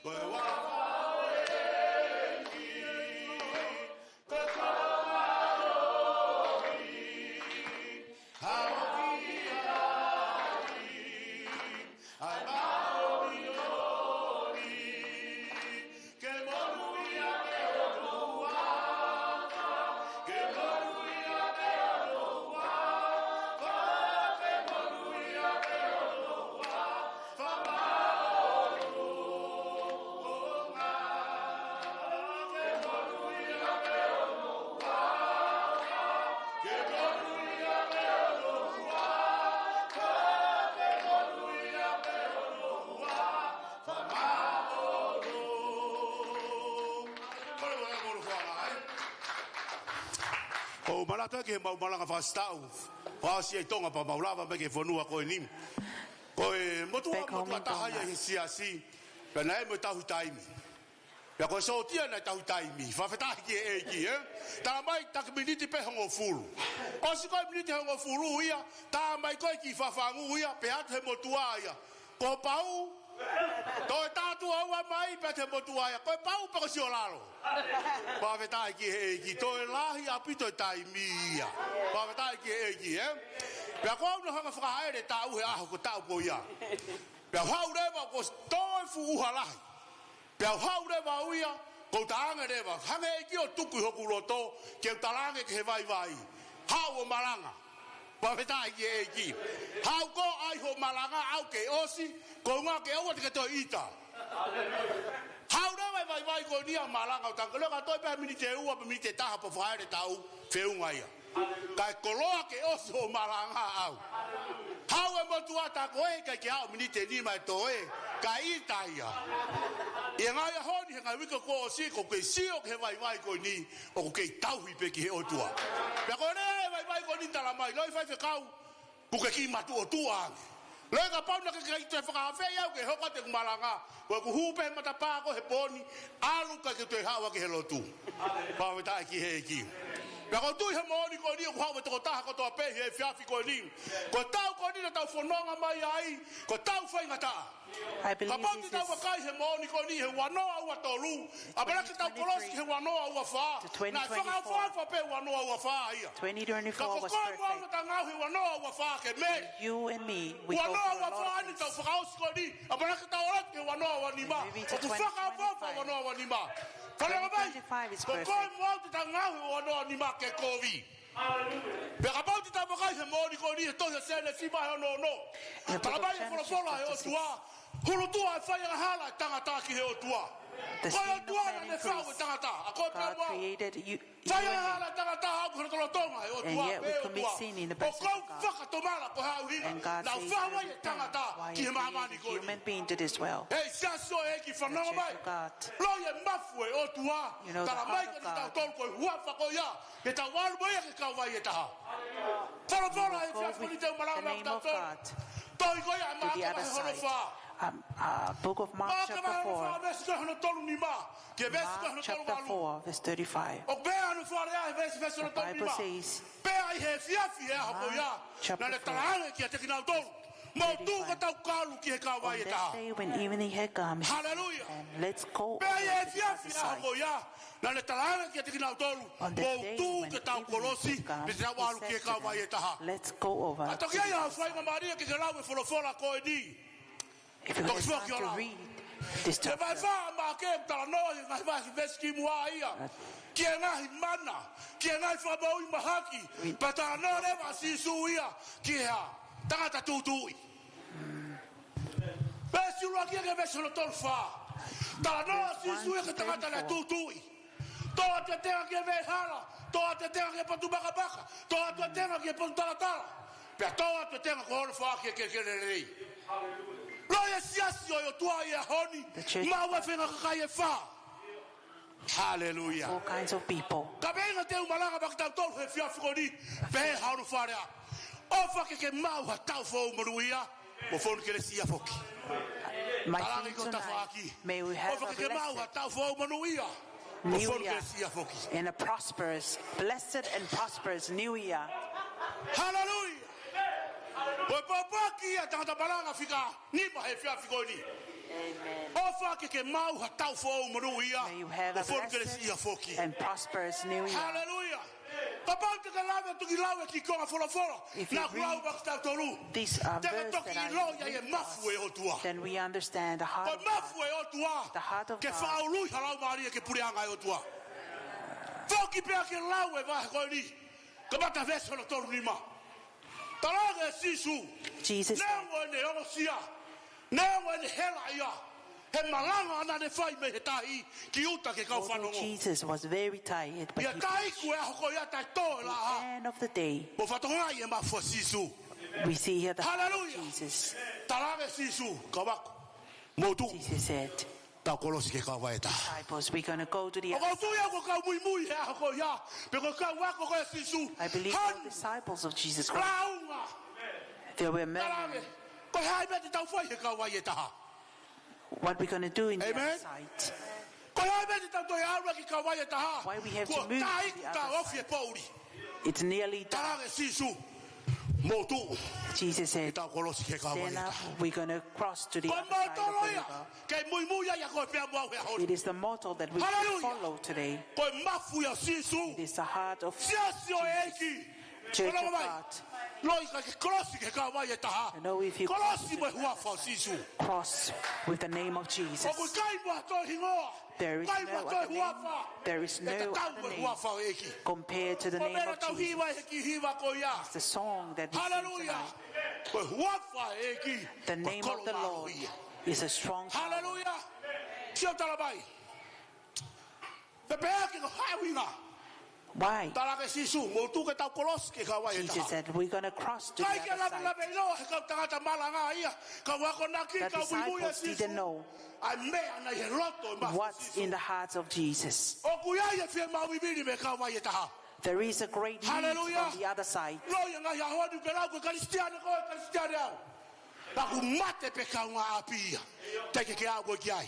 ko e huafa ʻo e ʻEiki, ko e kolo mālohi, ʻa ʻoku ʻi ai ʻa e māʻoniʻoni. Ke monūʻia pē hono huafa, ke monūʻia pē hono huafa, ke monūʻia pē hono huafa māʻolunga. Ke monūʻia pē hono huafa, ke monūʻia pē hono huafa, ke monūʻia pē hono huafa. Ko e mana atu ki he mau malanga fakasitaʻu, fakaʻosi ʻi Tonga pea mau lava mai ki he fonua ko eni. Ko e motuʻa, motuʻa taha ia he siasi, pea naʻe ʻi ai mo e tauhi taimi. Pea ko e sōtia naʻe tauhi taimi, fakafetaʻi ki he ʻEiki, ē? Tala mai, taki miniti pē hongofulu. ʻOsi ko e miniti hongofulu ia, tā mai ko e kiʻi fafangu ia, pehē atu he motuʻa ia, ko e pau? Toe tā tuʻo ua mai, pehē atu he motuʻa ia, ko e pau pe ko e sio lalo? Fakafetaʻi ki he ʻEiki, toe lahi ʻaupito e taimi ia. Fakafetaʻi ki he ʻEiki, ē? Pea ko au naʻe hanga ʻo fakahaʻele taʻu he ʻaho ko e taʻu ko ia. Pea u haʻu leva ʻo toe fuʻu ʻuha lahi. Pea u haʻu leva au ia, kou talaange leva, hanga ʻe he ʻEiki ʻo tuku ʻi hoku loto, ke u talaange ki he vaivai. Haʻu ʻo malanga. Fakafetaʻi ki he ʻEiki. Haʻu koe ʻai hoʻo malanga, ʻalu ke ʻosi, koeʻuhi ke ʻoua te ke toe ʻita. Haʻu leva e vaivai ko eni ʻo malanga ʻo tangi, leva ka toe pē miniti ʻe ua pe miniti ʻe taha pea fakahaʻele taʻu, feʻunga ia. Kae koloa ke ʻosi hoʻo malanga ʻaʻau. Haʻu e motuʻa tā ko ē, ʻikai ke aʻu miniti ʻe nima ʻe toe, kae ʻita ia. ʻI he ngaahi ʻaho ni, he ngaahi uike kuo ʻosi, ʻoku kei sio ki he vaivai ko eni, ʻoku kei tauhi pē ki he ʻOtua. Pea ko e lea e vaivai ko eni tala mai, loi faifekau, ʻoku ke kiʻi matuʻotuʻa ange. Loi kapau naʻa ke ʻikai toe fakaafeʻi au ke hoko atu ʻeku malanga, ko ʻeku hū pē he matapā ko ē he pō ni, ʻalu kae ʻikai ke toe haʻu au ki he lotu. Fakafetaʻi ki he ʻEiki. Pea ʻoku ou tui he moʻoni ko eni ʻoku haʻu e tokotaha kotoa pē he efiafi ko eni. Ko e taʻu ko eni naʻa tau fononga mai ai, ko e taʻu faingataʻa. I believe this is Kapau te tau vakai he moʻoni ko eni he ua noa ua tolu, ʻa pea naʻa ke tau kolosi ki he ua noa ua fā, naʻe fakaʻofoʻofa pē ua noa ua fā ia. Ka ko koe mo au naʻa tau ngāue he ua noa ua fā ke mei. You and me, we go for a lot of things. Ua noa ua fā ni tau fakaʻosi ko eni, ʻa pea naʻa ke tau ʻalu atu ki he ua noa ua nima. ʻOku fakaʻofoʻofa ua noa ua nima. Fanongo mai, ko koe mo au te tau ngāue he ua noa ua nima ke kovi. Pea kapau te tau vakai he moʻoni ko eni he tohi ʻa Sēnesi vahe ono ono. Tala mai e folofola ʻa e ʻOtua, hulutuʻa e faiangahala ʻa e tangata ki he ʻOtua. Ko e ʻOtua naʻa ne faʻu e tangata, ʻa koe pea mo au. Faiangahala e tangata, ʻoku hano tolotonga e ʻOtua, pea ʻOtua. ʻOku ou fakatomala ko e hā e ʻuhinga naʻa ku faʻu ai e tangata ki he māmani ko eni. He is just so ʻEiki fanongo mai. Loi e mafu e ʻOtua, tala mai kia kitautolu ko e huafa ko ia. Ke tau ʻalu mo ia ki he kauvai ʻe taha. Folofola he efiafi ko eni te u malanga maʻa kitautolu. Tohi ko ia ʻa Maʻake vahe hono fā. Maʻake vahe hono fā, veesi ko hono tolu nima ki he veesi ko hono tolu valu. ʻOku pehē hono fakalea he veesi, veesi hono tolu nima. Pea ʻi he efiafi he ʻaho ko ia, naʻa ne talaange kiate kinautolu, Mou tuʻu ke tau kolu ki he kauvai ʻe taha. Haleluia. Pea ʻi he efiafi ʻaho ko ia, naʻa ne talaange kiate kinautolu, mou tuʻu ke tau kolosi, pea te tau ʻalu ki he kauvai ʻe taha. Ka toki ʻi ai haʻo faingamālie ke ke lau e folofola ko eni. Toki foki ʻo lau. He vaeua ʻa Maʻake, talanoa ʻi he ngaahi vahe veesi kimuʻa ia ki he ngaahi mana, ki he ngaahi fakamoʻui mahaki, pea talanoa leva ʻa Sīsū ia ki he tangata tūtuuʻi. Veesi ʻuluaki ki he veesi hono tolu fā. Talanoa ʻa Sīsū ia ki he tangata naʻe tūtuuʻi. Tō atu e tenga ki he veʻehala, tō atu e tenga ki he potu makapaka, tō atu e tenga ki he potu talatala, pea tō atu e tenga ko hono fā ki he kelekele lelei. Loi e siasi ʻo e ʻOtua ʻi he ʻaho ni, maʻu e faʻahinga kakai ʻe fā. Haleluia. All kinds of people. Ka pehē ʻa e teu malanga maʻa kitautolu he efiafi ko eni, pehē ʻe he Fale Alea, ʻofa ke ke maʻu ha taʻu foʻou monūʻia, mo fonu kelesi ia foki. Talaange ki ho tafaʻaki, ʻofa ke ke maʻu ha taʻu foʻou monūʻia, mo fonu kelesi ia foki. And a prosperous, blessed and prosperous New Year. Haleluia. Ko e pōpoaki ia ʻa e tangata malanga fika nima he efiafi ko eni. ʻOfa ke ke maʻu ha taʻu foʻou monūʻia, mo fonu kelesi ia foki. Haleluia. Kapau te ke lave atu ki he lau e kiʻi konga folofola naʻa ku lau maʻa kitautolu, te ke toki ʻiloʻi ai e mafu ʻo e ʻOtua. Ko e mafu ʻo e ʻOtua ke fakaului ha laumālie ki he puleʻanga ʻo e ʻOtua. Foki pea ke lau e vahe ko eni, kamata veesi hono tolu nima. Talaange ʻe Sīsū, neongo ʻene ongosia, neongo ʻene helaʻia, he malanga naʻa ne fai mei he tahi ki ʻuta ki he kau fanongo. Although Jesus was very tired, but he preached. ʻI he taʻu ko ia ʻa e ʻaho ko ia taʻe tō e laʻā, mo fakatokangaʻi e mafu ʻa Sīsū. We see here the heart of Jesus. Talaange ʻe Sīsū, kau ako, mou tuʻu. Jesus said, tau kolosi ki he kauvai ʻe taha. Disciples, we're gonna go to the other side. ʻOku ou tui au ko e kau muimui he ʻaho ko ia, pe ko e kau ako ko ia ʻo Sīsū, I believe the disciples of Jesus Christ, lāunga. There were many. Talaange, ko e hā e meʻa te tau fai he kauvai ʻe taha? What we gonna do in the other side? Ko e hā e meʻa te tau toe ʻalu ki he kauvai ʻe taha? Why we have to move to the other side? Kuo taʻofi e poʻuli. It's nearly done. Talaange ʻe Sīsū, mou tuʻu. Jesus said, tau kolosi ki he kauvai ʻe taha. Stand up, we're gonna cross to the other side of the river. Ko e motolo ia ke muimui ai ʻa koe pea mo au he ʻaho ni. It is the motto that we follow today. Haleluia. Ko e mafu ia ʻo Sīsū. It is the heart of Jesus. Siasi ʻo e ʻEiki. Church of God. Loi ka ke kolosi ki he kauvai ʻe taha. I know if you cross to the other side, kolosi mo e huafa ʻo Sīsū. Cross with the name of Jesus. ʻOku ʻikai mo ha toe hingoa. There is no other name. There is no other name compared to the name of Jesus. Ko e meʻa naʻa tau hiva he kiʻi hiva ko ia. It's the song that we sing tonight. Haleluia. Ko e huafa ʻo e ʻEiki, ko e kolo mālohi ia. The name of the Lord is a strong tower. Haleluia. Sio, tala mai. Pea pehē ki he ʻuhinga. Why? Talaange ʻe Sīsū, mou tuʻu ke tau kolosi ki he kauvai ʻe taha. Jesus said, we're gonna cross to the other side. ʻIkai ke lavelaveʻiloa ʻe he kau tangata malanga ia, kau akonaki, kau muimui ʻa Sīsū, the disciples didn't know ʻa e meʻa naʻe ʻi he loto ʻo e mafu ʻo Sīsū. What's in the hearts of Jesus. ʻOku ʻi ai e fiemaʻu vivili mei he kauvai ʻe taha. There is a great need from the other side. Haleluia. Loi e ngaahi ʻaho ni ʻoku ke lau ko e Kalisitiane koe, Kalisitiane au. Ka ʻoku mate pē kaungāʻapi ia, teʻeki ke ke aʻu koe ki ai.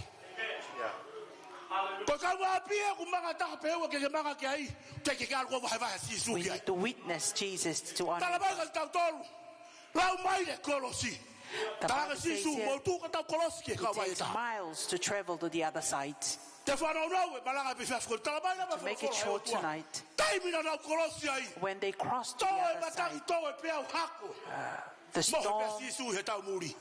Ko e kaungāʻapi ia ʻoku manga taha pē ua ke ke manga ki ai, teʻeki ke ke aʻu koe ʻo vahevahe ʻa Sīsū ki ai. We need to witness Jesus to honor. Tala mai kia kitautolu, lau mai e kolosi. Talaange ʻe Sīsū, mou tuʻu ke tau kolosi ki he kauvai ʻe taha. The Bible says it takes miles to travel to the other side. Te fanongo e malanga pē fafko. Tala mai lava e folofola ʻa e ʻOtua. To make it short tonight, taimi naʻa nau kolosi ai, when they crossed to the other side, tō e matangi, tō e peau, hako. The storm, mohe pē ʻa Sīsū he taumuli.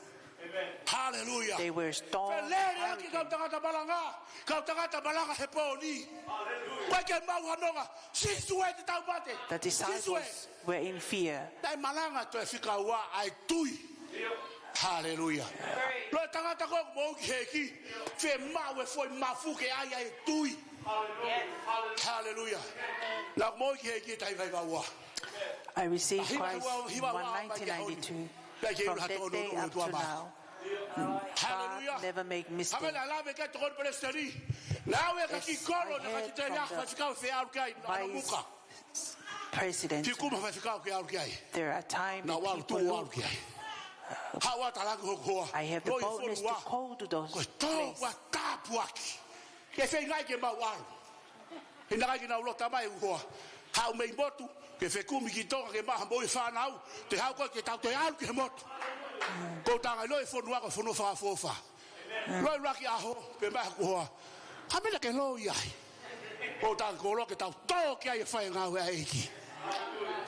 Haleluia. They were storm hurricane. Felele ʻaki e kau tangata malanga, kau tangata malanga he pō ni. ʻOku ʻikai ke maʻu ha nonga. Sīsū ē, te tau mate. Sīsū ē. The disciples were in fear. Naʻe malanga toe fika ua ʻa e tui. Haleluia. Loi e tangata ko ē ʻoku mou ʻi he ʻEiki, fiemaʻu e foʻi mafu ke ʻai ʻa e tui. Haleluia. Naʻa ku mou ʻi he ʻEiki taʻu hiva hiva ua. I received Christ in nineteen ninety-two. From that day up to now, God never make mistake. Haleluia. Hanga ʻo lave ki ai e tokoni palesiteni. Naʻe ʻi ai e kiʻi kolo naʻe ʻikai ke toe ʻi ai ha faifekau ʻe fie ʻalu ki ai, naʻa nau muka. President, there are times that people look. Naʻa ku ʻalu tuʻu ʻo ʻalu ki ai. Haʻu ʻo talaange ki hoku hoa, loi e fonua, ko e tō ʻoku tāpuaki. Ke feinga ke mau ʻalu. He naʻe ʻikai ke nau loto mai hoku hoa. Haʻu mei motu ke fekumi ki Tonga ke maʻu ha moʻui e fānau, te haʻu koe ke tau toe ʻalu ki he motu. Ko u tala ange, ʻilo e fonua ko e fonua fakaʻofoʻofa. ʻIlo e ʻuluaki ʻaho, pea mai haku hoa, ka mena ke loi ai. Ko u tala ange, ko e loa ke tau tō ki ai e fai ngāue ʻa e ʻEiki.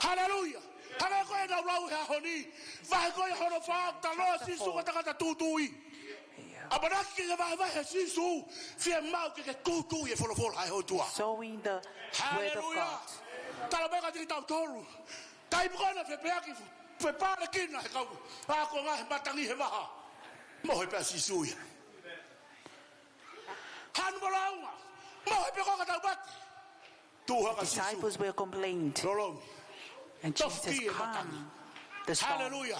Haleluia. Hangē ko e lau ʻa e ʻaho ni, vahe ko ia hono fā, talanoa Sīsū ko e tangata tūtuuʻi. ʻAmanaki ke vahevahe ʻe Sīsū fiemaʻu ke ke tūtuuʻi e folofola ʻa e ʻOtua. Sowing the word of Haleluia. God. Tala mai kiate kitautolu, taimi ko ē naʻe fepeaki, fepalekina he kau ākonga he matangi he vaha, mohe pē ʻa Sīsū ia. Hanu mo launga, mohe pē ko ka tau mate. Tuʻu hake ʻa Sīsū. Disciples were complained. Lolomi. And Tofu Jesus ki e matangi. Calmed the storm. Haleluia.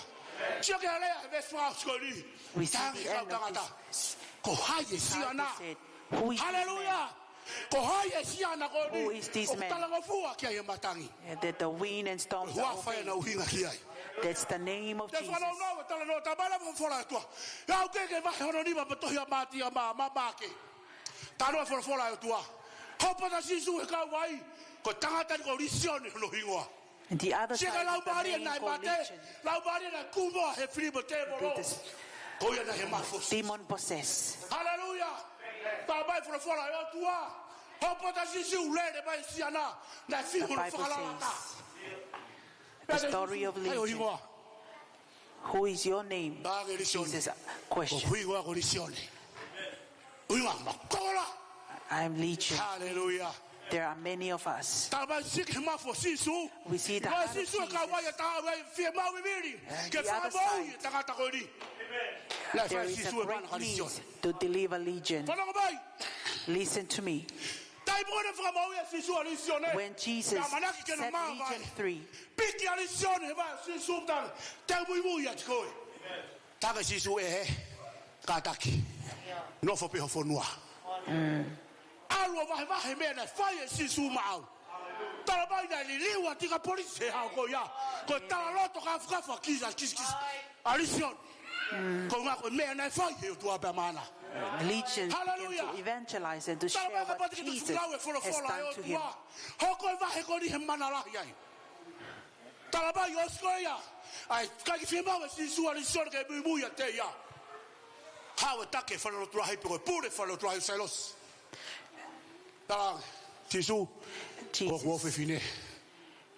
Sio ki he lea he veesi fakaʻosi ko eni. We see Tala ange the ki he kau end of tangata, this. Ko hai e siana? Disciples said, "Who is this man?" Haleluia. Ko hai e siana ko eni? Who is this man? ʻOku talangofua ki ai e matangi. And that the wind and storms are obeying. Ko e huafa ia naʻe ʻuhinga ki ai. That's the name of Jesus. Te fanongo e talanoa, tala mai e folofola ʻa e ʻOtua. Aʻu ki he vahe hono nima ʻo e tohi ʻa Mātiu, ʻa Ma-, Ma-, Maʻake. Talanoa e folofola ʻa e ʻOtua. Hopo atu ʻa Sīsū he kauvai, ko e tangata ni ko Lisione hono hingoa. And the other side is the man called Legion. Sio ki he laumālie naʻe mate, laumālie naʻe kū moa he fili ʻa e tēvolo. With the s-, Ko ia naʻe mafo. Demon possessed. Haleluia. Tala mai e folofola ʻa e ʻOtua. Hopo atu ʻa Sīsū, lele mai e siana, naʻe fiu hono fakalata. The Bible says, the story of Legion. Pea tala mai ʻe Sīsū, ko hai ho hingoa? Who is your name? Tala ange Lisione. Jesus questioned. Ko hoku hingoa ko Lisione. Hingoa makola. I am Legion. Haleluia. There are many of us. Tala mai sio ki he mafo ʻo Sīsū. We see the heart of Jesus. Ko Sīsū e kauvai ʻe taha, ʻoku fiemaʻu e vili ke fakamoʻui e tangata ko eni. And the other side, there is a great need to deliver Legion. Naʻe fai ʻe Sīsū e mana kia Lisione. Fanongo mai. Listen to me. Taimi ko ē naʻe fakamoʻui ʻe Sīsū ʻa Lisione, When Jesus set Legion free, naʻe ʻamanaki ke ne mavae. Piki ʻa Lisione he vaʻe ʻo Sīsū, tala ange, te u muimui ʻiate koe. Tala ange ʻe Sīsū, ʻEhē, kātaki. Nofo pē ho fonua. ʻAlu ʻo vahevahe e meʻa naʻe fai ʻe Sīsū maʻau. Tala mai naʻe liliu ʻa e Tikapolisi he ʻaho ko ia. Ko e talaloto kāfakafa ki ai, kisikisi ʻa Lisione. Ko e ʻuhinga ko e meʻa naʻe fai ʻe he ʻOtua pea maʻana. Legion began to evangelize and to share what Jesus has done to him. Haleluia. Tala mai kapau te ke toki lau e folofola ʻa e ʻOtua. Hoko e vahe ko eni he mana lahi ai. Tala mai ʻosi ko ia, ʻa e ʻikai ke fiemaʻu ʻe Sīsū ʻa Lisione ke muimui ʻiate ia. Haʻu e taki e falelotu lahi pe ko e pule falelotu lahi ʻo Sailosi. Tala ange, Sīsū, ko hoku ʻofefine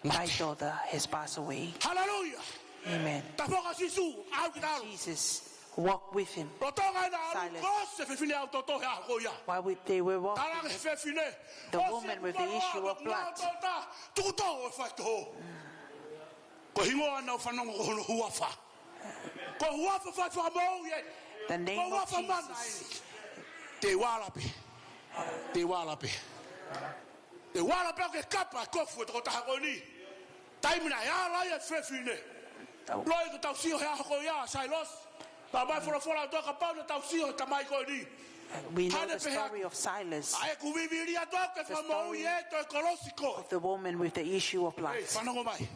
mate. Jesus, my daughter has passed away. Haleluia. Amen. Tafoki ʻa Sīsū, ʻalu ki lalo. Jesus walked with him. Lolotonga ʻena ʻalu, Silas. Kolosi e fefine ʻau toto he ʻaho ko ia. While we, they were walking, Tala ange ʻe he fefine, the woman with the issue of blood. ʻOsi e kumaroa, kumaroa, tukutoʻo e faitoʻo. Ko e hingoa naʻa ku fanongo ko hono huafa. Ko e huafa fai fakamoʻui eni. The name of Jesus. Ko e huafa mana eni. Te u ala pē. Te u ala pē. Te u ala pē ʻo ke kapa e kofu e tokotaha ko eni. Taimi naʻe ala ai e fefine. Loi, ko ʻetau sio he ʻaho ko ia, Sailosi. Tala mai e folofola ʻa e ʻOtua kapau naʻa tau sio he tamai ko eni. We know the story of Silas. Hane pehē atu, ʻa ʻeku vivili atu au ke fakamoʻui e toe kolosi koe. The story of the woman with the issue of blood. Ei, fanongo mai.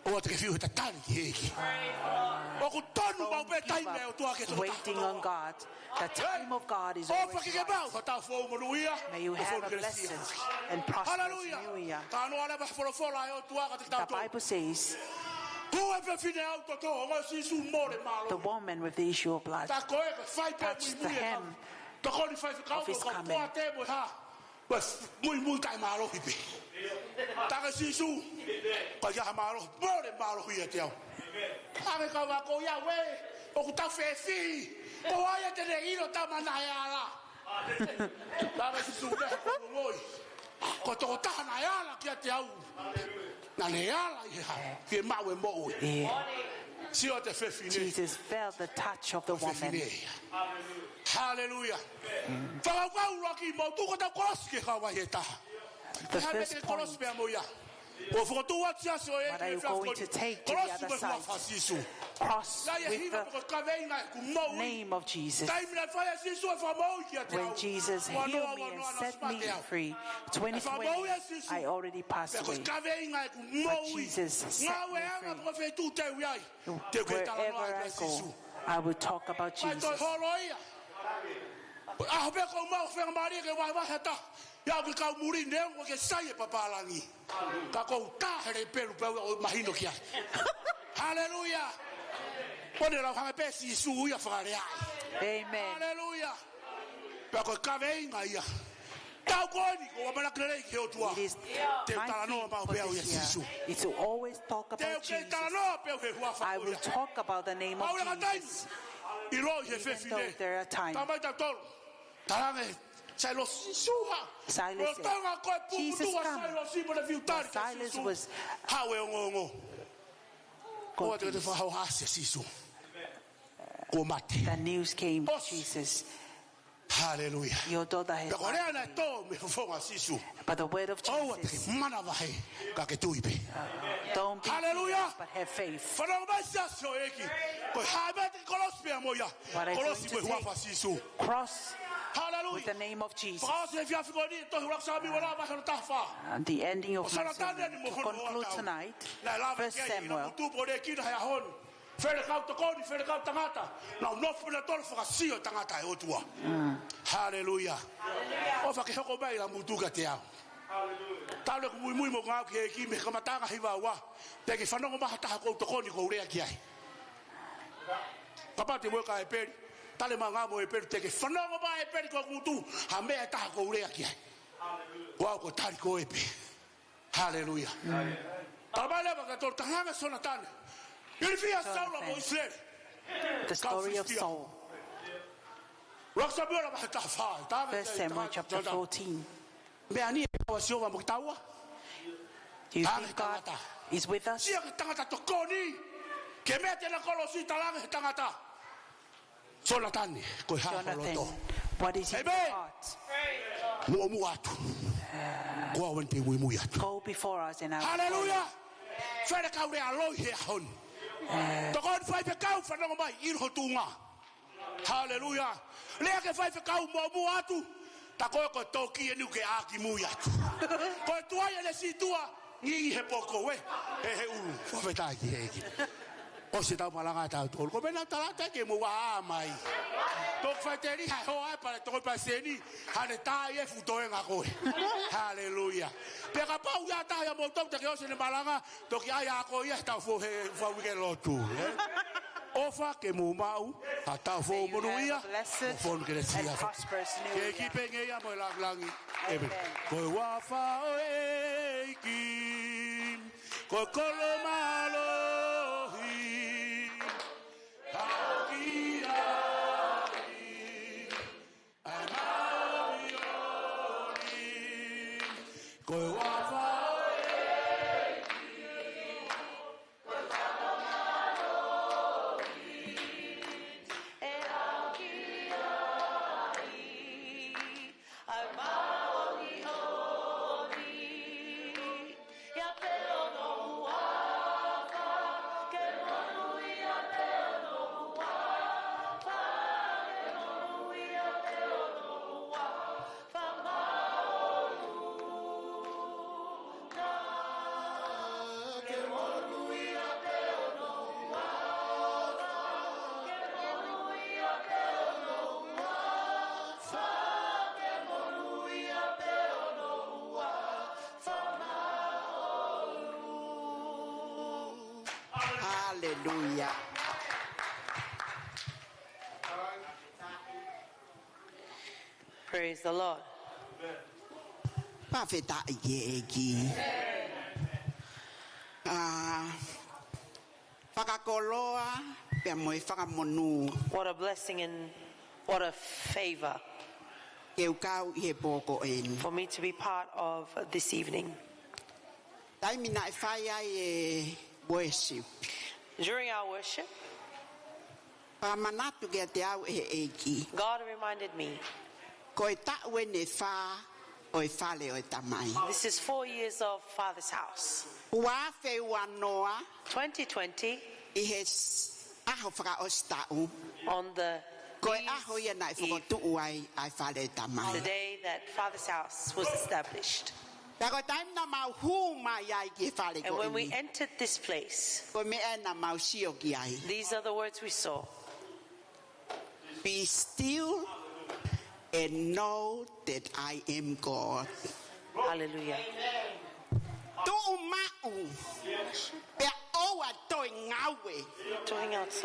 ʻOua te ke fiu he tatali ki he ʻEiki. ʻOku tonu maʻu pē taimi ʻa e ʻOtua ke toki taha kotoa. Don't give up waiting on God. The time of God is always right. Ei, ʻofa ke ke maʻu ha taʻu foʻou monūʻia. May you have a blessed and prosperous New Year. Haleluia. Talanoa leva e folofola ʻa e ʻOtua kiate kitautolu. The Bible says, Hū e fefine ʻau toto, ongoʻi ʻe Sīsū mole mālohi. The woman with the issue of blood touched the hem of his garment. Tā ko ē ko e fai pē muimui e kau tokoni faifekau mo e kau toa tēvolo ha. Ko e muimui kae mālohi pē. Tala ange ʻe Sīsū, ʻikai ha mālohi, mole mālohi ʻiate au. Ange kau ako ia ue, ʻoku tau fefihi. Ko hai ia te ne ʻilo tama naʻe ala? Tala ange ʻe Sīsū, meʻa ko e ongoʻi. Ko e tokotaha naʻe ala kiate au, naʻa ne ala ʻi he hā, fiemaʻu e moʻui. Yeah. Sio atu e fefine. Jesus felt the touch of the woman. Ko e fefine ia. Haleluia. Fakakaukau ʻuluaki, mou tuku ʻetau kolosi ki he kauvai ʻe taha. The first point. Ko e hā e meʻa te ke kolosi pea mo ia? Ko e fokotuʻu atu siasi ʻo e, what are you going to take to the other side? Kolosi ko e huafa ʻo Sīsū. Cross with the name of Jesus. Taimi naʻe fai ʻe Sīsū e fakamoʻui kiate au. When Jesus healed me and set me free, twenty twenty, I already passed away. Ko e kaveinga ʻeku moʻui. But Jesus set me free. Ngāue anga pe ko fē feituʻu te u ʻi ai, te u kei talanoa ai pē ʻa Sīsū. Wherever I go, I will talk about Jesus. Ko e holo ia. ʻAho pē ko u maʻu e faingamālie ke vahevahe ha taha ia ʻo e kau muli, neongo ʻoku ʻikai ke sai e papālangi, ka ko u tā he lepelu pē ʻoku mahino ki ai. Haleluia. Ko ʻene lau hangē pē Sīsū ia fakaleaʻi. Amen. Haleluia. Pea ko e kaveinga ia. Tau ko eni, ko ʻeku ʻamanaki lelei ki he ʻOtua. It is Te u my talanoa theme maʻu for pē au this ia year Sīsū. Is to always talk Te u about kei Jesus. Talanoa pē au he huafa I ko will ia. Talk about the name of Paula ka taimi. Jesus. ʻIlo ʻi he Even fefine. Though there are times. Tamai tautolu. Talaange Sailosi Sīsū ha. Silas said, Lolotonga ko e puputuʻu ʻa Sailosi mo ne fiu tali kia Sīsū. Silas was Haʻu e ongoongo. Confused. ʻOua te te fakahohaʻasi ʻa Sīsū. Kuo mate. The news came, ʻOsi. Jesus. Haleluia. Your daughter has died. Pea ko e lea naʻe tō mei he fofonga ʻo Sīsū. But the word of Jesus. ʻOua te ke manavahē, ka ke tui pē. Don't be fearful, but have faith. Haleluia. Fanongo mai siasi ʻo e ʻEiki. Ko e hā e meʻa te ke kolosi pea mo ia. What are you going to take? Kolosi mo e huafa ʻo Sīsū. Cross with the name of Jesus. Haleluia. Fakaʻosi he efiafi ko eni, tohi ʻUluaki Sāmiuela vahe hono taha fā. And the ending of my sermon, to conclude tonight, First Samuel. Ko Sōnatane ni mo hono ua tau. Naʻe lava ki ai ʻi heʻene motu pō ne kina he ʻaho ni. Felekau tokoni, felekau tangata. Naʻa nau nofo pē nautolu ʻo fakasio e tangata ʻa e ʻOtua. Mm. Haleluia. ʻOfa ke hoko mai ʻa e motu kiate au. Talu ʻeku muimui mo ngāue ki he ʻEiki mei he kamataʻanga hiva ua. Te ke fanongo mai ha taha ʻoku ou tokoni ʻoku ou lea ki ai. Kapau te ke moe ka ʻEpeli, tali mai ngā mo ʻEpeli, te ke fanongo mai ʻEpeli ko ʻeku tuʻu, ha meʻa ʻe taha ʻoku ou lea ki ai. Ko au ko e tali ko ē pē. Haleluia. Tala mai leva kia tautolu, talaange ʻe Sōnatane. Ilifia ʻa Saula mo ʻIsileli. The story of Saul. Kau Filisitia. ʻUluaki Sāmiuela vahe taha fā, talaange First Samuel chapter fourteen. Meʻa ni ʻe kau ʻa Sihova mo kitaua. Do you think God is with us? Talaange tangata. Sio ki he tangata tokoni. Ko e meʻa te na kolosi, talaange he tangata. Sōnatane, ko e hā ho loto? Jonathan, what is in your heart? ʻĒmeni. Muʻomuʻa atu. Ko au eni te u muimui atu. Go before us and I will follow. Haleluia. Felekau lea loi he ʻaho ni. Tokoni faifekau fanongo mai ʻilo ho tuʻunga. Haleluia. Lea ki he faifekau muʻomuʻa atu. Tā ko ē ko e toki eni ke ʻākimui atu. Ko e tuai ʻene sītuʻa, ngiʻi he poko ē. He he ʻulu, fakafetaʻi ki he ʻEiki. ʻOsi ʻetau malanga tautolu. Ko e meʻa naʻa tau tala atu ke mou ʻā mai. Toki faʻiteliha e hoa ē pea toki paseni. Hane tai e futoenga ko ē. Haleluia. Pea kapau ʻe ʻi ai ha taha ʻia moutolu te ke ʻosi ʻene malanga, toki ʻai ā ko ia ʻetau fo he fau ke lotu, ē? ʻOfa ke mou maʻu ha taʻu foʻou monūʻia mo fonu kelesia. May you have a blessed and prosperous new year. Ke ʻEiki pē ngeia mo e langilangi. ʻĒmeni. Amen. Ko e huafa ʻo e ʻEiki, ko e kolo mālohi, ʻa ki ai ʻa e māʻoniʻoni, ko e huafa ʻo e ʻEiki, ko e kolo mālohi, ʻe ʻaʻau ki ai ʻa e māʻoniʻoni. ʻIa pē hono huafa, ke monūʻia pē hono huafa, ke monūʻia pē hono huafa māʻolunga. Ke monūʻia pē hono huafa, ke monūʻia pē hono huafa, ke monūʻia pē hono huafa. Haleluia. Praise the Lord. Fakafetaʻi ki he ʻEiki. ʻA, fakakoloa pea mo e fakamonū. What a blessing and what a favor. Ke u kau ʻi he pō ko eni. For me to be part of this evening. Taimi naʻe fai ai e worship. During our worship, fakamanatu kiate au ʻe he ʻEiki. God reminded me, ko e taʻu eni ʻe fā ʻo e fale ʻo e Tamai. This is four years of Father's house. Ua afe ua noa. Twenty twenty. ʻI he s-, ʻaho fakaʻosi taʻu. On the Ko e ʻaho ia naʻe fokotuʻu ai ʻa e fale ʻo e Tamai. The day that Father's house was established. Pea ko e taimi naʻa mau hū mai ai ki he fale ko eni. And when we entered this place, ko e meʻa naʻa mau sio ki ai. These are the words we saw. Be still and know that I am God. Hallelujah. Tuʻu maʻu, pea ʻoua toe ngaue.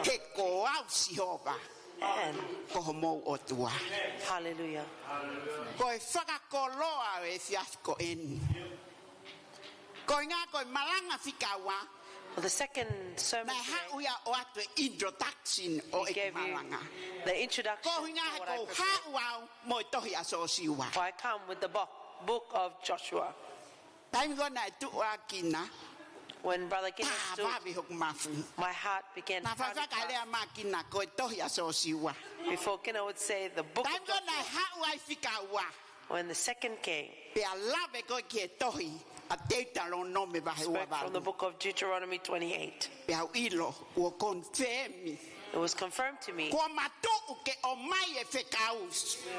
He ko au Sihova, ko homou ʻOtua. Hallelujah. Ko e fakakoloa ʻo e efiafi ko eni, ko e ʻuhinga ko e malanga fika ua, the second sermon naʻe haʻu ia ʻo ʻoatu e introduction ʻo e malanga. The introduction. Ko e ʻuhinga he ko e haʻu au mo e tohi ʻa Siosiua. For I come with the book, book of Joshua. Taimi ko ē naʻe tuʻu ʻa Kina, when Brother Kina stood, vave hoku mafu. My heart began to pound fast. Naʻe fakalea mai ʻa Kina ko e tohi ʻa Siosiua. Before Kina would say the book of Joshua. Taimi ko ē naʻe haʻu ai fika ua, when the second came, pea lave ko ē ki he tohi ʻa Teutalonome vahe ua valu. Spoke from the book of Deuteronomy twenty-eight. Pea u ʻilo, kuo confirm. It was confirmed to me. Kuo ma tuʻu ke ʻomai e fekau.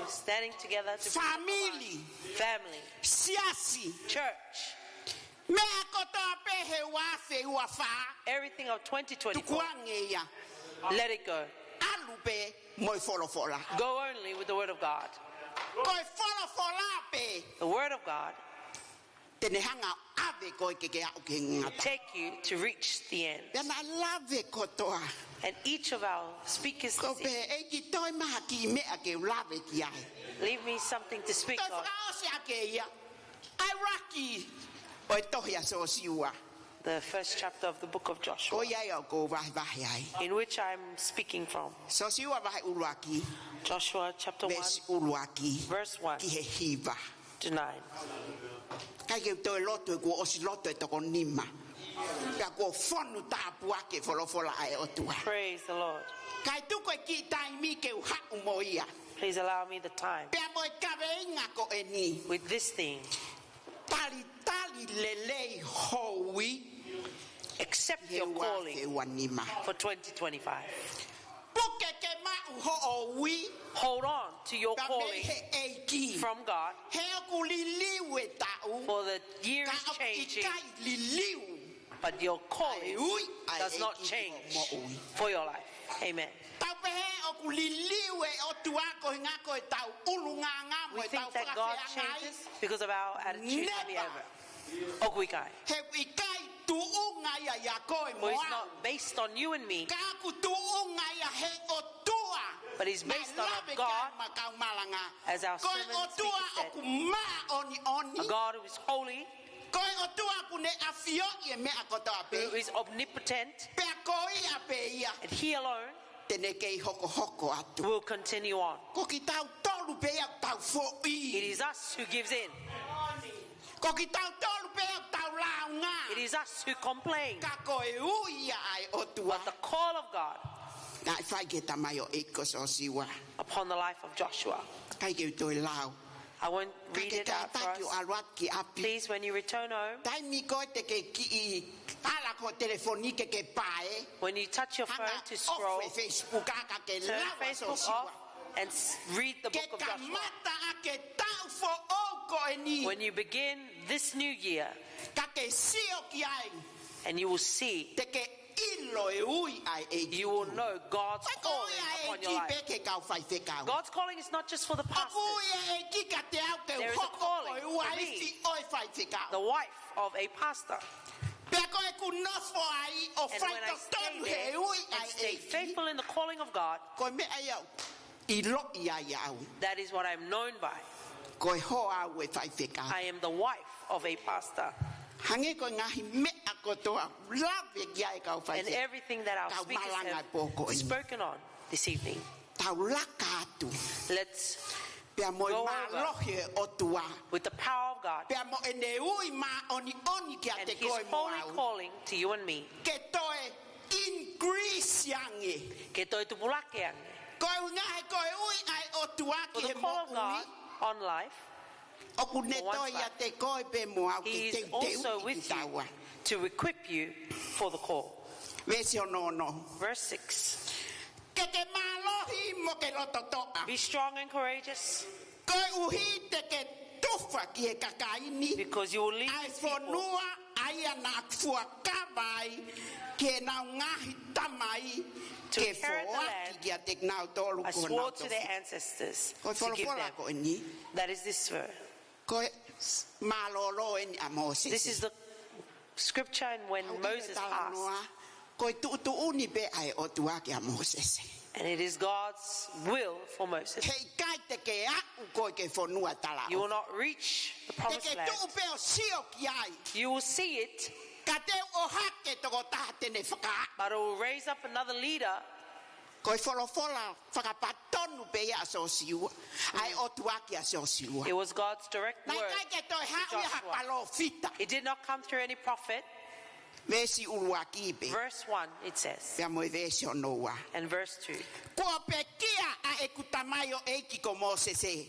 Standing together to bring the family. Family. Siasi. Church. Meʻa kotoa pē he ua afe ua fā. Everything of twenty twenty-four. Tukuange ia. Let it go. ʻAlu pē mo e folofola. Go only with the word of God. Ko e folofola pē. The word of God. Te ne hanga ʻo ʻave koe ke ke aʻu ki he ngata. Take you to reach the end. Pea naʻe lave kotoa. And each of our speakers this evening. Ko e pehē ʻEiki toe mahaki meʻa ke u lave ki ai. Leave me something to speak of. Toe fakaʻosi ʻaki ia ʻa e ʻuluaki ʻo e tohi ʻa Siosiua. The first chapter of the book of Joshua. Ko ia ia ʻoku ou vahevahe ai. In which I'm speaking from. Siosiua vahe ʻuluaki. Joshua chapter one, veesi ʻuluaki, verse one, ki he hiva. To nine. ʻIkai ke u toe lotu he kuo ʻosi lotu e toko nima. Pea kuo fonu tāpuaki e folofola ʻa e ʻOtua. Praise the Lord. Kae tuku e kiʻi taimi ke u haʻu mo ia. Please allow me the time. Pea mo e kaveinga ko eni. With this thing. Talitali lelei ho ui. Accept your calling for twenty twenty-five. Puke ke maʻu hoʻo ui. Hold on to your calling from God. Pea mei he ʻEiki. He ʻoku liliu e taʻu. For the year is changing. Ka ʻoku ʻikai liliu. But your calling does not change for your life. Amen. Tau pehē ʻoku liliu e ʻOtua ko e ʻuhinga ko ʻetau ʻulungaanga mo ʻetau fakafeangai. We think that God changes because of our attitude and behavior. Never. ʻOku ʻikai. He ʻoku ʻikai tuʻunga ia ʻiate koe mo au. For it's not based on you and me. Ka ʻoku tuʻunga ia he ʻOtua. But it's based on a God, naʻe lave ki ai ʻema kau malanga, as our sermon speaker said, ko e ʻOtua ʻoku māʻoniʻoni. A God who is holy. Ko e ʻOtua ʻoku ne ʻafioʻi e meʻa kotoa pē. Who is omnipotent. Pea ko ia pē ia. And he alone. Te ne kei hokohoko atu. Will continue on. Ko kitautolu pē ia ʻoku tau foʻi. It is us who gives in. Ko kitautolu pē ia ʻoku tau lāunga. It is us who complain. Ka ko e ui ia ʻa e ʻOtua. But the call of God. Naʻe fai ki he tamaioʻeiki ko Siosiua. Upon the life of Joshua. ʻIkai ke u toe lau. I won't read it out for us. Ka ke kātaki ʻo ʻalu atu ki ʻapi. Please, when you return home, taimi ko ē te ke kiʻi ala ki ho telefoni ke ke pae, when you touch your phone to scroll, hanga ʻo off e Facebook ā ka ke lau ʻa Siosiua. Turn Facebook off and s-, read the book of Joshua. Ke kamata ʻaki e taʻu foʻou ko eni. When you begin this new year, ka ke sio ki ai. And you will see. Te ke ʻilo e ui ʻa e ʻEiki. You will know God's calling upon your life. ʻIkai ko e ui ʻa e ʻEiki pē ki he kau faifekau. God's calling is not just for the pastors. ʻOku ui ʻa e ʻEiki kiate au ke u hoko ko e uaifi ʻo e faifekau. There is a calling for me, the wife of a pastor. Pea ko ʻeku nofo ai ʻo faitotonu he ui ʻa e ʻEiki. And when I stay there and stay faithful in the calling of God, ko e meʻa ia ʻoku ʻiloʻi ai au. That is what I'm known by. Ko e hoa au e faifekau. I am the wife of a pastor. Hangē ko e ngaahi meʻa kotoa ʻoku lave ki ai e kau faifekau. And everything that our speakers have spoken on this evening. Kau malanga e pō ko eni. Tau laka atu. Let's go over. Pea mo e mālohi ʻo e ʻOtua. With the power of God. Pea mo ʻene ui māʻoniʻoni kiate koe mo au. And his holy calling to you and me. Ke toe increase ange. Ke toe tupulaki ange. Ko e ʻuhinga he ko e ui ʻa e ʻOtua ki he moʻui. For the call of God on life, ʻOku ne toe ʻiate koe pē mo au ke teuteuʻi kitaua. For one's life, he is also with you to equip you for the call. Veesi ono ono. Verse six. Ke ke mālohi mo ke loto toʻa. Be strong and courageous. Koeʻuhi te ke tufa ki he kakai ni. Because you will leave these people. ʻA e fonua ʻa ia naʻa ku fuakava ai ki heʻenau ngaahi tamai, to inherit the land, ke foaki kiate kinautolu ko honau tofiʻa. I swore to their ancestors to give them. Ko e folofola ko eni. That is this verse. Ko e mālōlō eni ʻa Mōsese. This is the scripture and when Moses passed. Au ʻi he talanoa. Ko e tuʻutuʻuni pē ʻa e ʻOtua kia Mōsese. And it is God's will for Moses. He ʻikai te ke aʻu koe ki he fonua talaʻofa. You will not reach the Te promised ke land. Tuʻu pē ʻo sio ki ai. You will see it, Ka te u ʻohake tokotaha te ne fakaaʻu. But it will raise up another leader. Ko e folofola fakapatonu pē ia ʻa Sosiua. ʻA e ʻOtua kia Sosiua. It was God's direct Naʻe word. ʻikai ke toe haʻu ia ha Joshua. Palōfita. It did not come through any prophet. Veesi ʻuluaki pē. Verse one, it says, Pea mo e veesi hono ua. And verse two. Kuo pekia ʻa ʻeku tamaioʻeiki ko Mōsese.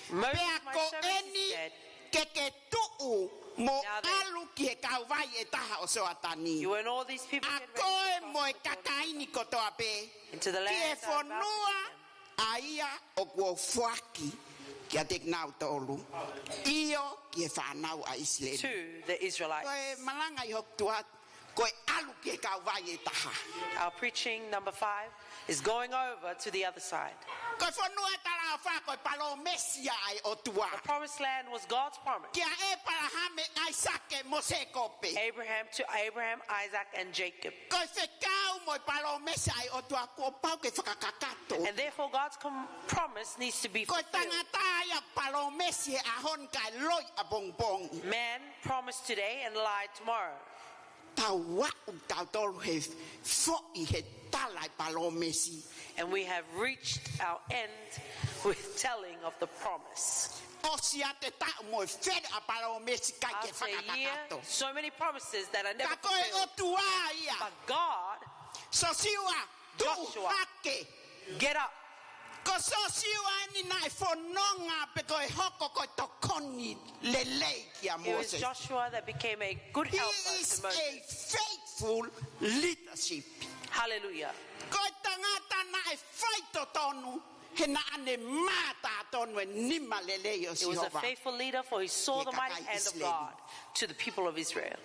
Moses, Pea my ko servant, he eni said, ke ke tuʻu mo Now then, ʻalu ki he kauvai ʻe taha ʻo Soatani. You and all these people ʻA get ready koe to mo e cross the Jordan kakaí ni kotoa pē. into the Ki he land I'm about to fonua give them. ʻA ia ʻoku ou foaki kiate kinautolu. ʻIo ki he fānau ʻa ʻIsileli. To the Ko e Israelites. malanga ʻi hoku tuʻa, ko e ʻalu ki he kauvai ʻe taha. Our preaching number five is going over to the other side. Ko e fonua talaʻofa ko e palōmesi ia ʻa e ʻOtua. The promised land was God's promise. Kia ʻĒpalahame, ʻAisake mo Sēkope. Abraham to Abraham, Isaac, and Jacob. Ko e fekau mo e palōmesi ʻa e ʻOtua kuo pau ke fakakakato. And therefore, God's com- promise needs to be Ko e fulfilled. Tangata ia palōmesi he ʻaho ni kae loi ʻapongipongi. Man promised today and lied tomorrow. Tau aʻu tautolu he foʻi he tala e palōmesi. And we have reached our end with telling of the promise. ʻOsi ʻa e taʻu mo e fele ʻa e palōmesi ʻikai ke After a year, fakakakato. So many promises that are never Ka ko e fulfilled. ʻOtua ia. But God, Sosiua, tuʻu Joshua. Hake. Get up. Ko Sosiua eni naʻe fononga pē ko e hoko ko e tokoni lelei kia It was Mōsese. Joshua that became a good He helper to is a Moses. Faithful leadership. Hallelujah. Ko e tangata naʻe faitotonu, he naʻa ne mātā tonu e nima lelei ʻo Sihova. He was a faithful leader, for he saw the mighty hand of God to the people of Israel.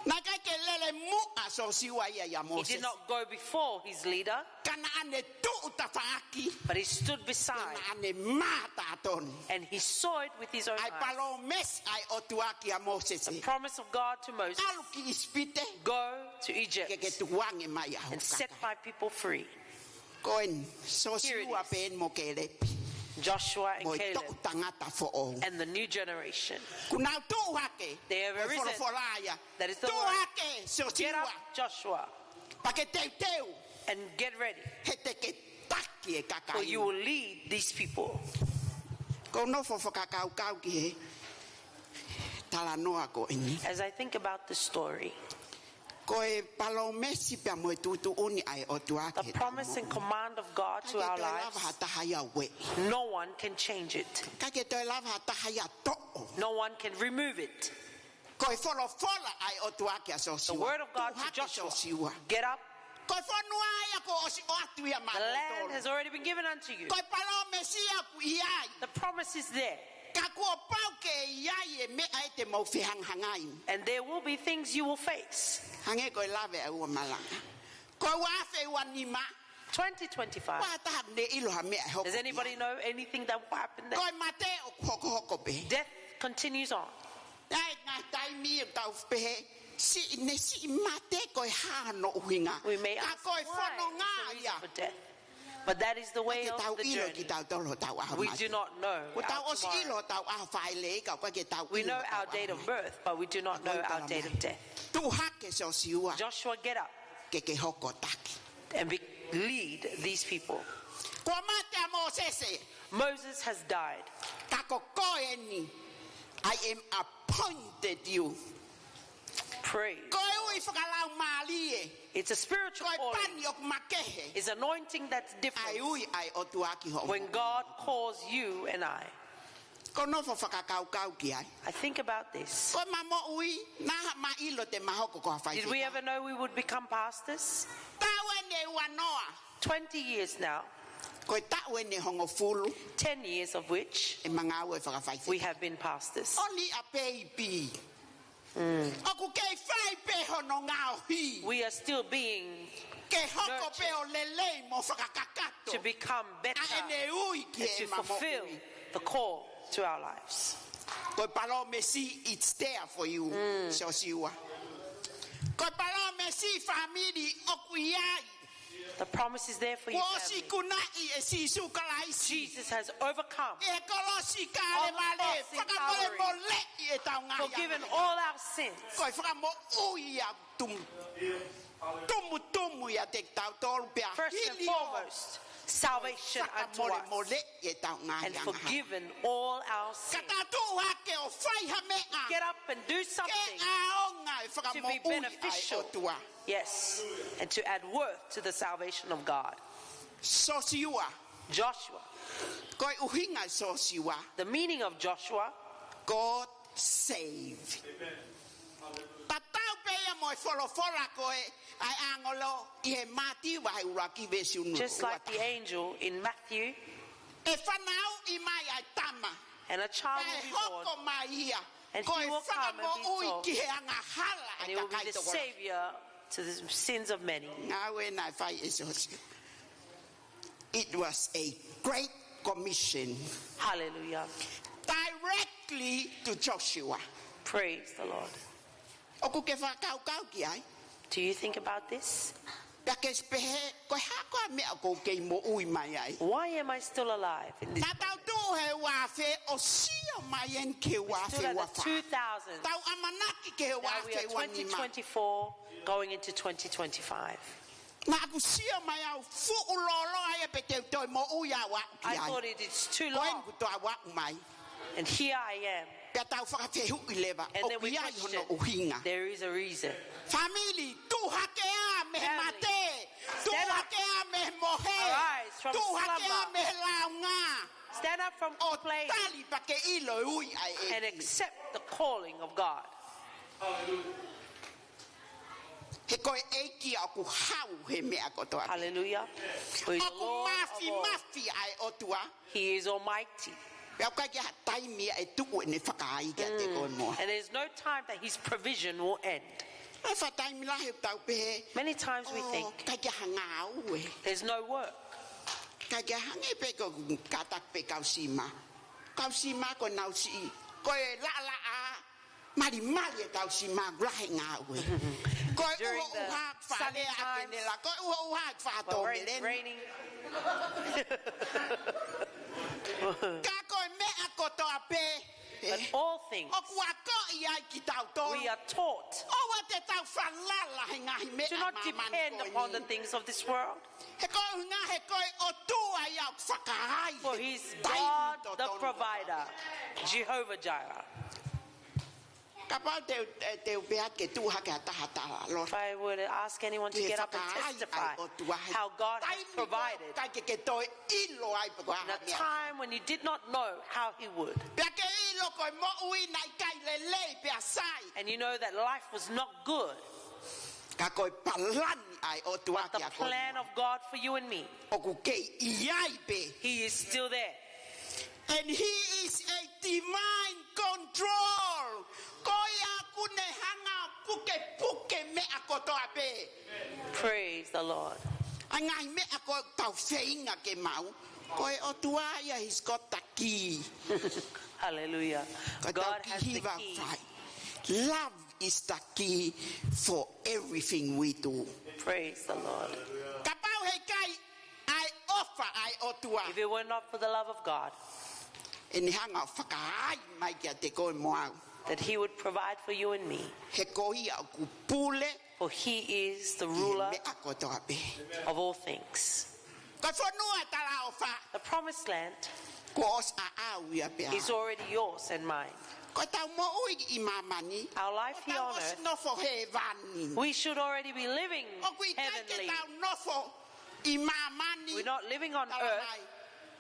Naʻe ʻikai ke lele muʻa Sosiua ia ʻia Mōsese. He did not go before his leader. Ka naʻa ne tuʻu tafaʻaki. But he stood beside. Naʻa ne mātā tonu. And he saw it with his own eyes. ʻA e palōmesi ʻa e ʻOtua kia Mōsese. The promise of God to Moses. ʻAlu ki ʻIsipite. Go to Egypt. Ke ke tukuange mai ʻa hoku And set kakai. My people free. Ko eni, Sosiua pē eni mo Kēlepi. Joshua and Mo e Caleb toʻu tangata foʻou. And the new generation. Kuo nau tuʻu hake. They have arisen. Ko e folofola ia. That is the Tuʻu word. Hake, Sosiua. Get up, Joshua, Pea ke teuteu. And get ready. He te ke taki e kakai. For you will lead these people. Ko u nofo fakakaukau ki he talanoa ko eni. As I think about the story, Ko e palōmesi pea mo e tuʻutuʻuni ʻa e ʻOtua ki he the promise and command of God to ʻIkai our ke toe lava ha lives, taha ia ue. No one can change it. ʻIkai ke toe lava ha taha ia toʻo. No one can remove it. Ko e folofola ʻa e ʻOtua kia Sosiua. The word of God to Joshua. Get up. Ko e fonua ia kuo ʻosi ʻoatu ia maʻa The land has already been given unto you. Ko e palōmesi ia ʻoku ʻi ai. The promise is there. Ka kuo pau ke ʻi ai e meʻa ʻe te mou fehangahangai. And there will be things you will face. Hangē ko e lave ʻa e ua malanga. Ko e ua afe ua nima. twenty twenty-five. Ko ha taha ne ʻilo ha meʻa ʻe hoko. Does anybody know anything that will happen there? Ko e mate ʻoku hokohoko pē. Death continues on. ʻI ai e ngaahi taimi ʻoku tau pehē, siʻi ne siʻi mate ko e hā hono ʻuhinga. We may ask why is the reason for death. But that is the way of the journey. We do not know our tomorrow. We know our date of birth, but we do not know our date of death. Tuʻu hake Sosiua, get up. Ke ke hoko taki. And be, lead these people. Kuo mate ʻa Mōsese. Moses has died. Ka ko koe eni, I am appointed you. Praise. Ko e ui fakalaumālie. It's a spiritual calling. Ko e pani ʻoku makehe. It's anointing that's different. ʻA e ui ʻa e ʻOtua ki ho. When God calls you and I. Ko u nofo fakakaukau ki ai. I think about this. Ko ʻema moʻui, naʻa ma ʻilo te ma hoko ko ha faifekau. Did we ever know we would become pastors? Taʻu eni ʻe ua noa. Twenty years now. Ko e taʻu eni ʻe hongofulu. Ten years of which ʻema ngāue fakafaifekau. We have been pastors. Only a baby. ʻOku kei fai pē hono ngaohi. We are still being nurtured. Ke hoko pē ʻo lelei mo fakakakato. To become better. ʻA ʻene ui ki heʻema moʻui. And to fulfill the call to our lives. Ko e palōmesi, it's there for you, Sosiua. Ko e palōmesi Siʻi fāmili ʻoku ʻi ai. The promise is there for you, family. Kuo ʻosi ikunaʻi ʻe Sīsū Kalaisi. Jesus has overcome ʻI he kolosi ʻo Kalevale, on the cross in Calvary, fakamolemoleʻi ʻetau ngaahi angahala. Forgiven all our sins. Ko e fakamoʻui ia tumu. Tumutumu ia kiate kitautolu pea hili ʻo. First and foremost, salvation unto us. Fakamolemoleʻi ʻetau ngaahi angahala. And forgiven all our sins. Ka tau tuʻu hake ʻo fai ha meʻa. Get up and do something. Ke ʻaonga e fakamoʻui ʻa e ʻOtua. To be beneficial. Yes, and to add worth to the salvation of God. Sosiua. Joshua. Ko e ʻuhinga ʻo Sosiua. The meaning of Joshua. God save. Tatau pē ia mo e folofola ko ē ʻa e ʻāngelo ʻi he Mātiu vahe ʻuluaki veesi unu. Just like the angel in Matthew. ʻE fanauʻi mai ʻa e tama. And a child will be born. Pea ʻe hoko mai ia. And he will come and be told. Ko e fakamoʻui ki he angahala ʻa e kakai tokolahi. And he will be the savior to the sins of many. Ngāue naʻe fai ʻe Sosiua. It was a great commission. Hallelujah. Directly to Joshua. Praise the Lord. ʻOku ke fakakaukau ki ai? Do you think about this? Pea ke pehē, ko e hā koā e meʻa ʻoku ou kei moʻui mai ai? Why am I still alive in this moment? Naʻa tau tuʻu he uaafe ʻo sio mai eni ki he uaafe ua fā. We stood at the two thousand. Tau ʻamanaki ki he uaafe ua nima. Now we are twenty twenty-four, going into twenty twenty-five. Naʻa ku sio mai au fuʻu lōloa ia pe te u toe moʻui au ʻo aʻu ki ai. I thought it is too long. Ko eni kuo u toe aʻu mai. And here I am. Pea tau fakafehuʻi leva, ʻoku ʻi ai hono ʻuhinga. And then we question, there is a reason. Fāmili, tuʻu hake ā mei he mate. Family, stand up. Tuʻu hake ā mei he mohe. Arise from slumber. Tuʻu hake ā mei he lāunga. Stand up from complaining. ʻO tali pea ke ʻilo e ui ʻa e ʻEiki. And accept the calling of God. Hallelujah. He ko e ʻEiki ʻoku hau he meʻa kotoa. Hallelujah. For he's the Lord of all. ʻOku māfimafi ʻa e ʻOtua. He is almighty. Pea ʻoku ʻikai ke ʻi ai ha taimi ia ʻe tuʻu ʻene fakaai kiate koe mo au. Mm. And there's no time that his provision will end. ʻI ai e faʻa taimi lahi ʻoku tau pehē, many times we think, "Oh, ʻikai ke ʻi ai ha ngāue. There's no work." ʻIkai ke ʻi ai, hangē pē ko e kātaki pē kau sima. Kau sima ko ʻenau siʻi, ko e laʻalaʻā, malimali e kau sima, lahi e ngāue. Ko e ʻuhoʻuha ʻoku faʻa lea ʻaki ʻene la, ko e ʻuhoʻuha ʻoku faʻa tō meleni. During the sunny times, but when it's raining. Ka ko e meʻa kotoa pē, but all things, ʻoku akoʻi ai kitautolu. We are taught. ʻOua te tau falala he ngaahi meʻa ʻa māmani ko eni. Do not depend upon the things of this world. He ko e ʻuhinga he ko e ʻOtua ia ʻoku fakaai he taimi totonu. For he's God the provider, Jehovah Jireh. Kapau te, eh, te u pehē ke tuʻu hake ha taha tala, Lord. If I were to ask anyone to get up and testify how God has provided. Ki he fakaai ʻa e ʻOtua he taimi ko ē ʻikai ke ke toe ʻilo ai pe ko e hā ha meʻa. In a time when you did not know how he would. Pea ke ʻilo ko e moʻui naʻe ʻikai lelei pea sai. And you know that life was not good. Ka ko e palani ʻa e ʻOtua kiate koe. But the plan of God for you and me. ʻOku kei ʻi ai pē. He is still there. And he is a divine control. Ko ia ʻoku ne hanga ʻo pukepuke meʻa kotoa pē. Praise the Lord. ʻA e ngaahi meʻa ko ē ʻoku tau feinga ke maʻu. Ko e ʻOtua ia, he's got the key. Hallelujah. God has the key. Ko e tau key hiva fai. Love is the key for everything we do. Praise the Lord. Kapau he ʻikai ʻa e ʻofa ʻa e ʻOtua. If it were not for the love of God, ʻene hanga ʻo fakaai mai kiate koe mo au. That he would provide for you and me. He ko ia ʻoku pule. For he is the ruler of all things. Ki he meʻa kotoa pē. Ko e fonua talaʻofa. The promised land. Kuo ʻosi ʻaʻau ia pea. Is already yours and mine. Ko ʻetau moʻui ʻi māmani. Our life here on earth. Kuo tau ʻosi nofo hēvani. We should already be living heavenly. ʻOku ʻikai ke tau nofo ʻi māmani. We're not living on earth. Tala mai.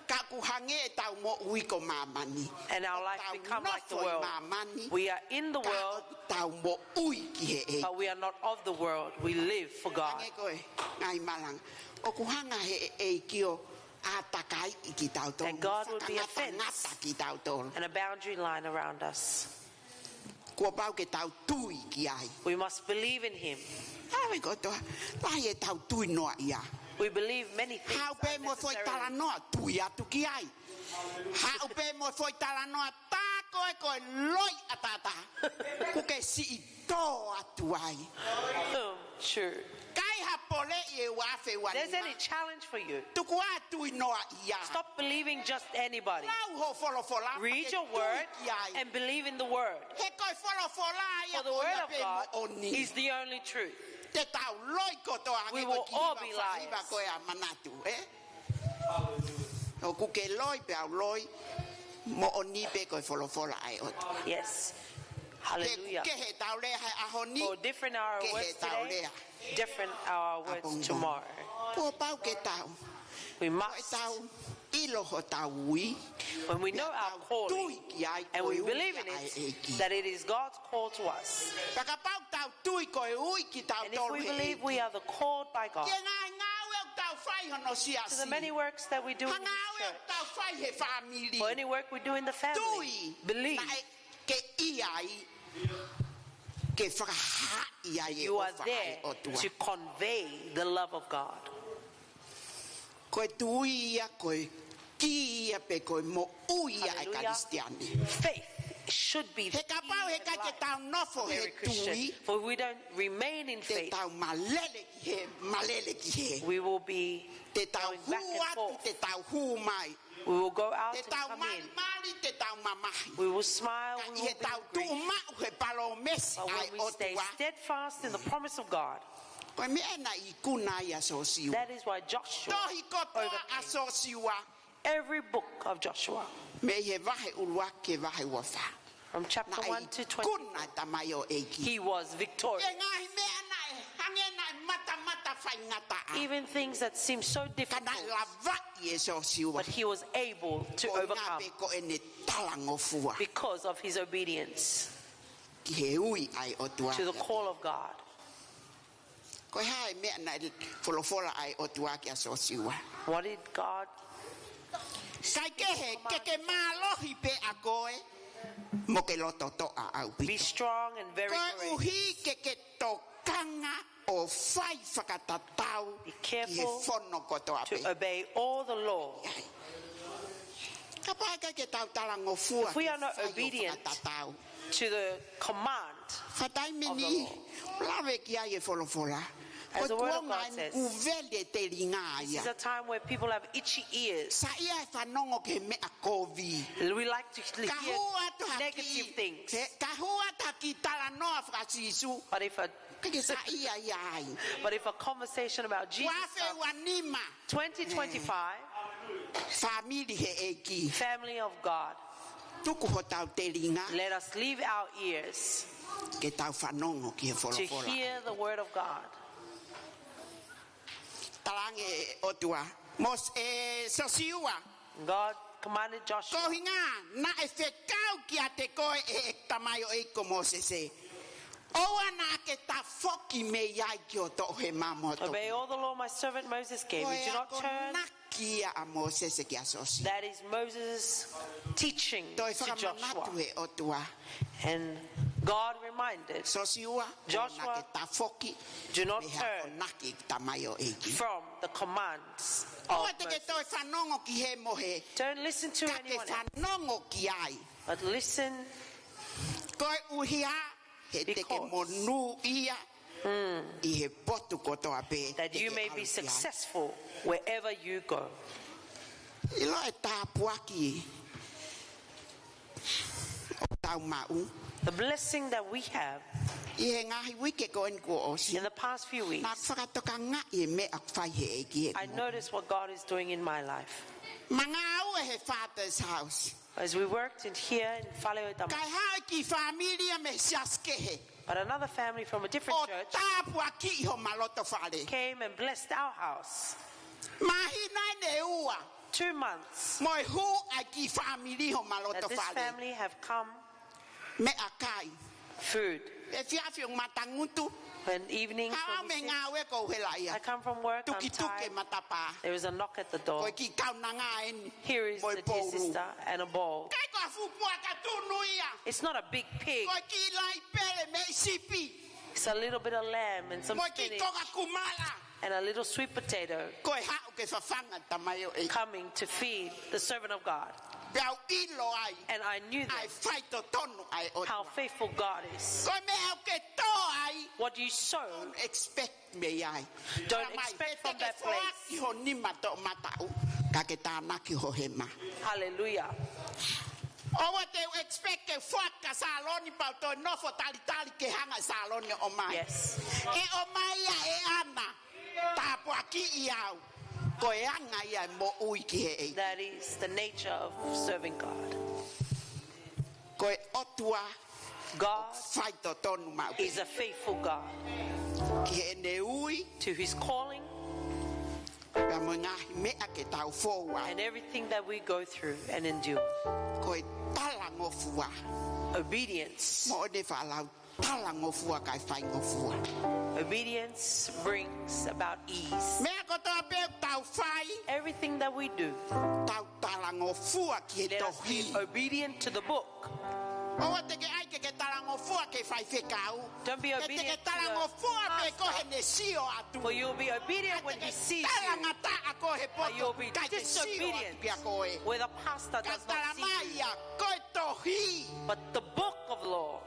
Ka ʻoku hangē ʻetau moʻui ko māmani. And our life become like the world. ʻOku tau nofo ʻi māmani. We are in the world, ka ʻoku tau moʻui ki he ʻEiki. But we are not of the world. We live for God. Hangē ko e ngaahi malanga. ʻOku hanga he ʻEiki ʻo ʻātakaiʻi kitautolu. And God would be a fence, fakangatangata kitautolu. And a boundary line around us. Kuo pau ke tau tui ki ai. We must believe in him. ʻAve kotoa, lahi ʻetau tui noaʻia. We believe many things are necessary. Haʻu pē mo e foʻi talanoa, tui atu ki ai. Haʻu pē mo e foʻi talanoa, tā ko ē ko e loi ʻataʻatā. Kuo ke siʻi tō atu ai. True. Kai ha poleʻi ʻe ua afe ua nima. There's any challenge for you. Tuku ā tui noa ia. Stop believing just anybody. Lau ho folofola. Read your word and believe in the word. He ko e folofola ia. For the word of God is the only truth. Te tau loi kotoa. We will all be liars. Ko e manatu, ē? ʻOku ke loi pea u loi, moʻoni pē ko e folofola ʻa e ʻOtua. Yes. Hallelujah. He ʻoku kehe ʻetau lea he ʻaho ni. For different are our words today, different are our words tomorrow. Kuo pau ke tau. We must. Ko ʻetau ʻilo hotau ui. When we know our calling and we believe in it, that it is God's call to us. Pea kapau tau tui ko e ui kitautolu he ʻEiki. And if we believe we are the called by God, ki he ngaahi ngāue ʻoku tau fai hono siasi. To the many works that we do in this church, ha ngāue ʻoku tau fai he fāmili. Or any work we do in the family, believe. Tui naʻe ke ʻi ai, ke fakahā ʻi ai e ʻofa ʻa e ʻOtua. You are there to convey the love of God. Ko e tui ia, ko e kī ia pe ko e moʻui ia ʻa e Kalisitiane. Hallelujah. Faith should be the key in the life of every Christian. He kapau he ʻikai ke tau nofo he tui, for we don't remain in faith, te tau malele ki hē, malele ki hē. We will be going back and forth. Te tau hū atu, te tau hū mai. We will go out and come in. Te tau malimali, te tau mamahi. We will smile, we will be grieved. Ka ʻi heʻetau tuʻu maʻu he palōmesi ʻa e ʻOtua. But when we stay steadfast in the promise of God, ko e meʻa naʻe ikuna ai ʻa Sosiua. That is why Joshua overcame. Tohi kotoa ʻa Sosiua. Every book of Joshua. Mei he vahe ʻuluaki ki he vahe ua fā. From chapter one to twenty-four. Naʻe ikuna e tamaioʻeiki. He was victorious. He ngaahi meʻa naʻe hangē naʻe matamata faingataʻa. Even things that seem so difficult. Ka naʻe lavaʻi ʻe Sosiua. But he was able to overcome. Ko e ʻuhinga pē ko ʻene talangofua. Because of his obedience. Ki he ui ʻa e ʻOtua. To the call of God. Ko e hā e meʻa naʻe folofola ai ʻOtua kia Sosiua? What did God say? ʻIkai kehe, ke ke mālohi pē ʻa koe mo ke loto toʻa ʻaupito. Be strong and very courageous. Koeʻuhi ke ke tokanga ʻo fai fakatatau ki he fono kotoa pē. Be careful to obey all the law. Kapau ʻikai ke tau talangofua ke fai ʻo fakatatau. If we are not obedient to the command of the Lord. Fakataimi ni, lave ki ai e folofola. As the word of God says, ko e tuʻunga eni ʻoku veli e telinga ia. This is a time where people have itchy ears. Saiʻia e fanongo ki he meʻa kovi. We like to hear negative things. Ka hū atu ha kiʻi, he, ka hū atu ha kiʻi talanoa faka-Sīsū. But if a, ʻikai ke saiʻia ia ai. But if a conversation about Jesus comes, ua afe ua nima. Twenty twenty-five. Fāmili he ʻEiki. Family of God. Tuku hotau telinga. Let us leave our ears. Ke tau fanongo ki he folofola. To hear the word of God. Talaange ʻe he ʻOtua. Mōs-, ʻe Sosiua. God commanded Joshua. Ko e ʻuhinga, naʻe fekau kiate koe ʻe he tamaioʻeiki ko Mōsese. ʻOua naʻa ke tafoki mei ai ki ho toʻohema mo ho toʻokiʻi. Obey all the law my servant Moses gave you. Do not turn. Ko e akonaki ia ʻa Mōsese kia Sosiua. That is Moses' teaching to Joshua. Toe fakamanatu ʻe he ʻOtua. And God reminded Joshua, ʻoua naʻa ke tafoki do not turn mei he akonaki tamaioʻeiki. From the commands of Moses. ʻOua te ke toe fanongo ki hē mo hē. Don't listen to anyone else. Ka ke fanongo ki ai. But listen. Koeʻuhi he te ke monūʻia ʻi he potu kotoa pē te ke ʻalu ki ai. Because that you may be successful wherever you go. ʻIlo e tāpuaki ʻoku tau maʻu. The blessing that we have ʻI he ngaahi uike ko eni kuo ʻosi. In the past few weeks, Naʻa ku fakatokangaʻi e meʻa ʻoku fai he ʻEiki he kuo. I noticed what God is doing in my life. Mangau ʻi he Father's house. As we worked in here in Fale ʻo e Tamai. Kae haʻu e kiʻi fāmili ia mei he siasi kehe. But another family from a different church ʻo tāpuakiʻi homa loto fale. Came and blessed our house. Māhina eni ʻe ua. Two months. Mo e hū ʻa e kiʻi fāmili homa loto fale. That this family have come. Meʻakai. Food. Efiafi ʻo matangutu. An evening from his shift. Haʻu mei he ngāue ʻoku ou helaʻia. I come from work, I'm tired. Tukituki e matapā. There is a knock at the door. Ko e kiʻi kaunanga eni mo e poulu. Here is the dear sister and a bowl. ʻIkai ko ha fuʻu puaka tunu ia. It's not a big pig. Ko e kiʻi laipele mei sipi. It's a little bit of lamb and some spinach. Mo e kiʻi koka kumala. And a little sweet potato. Ko e haʻu ke fafanga tamaioʻeiki. Coming to feed the servant of God. Pea u ʻilo ai. And I knew ʻA e then faitotonu ʻa e ʻOtua. How faithful God is. Ko e meʻa ʻoku ke tō ai. What you sow, don't expect mei ai. Don't expect from that place. Tala mai, he te ke foaki ho nima toʻomataʻu, ka ke tānaki ho hema. Hallelujah. ʻOua te u expect ke foaki ʻa Saloni pea u toe nofo talitali ke hanga ʻe Saloni ʻo ʻomai. Yes. ʻE ʻomai ia ʻe ʻAna, tāpuakiʻi au. Ko e anga ia e moʻui ki he ʻEiki. That is the nature of serving God. Ko e ʻOtua God faitotonu maʻu pē. Is a faithful God. Ki heʻene ui. To his calling. Pea mo e ngaahi meʻa ke tau fou ai. And everything that we go through and endure. Ko e talangofua. Obedience. Mo ʻene faʻalau talangofua kae faingofua. Obedience brings about ease. Meʻa kotoa pē ʻoku tau fai. Everything that we do. Tau talangofua ki he tohi. Let us be obedient to the book. ʻOua te ke ʻai ke ke talangofua ki he faifekau. Don't be obedient to the pastor. He te ke talangofua pē ko ē heʻene sio atu. For you'll be obedient when he sees you. Ka te talangataʻa koe he potu, kae ʻikai ke sio atu kia koe. But you'll be disobedient where the pastor does not see you. Ka tala mai ia, ko e tohi. But the book of law.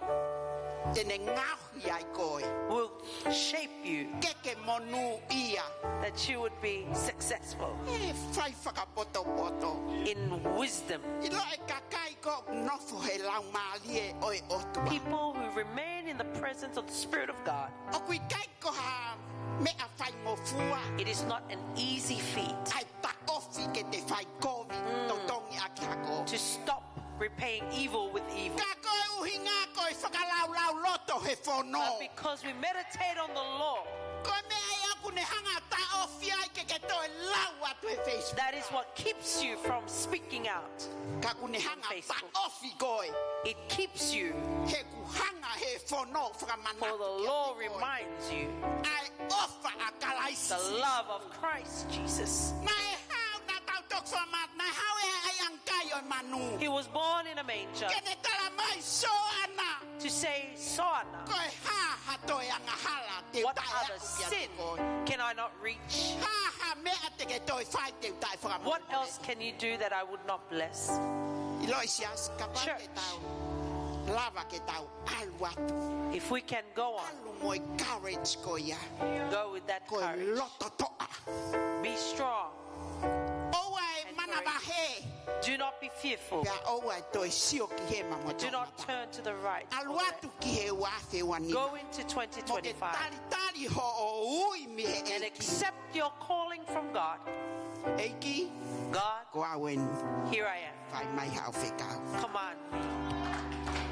Te ne ngaohi ai koe. Will shape you. Ke ke monūʻia. That you would be successful. ʻE fai fakapotopoto. In wisdom. ʻIlo e kakai ʻoku nofo he Laumālie ʻo e ʻOtua. People who remain in the presence of the Spirit of God. ʻOku ʻikai ko ha meʻa faingofua. It is not an easy feat. ʻA e taʻofi ke te fai kovi, mm, totongi ʻaki hako. To stop repaying evil with evil. Ka ko e ʻuhinga ko e fakalaulauloto he fono. But because we meditate on the law, ko e meʻa ia ʻoku ne hanga taʻofi ai ke ke toe lau atu he Facebook. That is what keeps you from speaking out. Ka ʻoku ne hanga taʻofi koe. It keeps you. He ʻoku hanga he fono fakamanatu kiate koe. For the law reminds you. ʻA e ʻofa ʻa Kalaisi. The love of Christ Jesus. Naʻe haʻu naʻa tau toki fakamālō, naʻe haʻu ʻi he ʻaiʻanga kai ʻo e manu. He was born in a manger. Ke ne tala mai Soana. To say, Soana. Ko e hā ha toe angahala te u taʻe aʻu kiate koe? What other sin can I not reach? Hā ha meʻa te ke toe fai te u taʻe fakamolemole? What else can you do that I would not bless? ʻIlo e siasi, kapau te tau lava ke tau ʻalu atu. Church. If we can go on. ʻAlu mo e courage ko ia. Go with that courage. Ko e loto toʻa. Be strong. ʻOua ʻe manavahē. And courage. Do not be fearful. Pea ʻoua ʻe toe sio ki hema mo toʻomataʻu. Do not turn to the right or left. ʻAlu atu ki he ua afe ua nima. Go into twenty twenty-five. Mo ke talitali hoʻo ui mei he ʻEiki. And accept your calling from God. ʻEiki, God, ko au eni. Here I am. Fai mai haʻo fekau. Command me.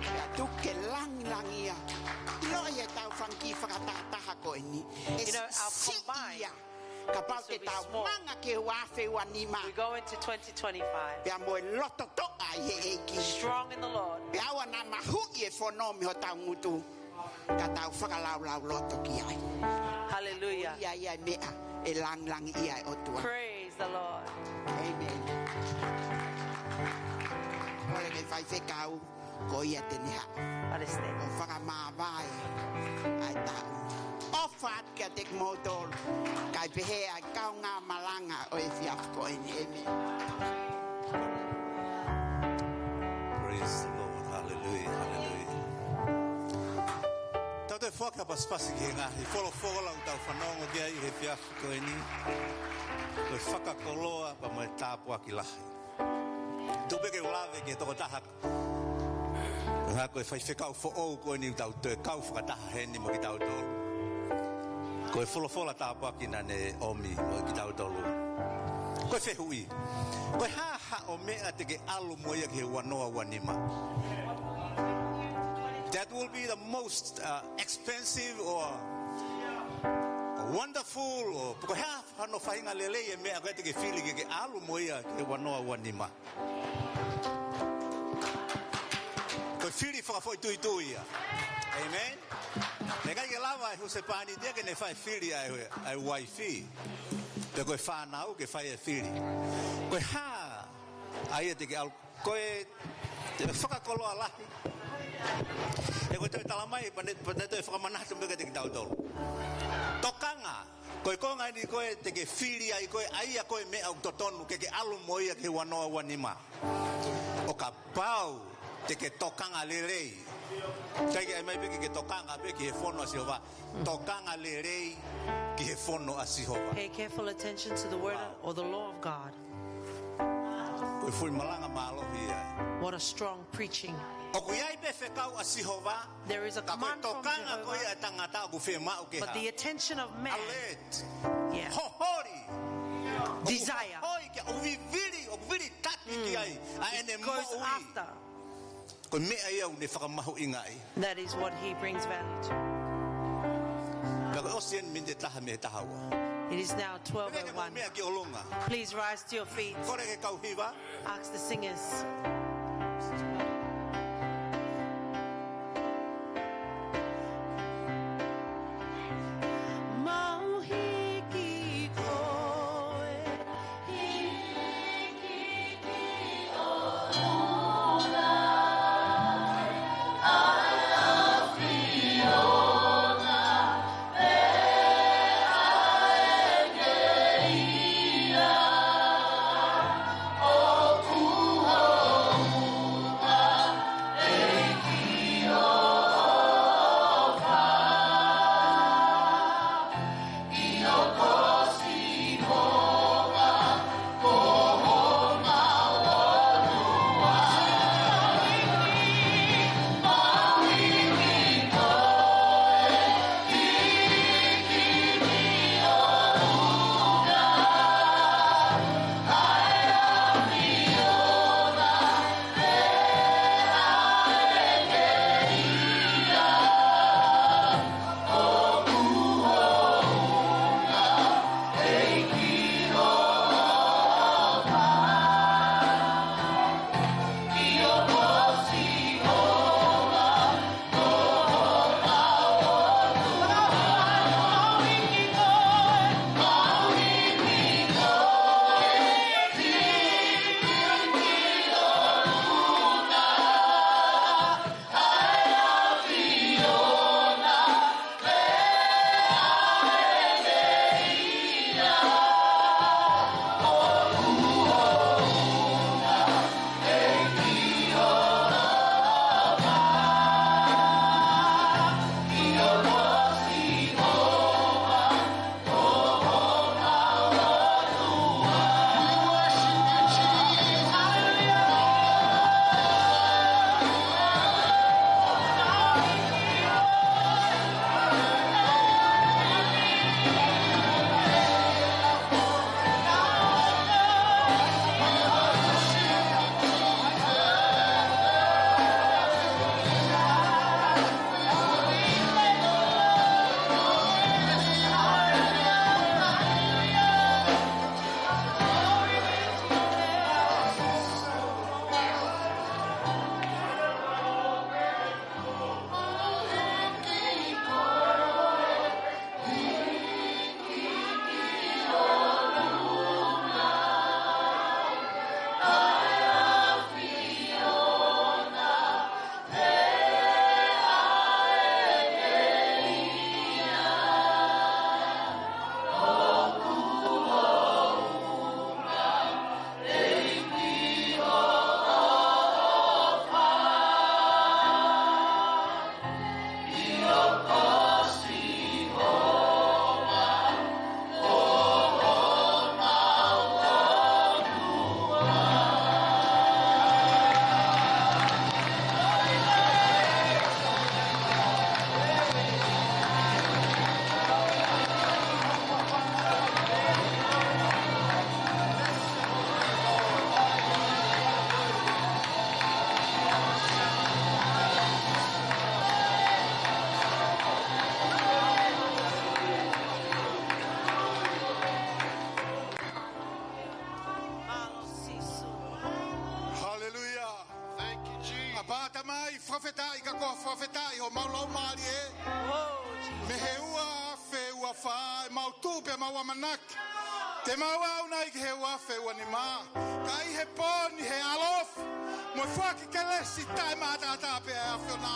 Pea tuku ke langilangiʻia. ʻIlo ʻetau fanga kiʻi fakatahataha ko eni. You know, our combined, ʻE siʻi ia. Kapau te tau manga ki he ua afe ua nima. This will be small. We go into twenty twenty-five. Pea mo e loto toʻa ʻi he ʻEiki. Strong in the Lord. Pea ʻoua naʻa mahuʻi e fono mei hotau ngutu. Ka tau fakalaulauloto ki ai. Hallelujah. Ko ia ia e meʻa ʻe langilangiʻia ai e ʻOtua. Praise the Lord. Amen. Kole ke faifekau, ko ia te ne haʻu. What is that? ʻO fakamāvae ʻa e taʻu. ʻOfa atu kiate kimoutolu, kae pehē ʻa e kaungā malanga ʻo e efiafi ko eni. Amen. Praise the Lord. Hallelujah. Hallelujah. Tau toe foaki ha pasipasi ki he ngaahi folofola ʻoku tau fanongo ki ai he efiafi ko eni. Ko e fakakoloa pea mo e tāpuaki lahi. Tuku pē ke u lave ki he tokotaha. Ko e hā, ko e faifekau foʻou ko eni ʻoku tau toe kau fakataha heni mo kitautolu. Ko e folofola tāpuaki naʻa ne ʻomi mo kitautolu. Ko e fehuʻi. Ko e hā haʻo meʻa te ke ʻalu mo ia ki he ua noa ua nima? That will be the most, uh, expensive or wonderful or ko e hā hano faʻahinga lelei e meʻa ko ē te ke fili ke ke ʻalu mo ia ki he ua noa ua nima. Ko e fili fakafoʻituitui ia. Amen. Naʻe ʻikai ke lava e husepāniti ia ke ne fai e fili ʻa e, ʻa e uaifi. Pe ko e fānau ke fai e fili. Ko e hā ʻa ia te ke ʻalu, ko e, te fakakoloa lahi. He ko e toe tala mai, pea ne, pea ne toe fakamanatu mai kiate kitautolu. Tokanga. Ko e konga eni ko ē te ke fili ai ko ē ʻa ia ko ē meʻa ʻoku totonu ke ke ʻalu mo ia ki he ua noa ua nima. Kapau te ke tokanga lelei. ʻIkai ke ʻai mai pē ke ke tokanga pē ki he fono ʻa Sihova. Tokanga lelei ki he fono ʻa Sihova. Pay careful attention to the word or the law of God. Ko e foʻi malanga mālohi ia. What a strong preaching. ʻOku ʻi ai pē fekau ʻa Sihova. There is a command from Jehovah, but the attention of man, alert, yeah, hoholi, desire, ʻoku hoholi ki ai, ʻoku vivili, ʻoku vilitaki ki ai ʻa ʻene moʻui. It goes after. Ko e meʻa ia ʻoku ne fakamahuʻingaʻi. That is what he brings value to. Pea ko e ʻosi eni miniti ʻe taha mei he taha ua. It is now twelve oh one. Meʻa ki ʻolunga. Please rise to your feet. Kole ki he kau hiva. Ask the singers. Mau hiki koe, hiki ki ʻolunga, ʻa e ʻAfiona. Hallelujah. Thank you, Jesus. ʻApā Tamai, fakafetaʻi ka ko e fakafetaʻi homau laumālie. Oh, Jesus. Mei he ua afe ua fā, ʻemau tuʻu pea mau ʻamanaki te mau aʻu nai ki he ua afe ua nima. Ka ʻi he pō ni he ʻaloʻofa mo e foaki kelesi taʻemaʻataʻatā pē ʻa e ʻAfiona,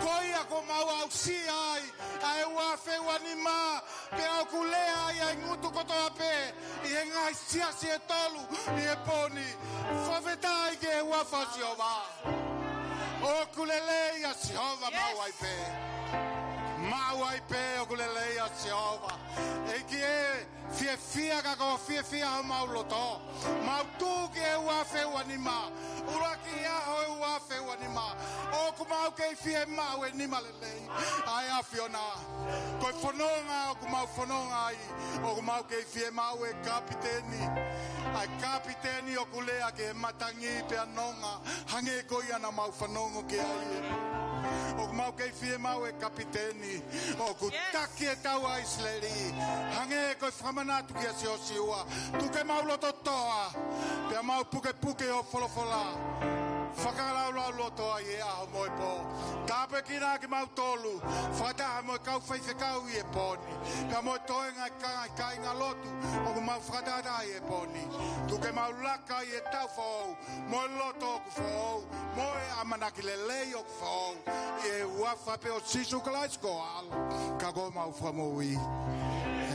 ko ia kuo mau aʻusia ai ʻa e ua afe ua nima, pea ʻoku lea ai ʻa ngutu kotoa pē ʻi he ngaahi siasi ʻe tolu ʻi he pō ni. Fakafetaʻi ki he huafa ʻo Sihova. ʻOku lelei ʻa Sihova. Maʻu ai pē. Maʻu ai pē ʻoku lelei ʻa Sihova. ʻEiki ē, fiefia ka ko e fiefia homau loto. Mau tuʻu ki he ua afe ua nima. ʻUluaki ʻaho ʻo e ua afe ua nima. ʻOku mau kei fiemaʻu e nima lelei ʻa e ʻAfiona. Ko e fononga ʻoku mau fononga ai, ʻoku mau kei fiemaʻu e kapiteni. ʻA e kapiteni ʻoku lea ki he matangi pea nonga, hangē ko ia naʻa mau fanongo ki ai. ʻOku mau kei fiemaʻu e kapiteni ʻoku taki e tau ʻa ʻIsileli, hangē ko e fakamanatu kia Siosiua. Tuku ke mau loto toʻa, pea mau pukepuke ʻo folofola. Fakalaulauloto ai e ʻaho mo e pō. Tāpuekina kimautolu, fakataha mo e kau faifekau ʻi he pō ni, pea mo e toenga e kāinga, kāinga lotu ʻoku mau fakatātā ʻi he pō ni. Tuku ke mau laka ʻi he tau foʻou, mo e loto ʻoku foʻou, mo e ʻamanaki lelei ʻoku foʻou, ʻi he huafa pē ʻo Sīsū Kalaisi ko ho ʻAlo, ka ko homau Fakamoʻui.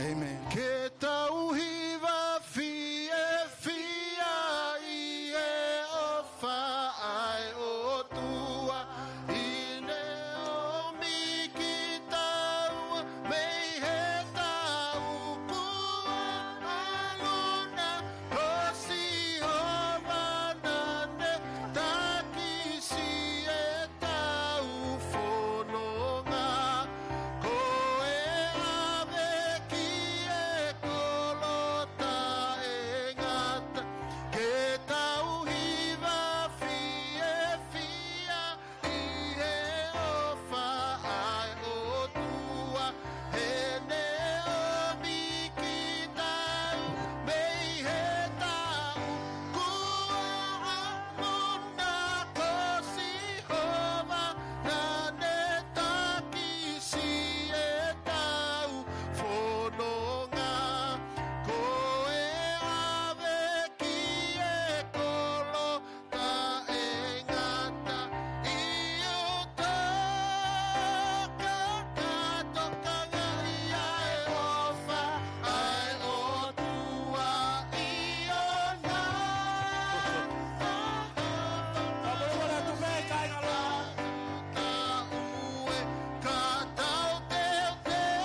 ʻĒmeni. Ke tau hiva fiefia ʻi he ʻofa ʻa e ʻOtua, ʻi heʻene ʻomi kitaua mei he tau kuo ʻalu na, ko Sihova naʻa ne takisi e tau fononga, ko e ʻave ki he kolo taʻengata. Ke tau hiva fiefia ʻi he ʻofa ʻa e ʻOtua, heʻene ʻomi kitaua mei he tau kuo ʻalu na, ko Sihova naʻa ne takisi e tau fononga, ko e ʻave ki he kolo taʻengata. ʻIo, toka, ka tokangaʻi ʻa e ʻofa ʻa e ʻOtua, ʻio na. Ka moʻua la tupe, kāinga lotu. Ka tau teuteu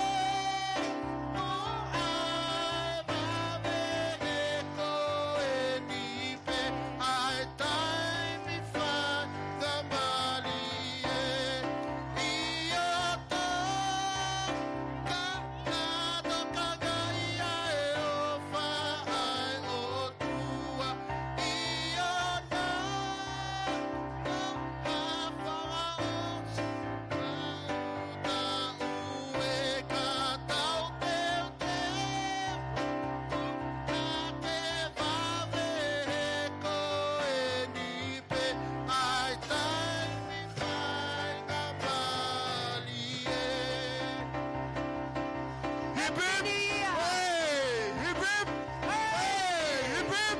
mo ʻave he ko eni pē ʻa e taimi faingamālie. ʻIo, toka, ka tokangaʻi ʻa e ʻofa ʻa e ʻOtua, ʻio na. Hip, hip. Hey, hip, hip. Hey, hip, hip.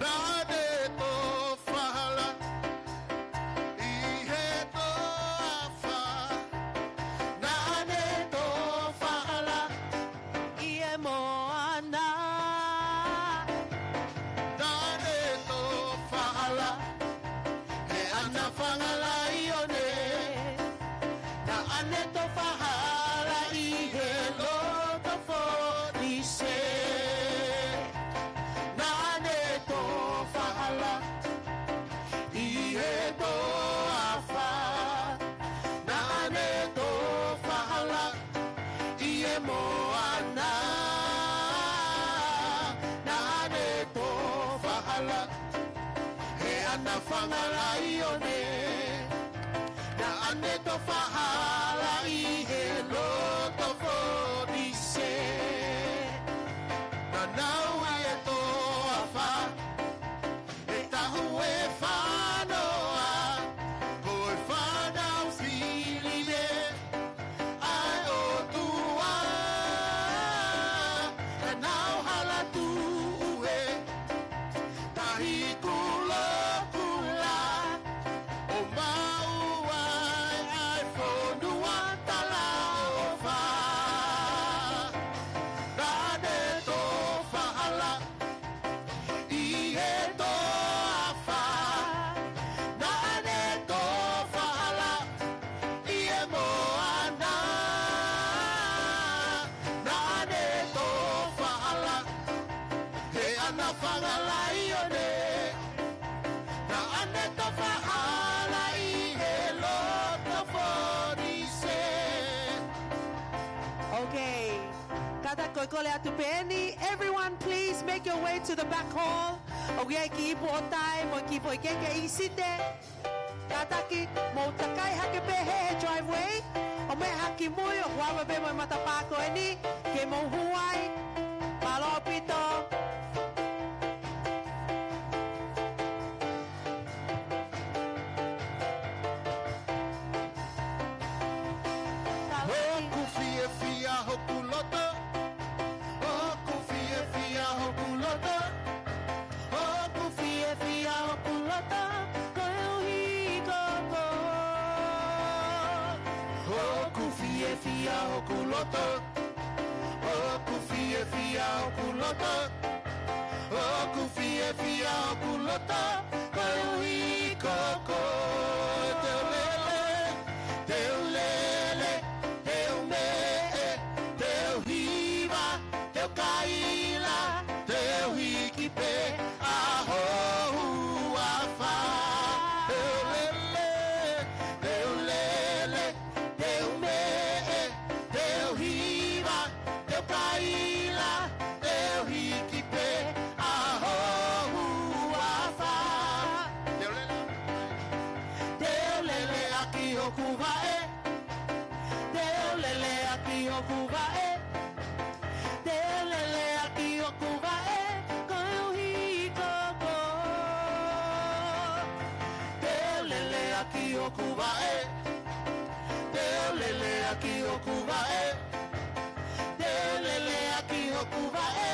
Naʻa ne tofa hala ʻi he toafa. Naʻa ne tofa hala ʻi he moana. Naʻa ne tofa hala he ʻAna Fanga Laione. Naʻa ne tofa hala ʻi he loto Fonise. Naʻa ne tofa hala ʻi he toafa. Naʻa ne tofa hala ʻi he moana. Naʻa ne tofa hala he ʻAna Fanga Laione. Naʻa ne tofa hala ʻi he loto Fonise. Naʻa nau ʻi he toafa he taʻu ʻe fānoa, ko e fānau fili ē ʻa e ʻOtua. Naʻa nau hala tuʻu he tahi kulokula ʻo maʻu ai ʻa e fonua tala. Naʻa fanga laione, naʻa ne tofa hala ʻi he loto fōnise. Okay. Kātaki kole atu pē eni. Everyone, please make your way to the back hall. ʻOku ʻi ai e kiʻi ipu ʻo tae mo e kiʻi foʻi keke ʻi site. Kātaki, mou takai hake pē he, he driveway, ʻo meʻa hake ki mui, ʻo huava pē mo e matapā ko eni, ke mou hū ai. Mālō ʻaupito. Hoku fiefia hoku loto. Hoku fiefia hoku loto. Hoku fiefia hoku loto, koeʻuhi ko koe. Hoku fiefia hoku loto. Hoku fiefia hoku loto. Hoku fiefia hoku loto, koeʻuhi ko koe. Te u lele, te u lele, te u meʻe, te u hiva, te u kaila, te u hiki pē ʻa ho huafa. Te u lele, te u lele, te u meʻe, te u hiva, te u kaila, te u hiki pē ʻa ho huafa. Te u lele, te u lele ʻaki hoku vaʻe. Te u lele ʻaki hoku vaʻe. Te u lele ʻaki hoku vaʻe, koeʻuhi ko koe. Te u lele ʻaki hoku vaʻe. Te u lele ʻaki hoku vaʻe. Te u lele ʻaki hoku vaʻe,